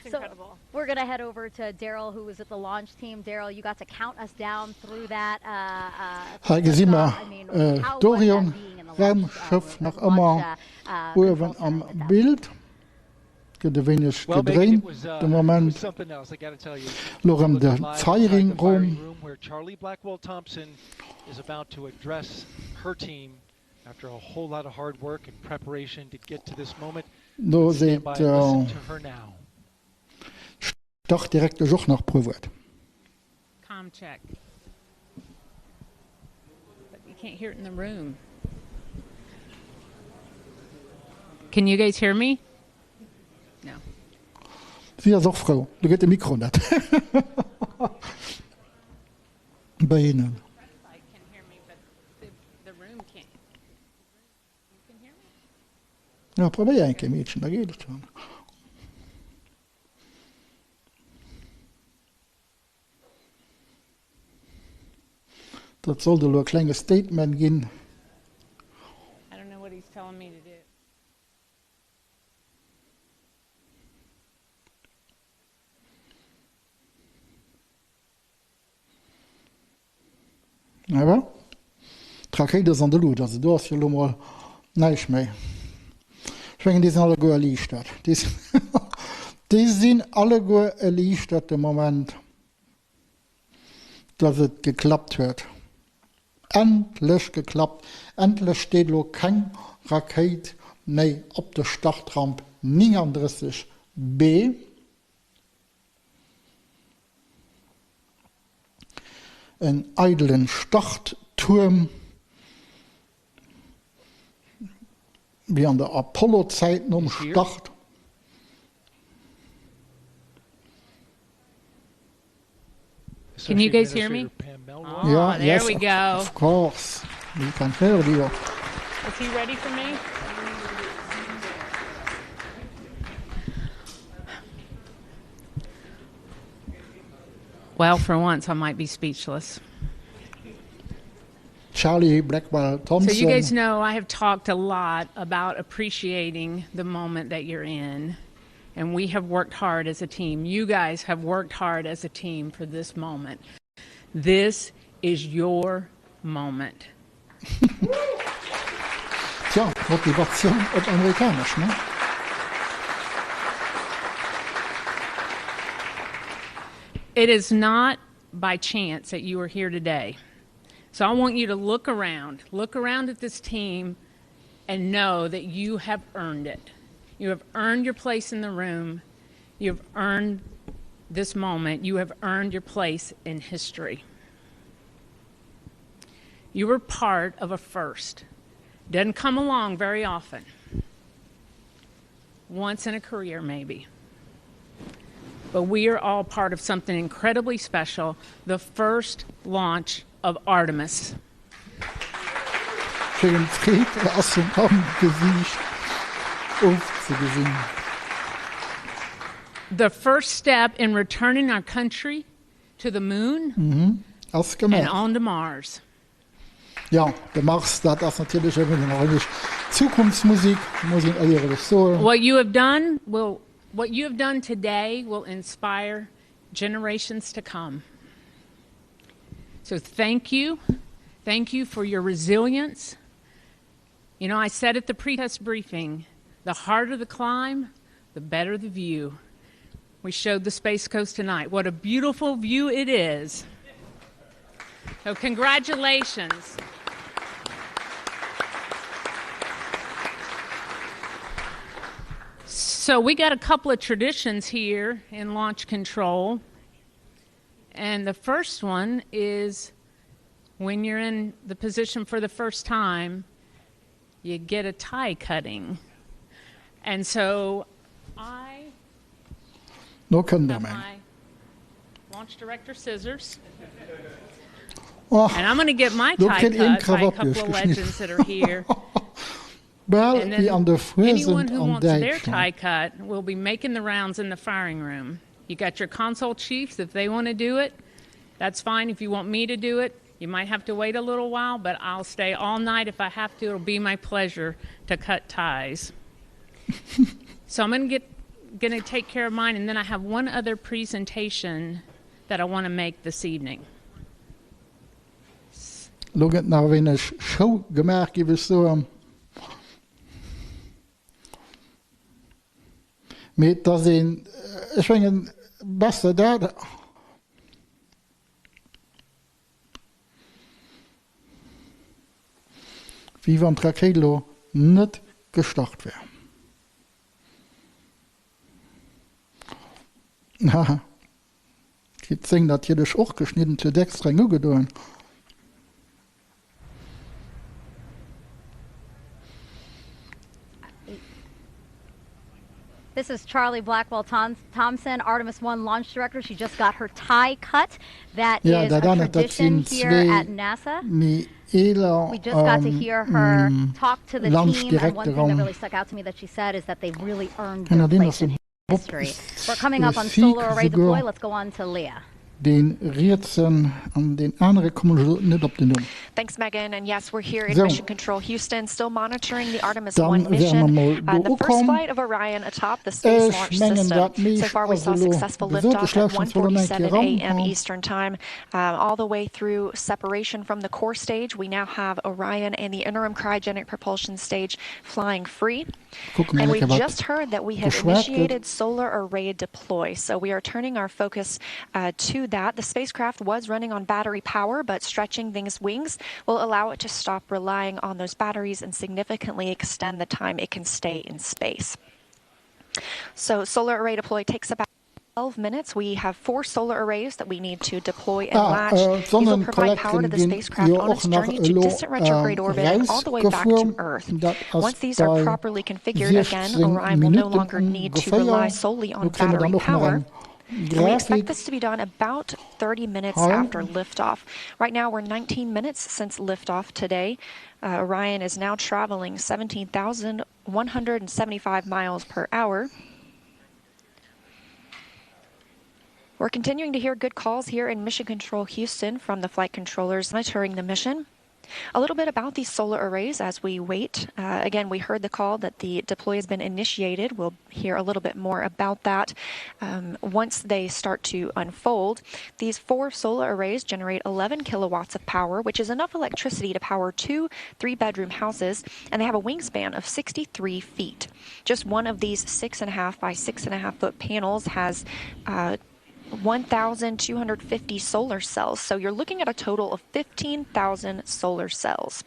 [SPEAKER 11] It's incredible.
[SPEAKER 6] So we're going to head over to Daryl, who was at the launch team. Daryl, you got to count us down through that. Uh, uh,
[SPEAKER 1] Hei gesi mer d'Orion-Raumschëff nach ëmmer uewen am Bild. Gëtt e wéineg gedréint de Moment. Elo erëm de Firing Room.
[SPEAKER 5] After a whole lot of hard work and preparation to get to this moment,
[SPEAKER 1] Do
[SPEAKER 5] let's stand
[SPEAKER 1] seet
[SPEAKER 5] by and listen to her now.
[SPEAKER 1] d'Startdirektesch och nach puer Wuert.
[SPEAKER 13] Com check. But you can't hear it in the room. Can you guys hear me? No.
[SPEAKER 1] Si ass och frou, do geet de Mikro net bei hinnen. Jo, probéier eng Kéier, Meedchen, da geet et schonn. Dat sollt elo e klenge Statement ginn. Awer d'Rakéit ass an der Luucht, also do ass jo elo mol näischt méi. Ech mengen déi sinn alleguer erliichtert. Déi sinn alleguer erliichtert de Moment, dass et geklappt huet. Endlech geklappt! Endlech steet elo keng Rakéit méi op der Startramp 39 B. En eidelen Starttuerm, wéi an der Apollo-Zäit nom Start.
[SPEAKER 13] Can you guys hear me?
[SPEAKER 1] Oh, there yes, we go. Of course. We can hear you.
[SPEAKER 13] Is he ready for me? Well, for once, I might be speechless.
[SPEAKER 1] Charlie Blackwell Thompson.
[SPEAKER 13] So, you guys know I have talked a lot about appreciating the moment that you're in. And we have worked hard as a team. You guys have worked hard as a team for this moment. This is your moment.
[SPEAKER 1] Tja, Motivatioun op amerikanesch, ne?
[SPEAKER 13] It is not by chance that you are here today. So I want you to look around, look around at this team and know that you have earned it. You have earned your place in the room. You have earned this moment. You have earned your place in history. You were part of a first. Doesn't come along very often. Once in a career, maybe. But we are all part of something incredibly special the first launch of Artemis.
[SPEAKER 1] Fir Freed ass am Gesiicht ofzegesinn.
[SPEAKER 13] The first step in returning our country to the moon
[SPEAKER 1] mhm, ass
[SPEAKER 13] and on to Mars.
[SPEAKER 1] Jo, de Mars, dat ass natierlech e wéineg nach ewech Zukunftsmusik, muss een éierlech soen.
[SPEAKER 13] What you have done will what you have done today will inspire generations to come. So thank you. Thank you for your resilience. You know, I said at the pretest briefing, the harder the climb, the better the view. We showed the Space Coast tonight. What a beautiful view it is. So congratulations. So we got a couple of traditions here in launch control. And the first one is.
[SPEAKER 18] When you're in the position for the first time, you get a tie cutting. And so I
[SPEAKER 1] No kënnt erëm eng.
[SPEAKER 18] Launch director scissors.
[SPEAKER 1] Oh,
[SPEAKER 18] and I'm going to get my
[SPEAKER 1] do
[SPEAKER 18] tie
[SPEAKER 1] kritt een
[SPEAKER 18] cut by a
[SPEAKER 1] d'Krawatt
[SPEAKER 18] couple of legends
[SPEAKER 1] duerchgeschnidden.
[SPEAKER 18] that are here.
[SPEAKER 1] Bal
[SPEAKER 18] And
[SPEAKER 1] wéi an
[SPEAKER 18] then
[SPEAKER 1] der
[SPEAKER 18] anyone
[SPEAKER 1] Fuesent
[SPEAKER 18] who
[SPEAKER 1] an
[SPEAKER 18] wants their
[SPEAKER 1] Däitschland.
[SPEAKER 18] tie cut will be making the rounds in the firing room. You got your console chiefs if they want to do it. That's fine if you want me to do it. You might have to wait a little while, but I'll stay all night if I have to. It'll be my pleasure to cut ties. so I'm going to get going to take care of mine and then I have one other presentation that I want to make this evening.
[SPEAKER 1] Lo gëtt nach e wéineg Show gemaach, géif ech soen. Mee et ass een, ech mengen, besser dat. Wéi wann d'Rakéit elo net gestart wär. Haha. Kritt seng natierlech och geschnidden, huet extra eng ugedoen.
[SPEAKER 6] This is Charlie Blackwell Thompson, Artemis 1 launch director. She just got her tie cut. That
[SPEAKER 1] Ja,
[SPEAKER 6] is
[SPEAKER 1] dat
[SPEAKER 6] a
[SPEAKER 1] anert, dat
[SPEAKER 6] tradition
[SPEAKER 1] sinn
[SPEAKER 6] here
[SPEAKER 1] zwee
[SPEAKER 6] at NASA.
[SPEAKER 1] méi eeler
[SPEAKER 6] We just got to hear her talk to the team, and one thing that
[SPEAKER 1] Launchdirekteren.
[SPEAKER 6] really stuck out to me that she said is that they've really earned their
[SPEAKER 1] Ënner deem
[SPEAKER 6] place
[SPEAKER 1] ass de
[SPEAKER 6] in
[SPEAKER 1] Bob
[SPEAKER 6] history. We're coming up on solar
[SPEAKER 1] Sieg
[SPEAKER 6] array deploy.
[SPEAKER 1] souguer.
[SPEAKER 6] Let's go on to Leah.
[SPEAKER 1] Dee rietsen an deen anere kommen ech elo net op den Numm.
[SPEAKER 4] Thanks, Megan. And yes, we're here in
[SPEAKER 1] Sou.
[SPEAKER 4] Mission Control Houston, still monitoring the Artemis
[SPEAKER 1] Dann
[SPEAKER 4] 1
[SPEAKER 1] wäre mer
[SPEAKER 4] mission.
[SPEAKER 1] mol
[SPEAKER 4] Uh,
[SPEAKER 1] do
[SPEAKER 4] the first
[SPEAKER 1] ukomm.
[SPEAKER 4] flight of Orion atop the Space
[SPEAKER 1] Ech
[SPEAKER 4] Launch
[SPEAKER 1] mengen
[SPEAKER 4] System.
[SPEAKER 1] dat
[SPEAKER 4] So
[SPEAKER 1] meescht
[SPEAKER 4] far, we
[SPEAKER 1] ass
[SPEAKER 4] saw
[SPEAKER 1] elo
[SPEAKER 4] successful
[SPEAKER 1] gesot. Ech
[SPEAKER 4] liftoff at
[SPEAKER 1] lauschten zwar elo nach eng Kéier
[SPEAKER 4] 1:47
[SPEAKER 1] eran.
[SPEAKER 4] a.m. Eastern Time, uh, all the way through separation from the core stage. We now have Orion and the interim cryogenic propulsion stage flying free.
[SPEAKER 1] Kucke mer
[SPEAKER 4] And
[SPEAKER 1] eng
[SPEAKER 4] we've
[SPEAKER 1] Kéier wat
[SPEAKER 4] just heard that we have
[SPEAKER 1] geschwat gëtt.
[SPEAKER 4] initiated solar array deploy. So we are turning our focus uh, to that. The spacecraft was running on battery power, but stretching things wings will allow it to stop relying on those batteries and significantly extend the time it can stay in space. So solar array deploy takes about 12 minutes. We have four solar arrays that we need to deploy and
[SPEAKER 1] Ah,
[SPEAKER 4] latch. These will provide power to
[SPEAKER 1] d'Sonnenkollekten
[SPEAKER 4] the
[SPEAKER 1] ginn
[SPEAKER 4] spacecraft
[SPEAKER 1] jo
[SPEAKER 4] on
[SPEAKER 1] och
[SPEAKER 4] its
[SPEAKER 1] nach
[SPEAKER 4] journey to
[SPEAKER 1] elo
[SPEAKER 4] distant retrograde orbit and all the way back to
[SPEAKER 1] erausgefuer.
[SPEAKER 4] Earth.
[SPEAKER 1] Dat ass
[SPEAKER 4] Once these are
[SPEAKER 1] bei
[SPEAKER 4] properly configured, again,
[SPEAKER 1] 16
[SPEAKER 4] Orion will no
[SPEAKER 1] Minutten
[SPEAKER 4] longer need to rely
[SPEAKER 1] ongeféier.
[SPEAKER 4] solely
[SPEAKER 1] Do
[SPEAKER 4] on
[SPEAKER 1] kréie mer
[SPEAKER 4] battery
[SPEAKER 1] dann och nach
[SPEAKER 4] power.
[SPEAKER 1] eng
[SPEAKER 4] And we expect
[SPEAKER 1] Grafik
[SPEAKER 4] this to be done about 30 minutes
[SPEAKER 1] hei.
[SPEAKER 4] after liftoff. Right now, we're 19 minutes since liftoff today. Uh, Orion is now traveling 17,175 miles per hour. We're continuing to hear good calls here in Mission Control Houston from the flight controllers monitoring the mission. A little bit about these solar arrays as we wait. Uh, again, we heard the call that the deploy has been initiated. We'll hear a little bit more about that um, once they start to unfold. These four solar arrays generate 11 kilowatts of power, which is enough electricity to power two three-bedroom houses, and they have a wingspan of 63 feet. Just one of these 6.5 by 6.5 foot panels has uh, 1,250 solar cells. So you're looking at a total of 15,000 solar cells.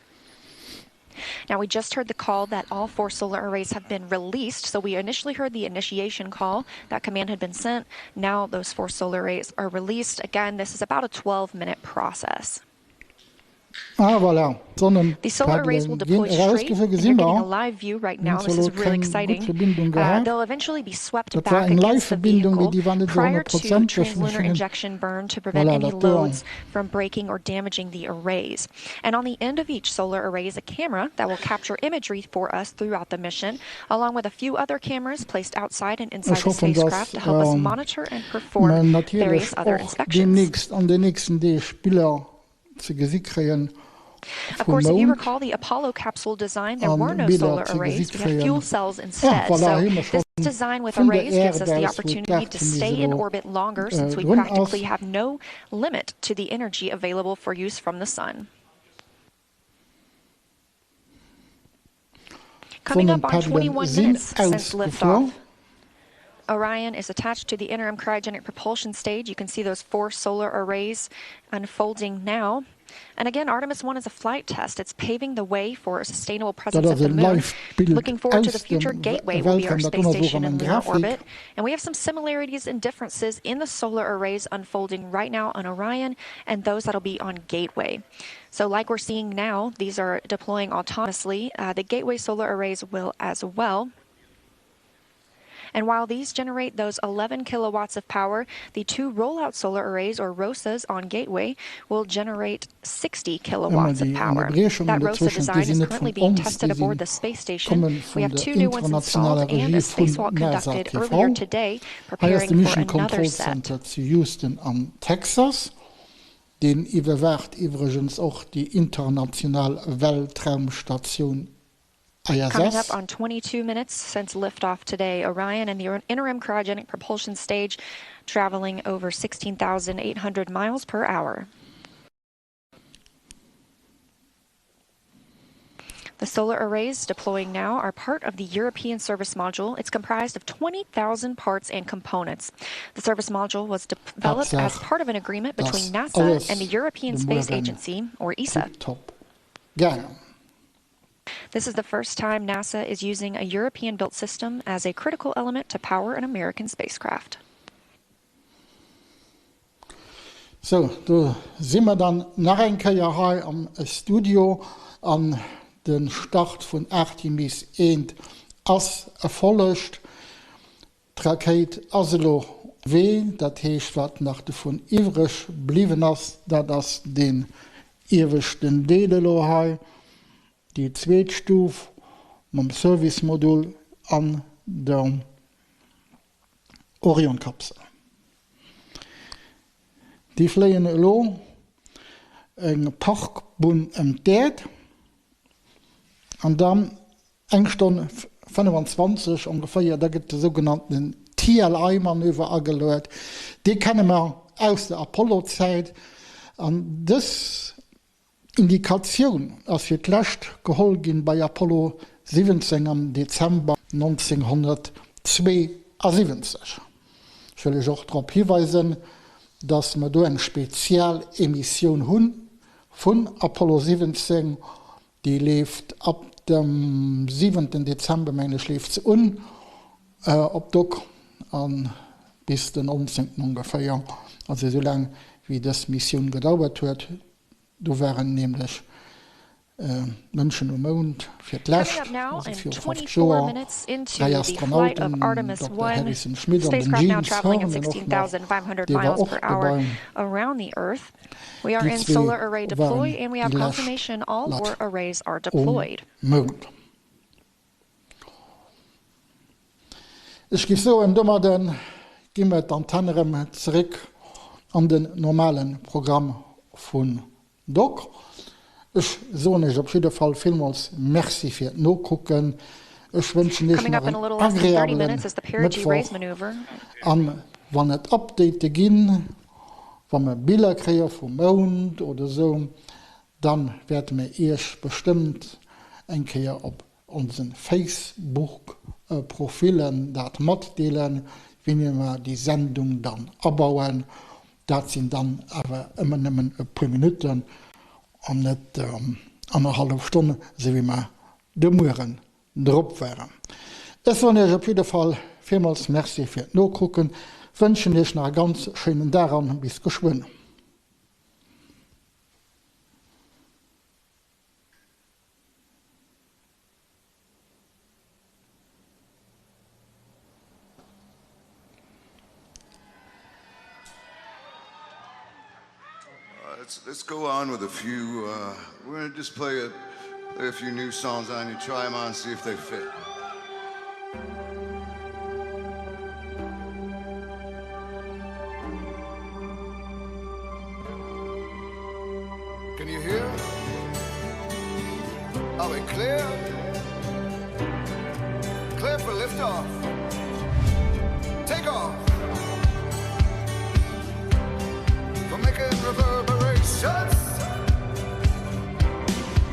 [SPEAKER 4] Now, we just heard the call that all four solar arrays have been released. So we initially heard the initiation call. That command had been sent. Now those four solar arrays are released. Again, this is about a 12-minute process.
[SPEAKER 1] Ah voilà,
[SPEAKER 4] The solar arrays
[SPEAKER 1] d'Sonnepaddelen
[SPEAKER 4] will
[SPEAKER 1] ginn
[SPEAKER 4] deploy straight,
[SPEAKER 1] erausgefuer,
[SPEAKER 4] and
[SPEAKER 1] gesi
[SPEAKER 4] you're getting a
[SPEAKER 1] mer.
[SPEAKER 4] live view right
[SPEAKER 1] Mir
[SPEAKER 4] now.
[SPEAKER 1] hunn
[SPEAKER 4] This
[SPEAKER 1] zwar
[SPEAKER 4] is
[SPEAKER 1] elo
[SPEAKER 4] really
[SPEAKER 1] keng gutt
[SPEAKER 4] exciting.
[SPEAKER 1] Verbindung
[SPEAKER 4] Uh,
[SPEAKER 1] gehat.
[SPEAKER 4] they'll eventually be swept
[SPEAKER 1] Dat war
[SPEAKER 4] back
[SPEAKER 1] eng
[SPEAKER 4] against the
[SPEAKER 1] Live-Verbindung, mee
[SPEAKER 4] vehicle
[SPEAKER 1] déi war net esou
[SPEAKER 4] prior to
[SPEAKER 1] honnertprozenteg. Ech
[SPEAKER 4] translunar
[SPEAKER 1] mengen,
[SPEAKER 4] injection burn to prevent
[SPEAKER 1] voilà,
[SPEAKER 4] any
[SPEAKER 1] dat do.
[SPEAKER 4] loads from breaking or damaging the arrays. And on the end of each solar array is a camera that will capture imagery for us throughout the mission, along with a few other cameras placed outside and inside
[SPEAKER 1] Ech
[SPEAKER 4] the
[SPEAKER 1] hoffen,
[SPEAKER 4] spacecraft
[SPEAKER 1] dass
[SPEAKER 4] to help us monitor and perform
[SPEAKER 1] mer natierlech
[SPEAKER 4] various other
[SPEAKER 1] och
[SPEAKER 4] inspections.
[SPEAKER 1] deemnächst an den nächsten Deeg Biller ze gesi kréien
[SPEAKER 4] Of
[SPEAKER 1] vum
[SPEAKER 4] course, if you
[SPEAKER 1] Mound
[SPEAKER 4] recall the Apollo capsule design, there were
[SPEAKER 1] an
[SPEAKER 4] no
[SPEAKER 1] Biller
[SPEAKER 4] solar
[SPEAKER 1] ze gesi
[SPEAKER 4] arrays. We had
[SPEAKER 1] kréien.
[SPEAKER 4] fuel cells
[SPEAKER 1] Ah,
[SPEAKER 4] instead.
[SPEAKER 1] voilà,
[SPEAKER 4] So
[SPEAKER 1] hei hu mer
[SPEAKER 4] this
[SPEAKER 1] schonn
[SPEAKER 4] design with
[SPEAKER 1] vun der
[SPEAKER 4] arrays gives us
[SPEAKER 1] Äerd
[SPEAKER 4] the
[SPEAKER 1] aus, wou
[SPEAKER 4] opportunity to
[SPEAKER 1] d'Artemis
[SPEAKER 4] stay in
[SPEAKER 1] elo
[SPEAKER 4] orbit longer since we
[SPEAKER 1] drun ass.
[SPEAKER 4] practically have no limit to the energy available for use from the sun. Coming up on
[SPEAKER 1] D'Sonnepaddelen
[SPEAKER 4] 21
[SPEAKER 1] sinn
[SPEAKER 4] minutes since
[SPEAKER 1] ausgefuer.
[SPEAKER 4] liftoff. Orion is attached to the interim cryogenic propulsion stage. You can see those four solar arrays unfolding now. And again, Artemis 1 is a flight test. It's paving the way for a sustainable presence at the moon. Looking forward to the future, Gateway will be our space station in lunar orbit. And we have some similarities and differences in the solar arrays unfolding right now on Orion and those that'll be on Gateway. So like we're seeing now, these are deploying autonomously. Uh, the Gateway solar arrays will as well. And while these generate those 11 kilowatts of power, the two rollout solar arrays, or ROSAs, on Gateway will generate 60 kilowatts of power. That ROSA design is currently being tested aboard the space station. We have two new ones installed and a spacewalk conducted earlier today,
[SPEAKER 1] preparing
[SPEAKER 4] for
[SPEAKER 1] Mission
[SPEAKER 4] another
[SPEAKER 1] Control
[SPEAKER 4] set.
[SPEAKER 1] Center zu Houston am Texas. Deen iwwerwaacht iwwregens och déi international Weltraumstatioun
[SPEAKER 4] Coming
[SPEAKER 1] ISS.
[SPEAKER 4] up on 22 minutes since liftoff today, Orion and the interim cryogenic propulsion stage traveling over 16,800 miles per hour. The solar arrays deploying now are part of the European Service Module. It's comprised of 20,000 parts and components. The service module was developed as
[SPEAKER 1] Tatsaach,
[SPEAKER 4] part of an agreement
[SPEAKER 1] dass
[SPEAKER 4] between NASA
[SPEAKER 1] alles
[SPEAKER 4] and the European
[SPEAKER 1] de
[SPEAKER 4] Space
[SPEAKER 1] Mueren
[SPEAKER 4] Agency, or ESA.
[SPEAKER 1] tiptop gaangen.
[SPEAKER 4] This is the first time NASA is using a European built system as a critical element to power an American spacecraft.
[SPEAKER 1] Sou, do si mer dann nach eng Kéier hei am Studio an de Start vun Artemis I ass erfollegt. D'Rakéit ass elo Wee, dat heescht wat nach dovun iwwreg bliwwen ass, dat ass deen ieweschten Deel elo hei, déi zweet Stuf mam Service-Modul an der Orion-Kapsel. Déi fléien elo eng Parkbunn ëm d'Äerd an dann Eng Stonn 25 ongeféier, da gëtt de sougenannten TLI-Manöver ageluet. Dee kenne mer aus der Apollo-Zäit. An dës Indikatioun ass fir d'lescht geholl ginn bei Apollo 17 am Dezember 1972. Ech wëll Iech och drop hiweisen, dass mer do eng Spezialemissioun hu vun Apollo 17, Déi leeft ab dem siwenten Dezember, mengen ech, leeft se un op Doc a bis den nonzéngten ongeféier, also esou laang wéi dës Missioun gedauert huet. Do waren nämlech Mënschen um Mound fir
[SPEAKER 4] Coming
[SPEAKER 1] d'lescht,
[SPEAKER 4] up now
[SPEAKER 1] also
[SPEAKER 4] and
[SPEAKER 1] viru 50
[SPEAKER 4] 24
[SPEAKER 1] Joer,
[SPEAKER 4] minutes into
[SPEAKER 1] 3
[SPEAKER 4] the flight of
[SPEAKER 1] Astronauten,
[SPEAKER 4] Artemis
[SPEAKER 1] Dokter
[SPEAKER 4] 1,
[SPEAKER 1] Harrison Schmitt an den
[SPEAKER 4] spacecraft now
[SPEAKER 1] Gene
[SPEAKER 4] traveling at
[SPEAKER 1] Cernan och nach,
[SPEAKER 4] 16,500
[SPEAKER 1] dee war
[SPEAKER 4] miles
[SPEAKER 1] och
[SPEAKER 4] per hour
[SPEAKER 1] dobäi.
[SPEAKER 4] around the Earth. We are
[SPEAKER 1] Déi
[SPEAKER 4] in
[SPEAKER 1] zwee
[SPEAKER 4] solar array deploy
[SPEAKER 1] waren
[SPEAKER 4] and we have
[SPEAKER 1] déi lescht
[SPEAKER 4] confirmation all
[SPEAKER 1] Leit
[SPEAKER 4] four arrays are
[SPEAKER 1] um
[SPEAKER 4] deployed.
[SPEAKER 1] Mound. Ech géif soen, domadde gi mer d'Antenn erëm zeréck an den normale Programm vun Doc. Ech soen Iech op jidde Fall villmools Merci fir d'Nokucken. Ech wënschen Iech
[SPEAKER 4] Coming
[SPEAKER 1] nach
[SPEAKER 4] up in
[SPEAKER 1] en
[SPEAKER 4] a little less than 30
[SPEAKER 1] agreabele
[SPEAKER 4] minutes is the perigee raise
[SPEAKER 1] Mëttwoch
[SPEAKER 4] maneuver.
[SPEAKER 1] an wann et Update ginn, wa mer Biller kréie vum Mound oder esou, dann wäerte mir Iech bestëmmt eng Kéier op onsen Facebook Profilen dat matdeelen, wéini mer déi Sendung dann abauen. Dat sinn dann awer ëmmer nëmmen e puer Minutten an net annerhallef Stonn, esou wéi mer de Mueren drop waren. Ech soen Iech op jidde Fall villmools Merci fir d'Nokucken, wënschen Iech nach e ganz schéinen Dag an bis geschwënn.
[SPEAKER 21] Let's, let's go on with a few. Uh, we're gonna just play a, play a few new songs on you, try them on, see if they fit. Can you hear? Are we clear? Clear for liftoff. Take off. For making reverberations.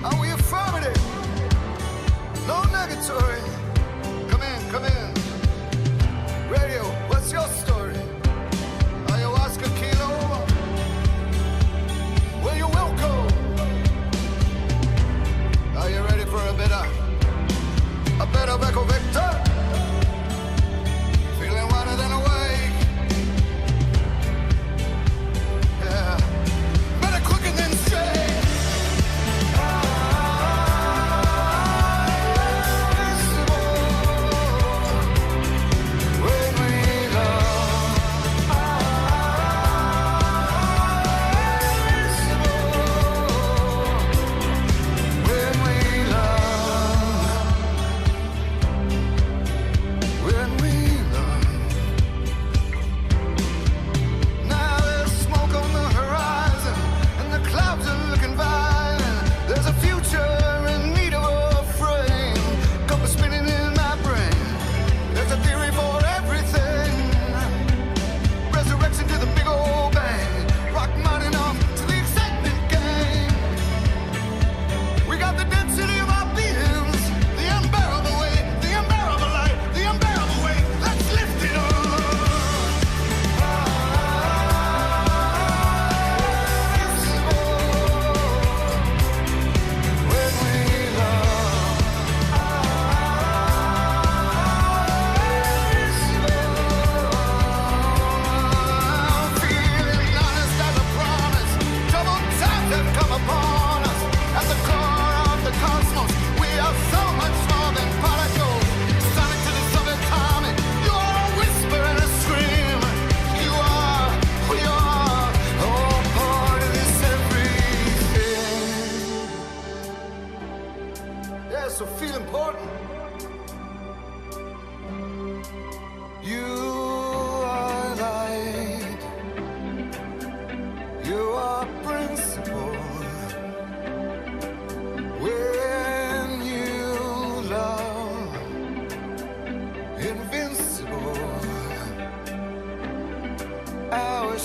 [SPEAKER 21] Are we affirmative? No negatory. Come in, come in. Radio.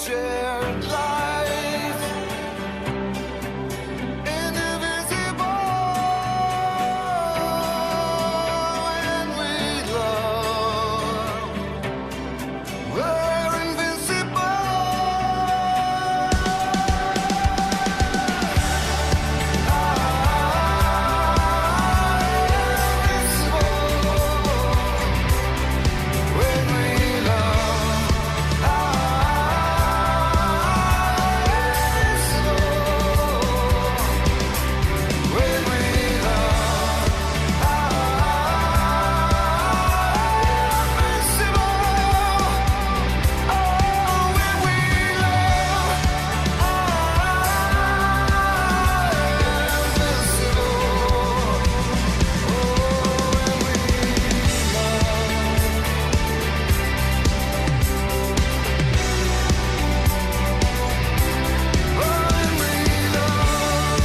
[SPEAKER 21] shared life. Indivisible when we love. We're invincible. When we love, When we love, invincible. Oh, when we love, invincible. Oh, when we love. When we love.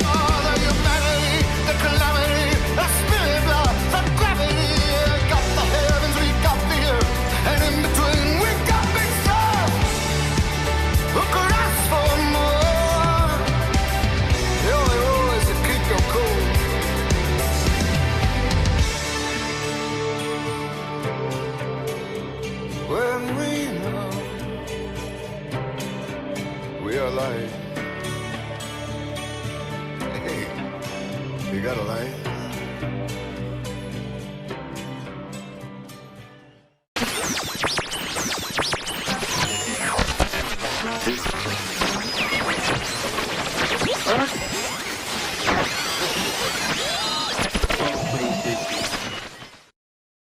[SPEAKER 21] Oh, the humanity, the calamity, the spirit blood, the gravity. Got the heavens, we got the earth, and in between we got big stuff. Who could ask for more? The only rule is to keep your cool. When we love, we are light. Hey, you got a light?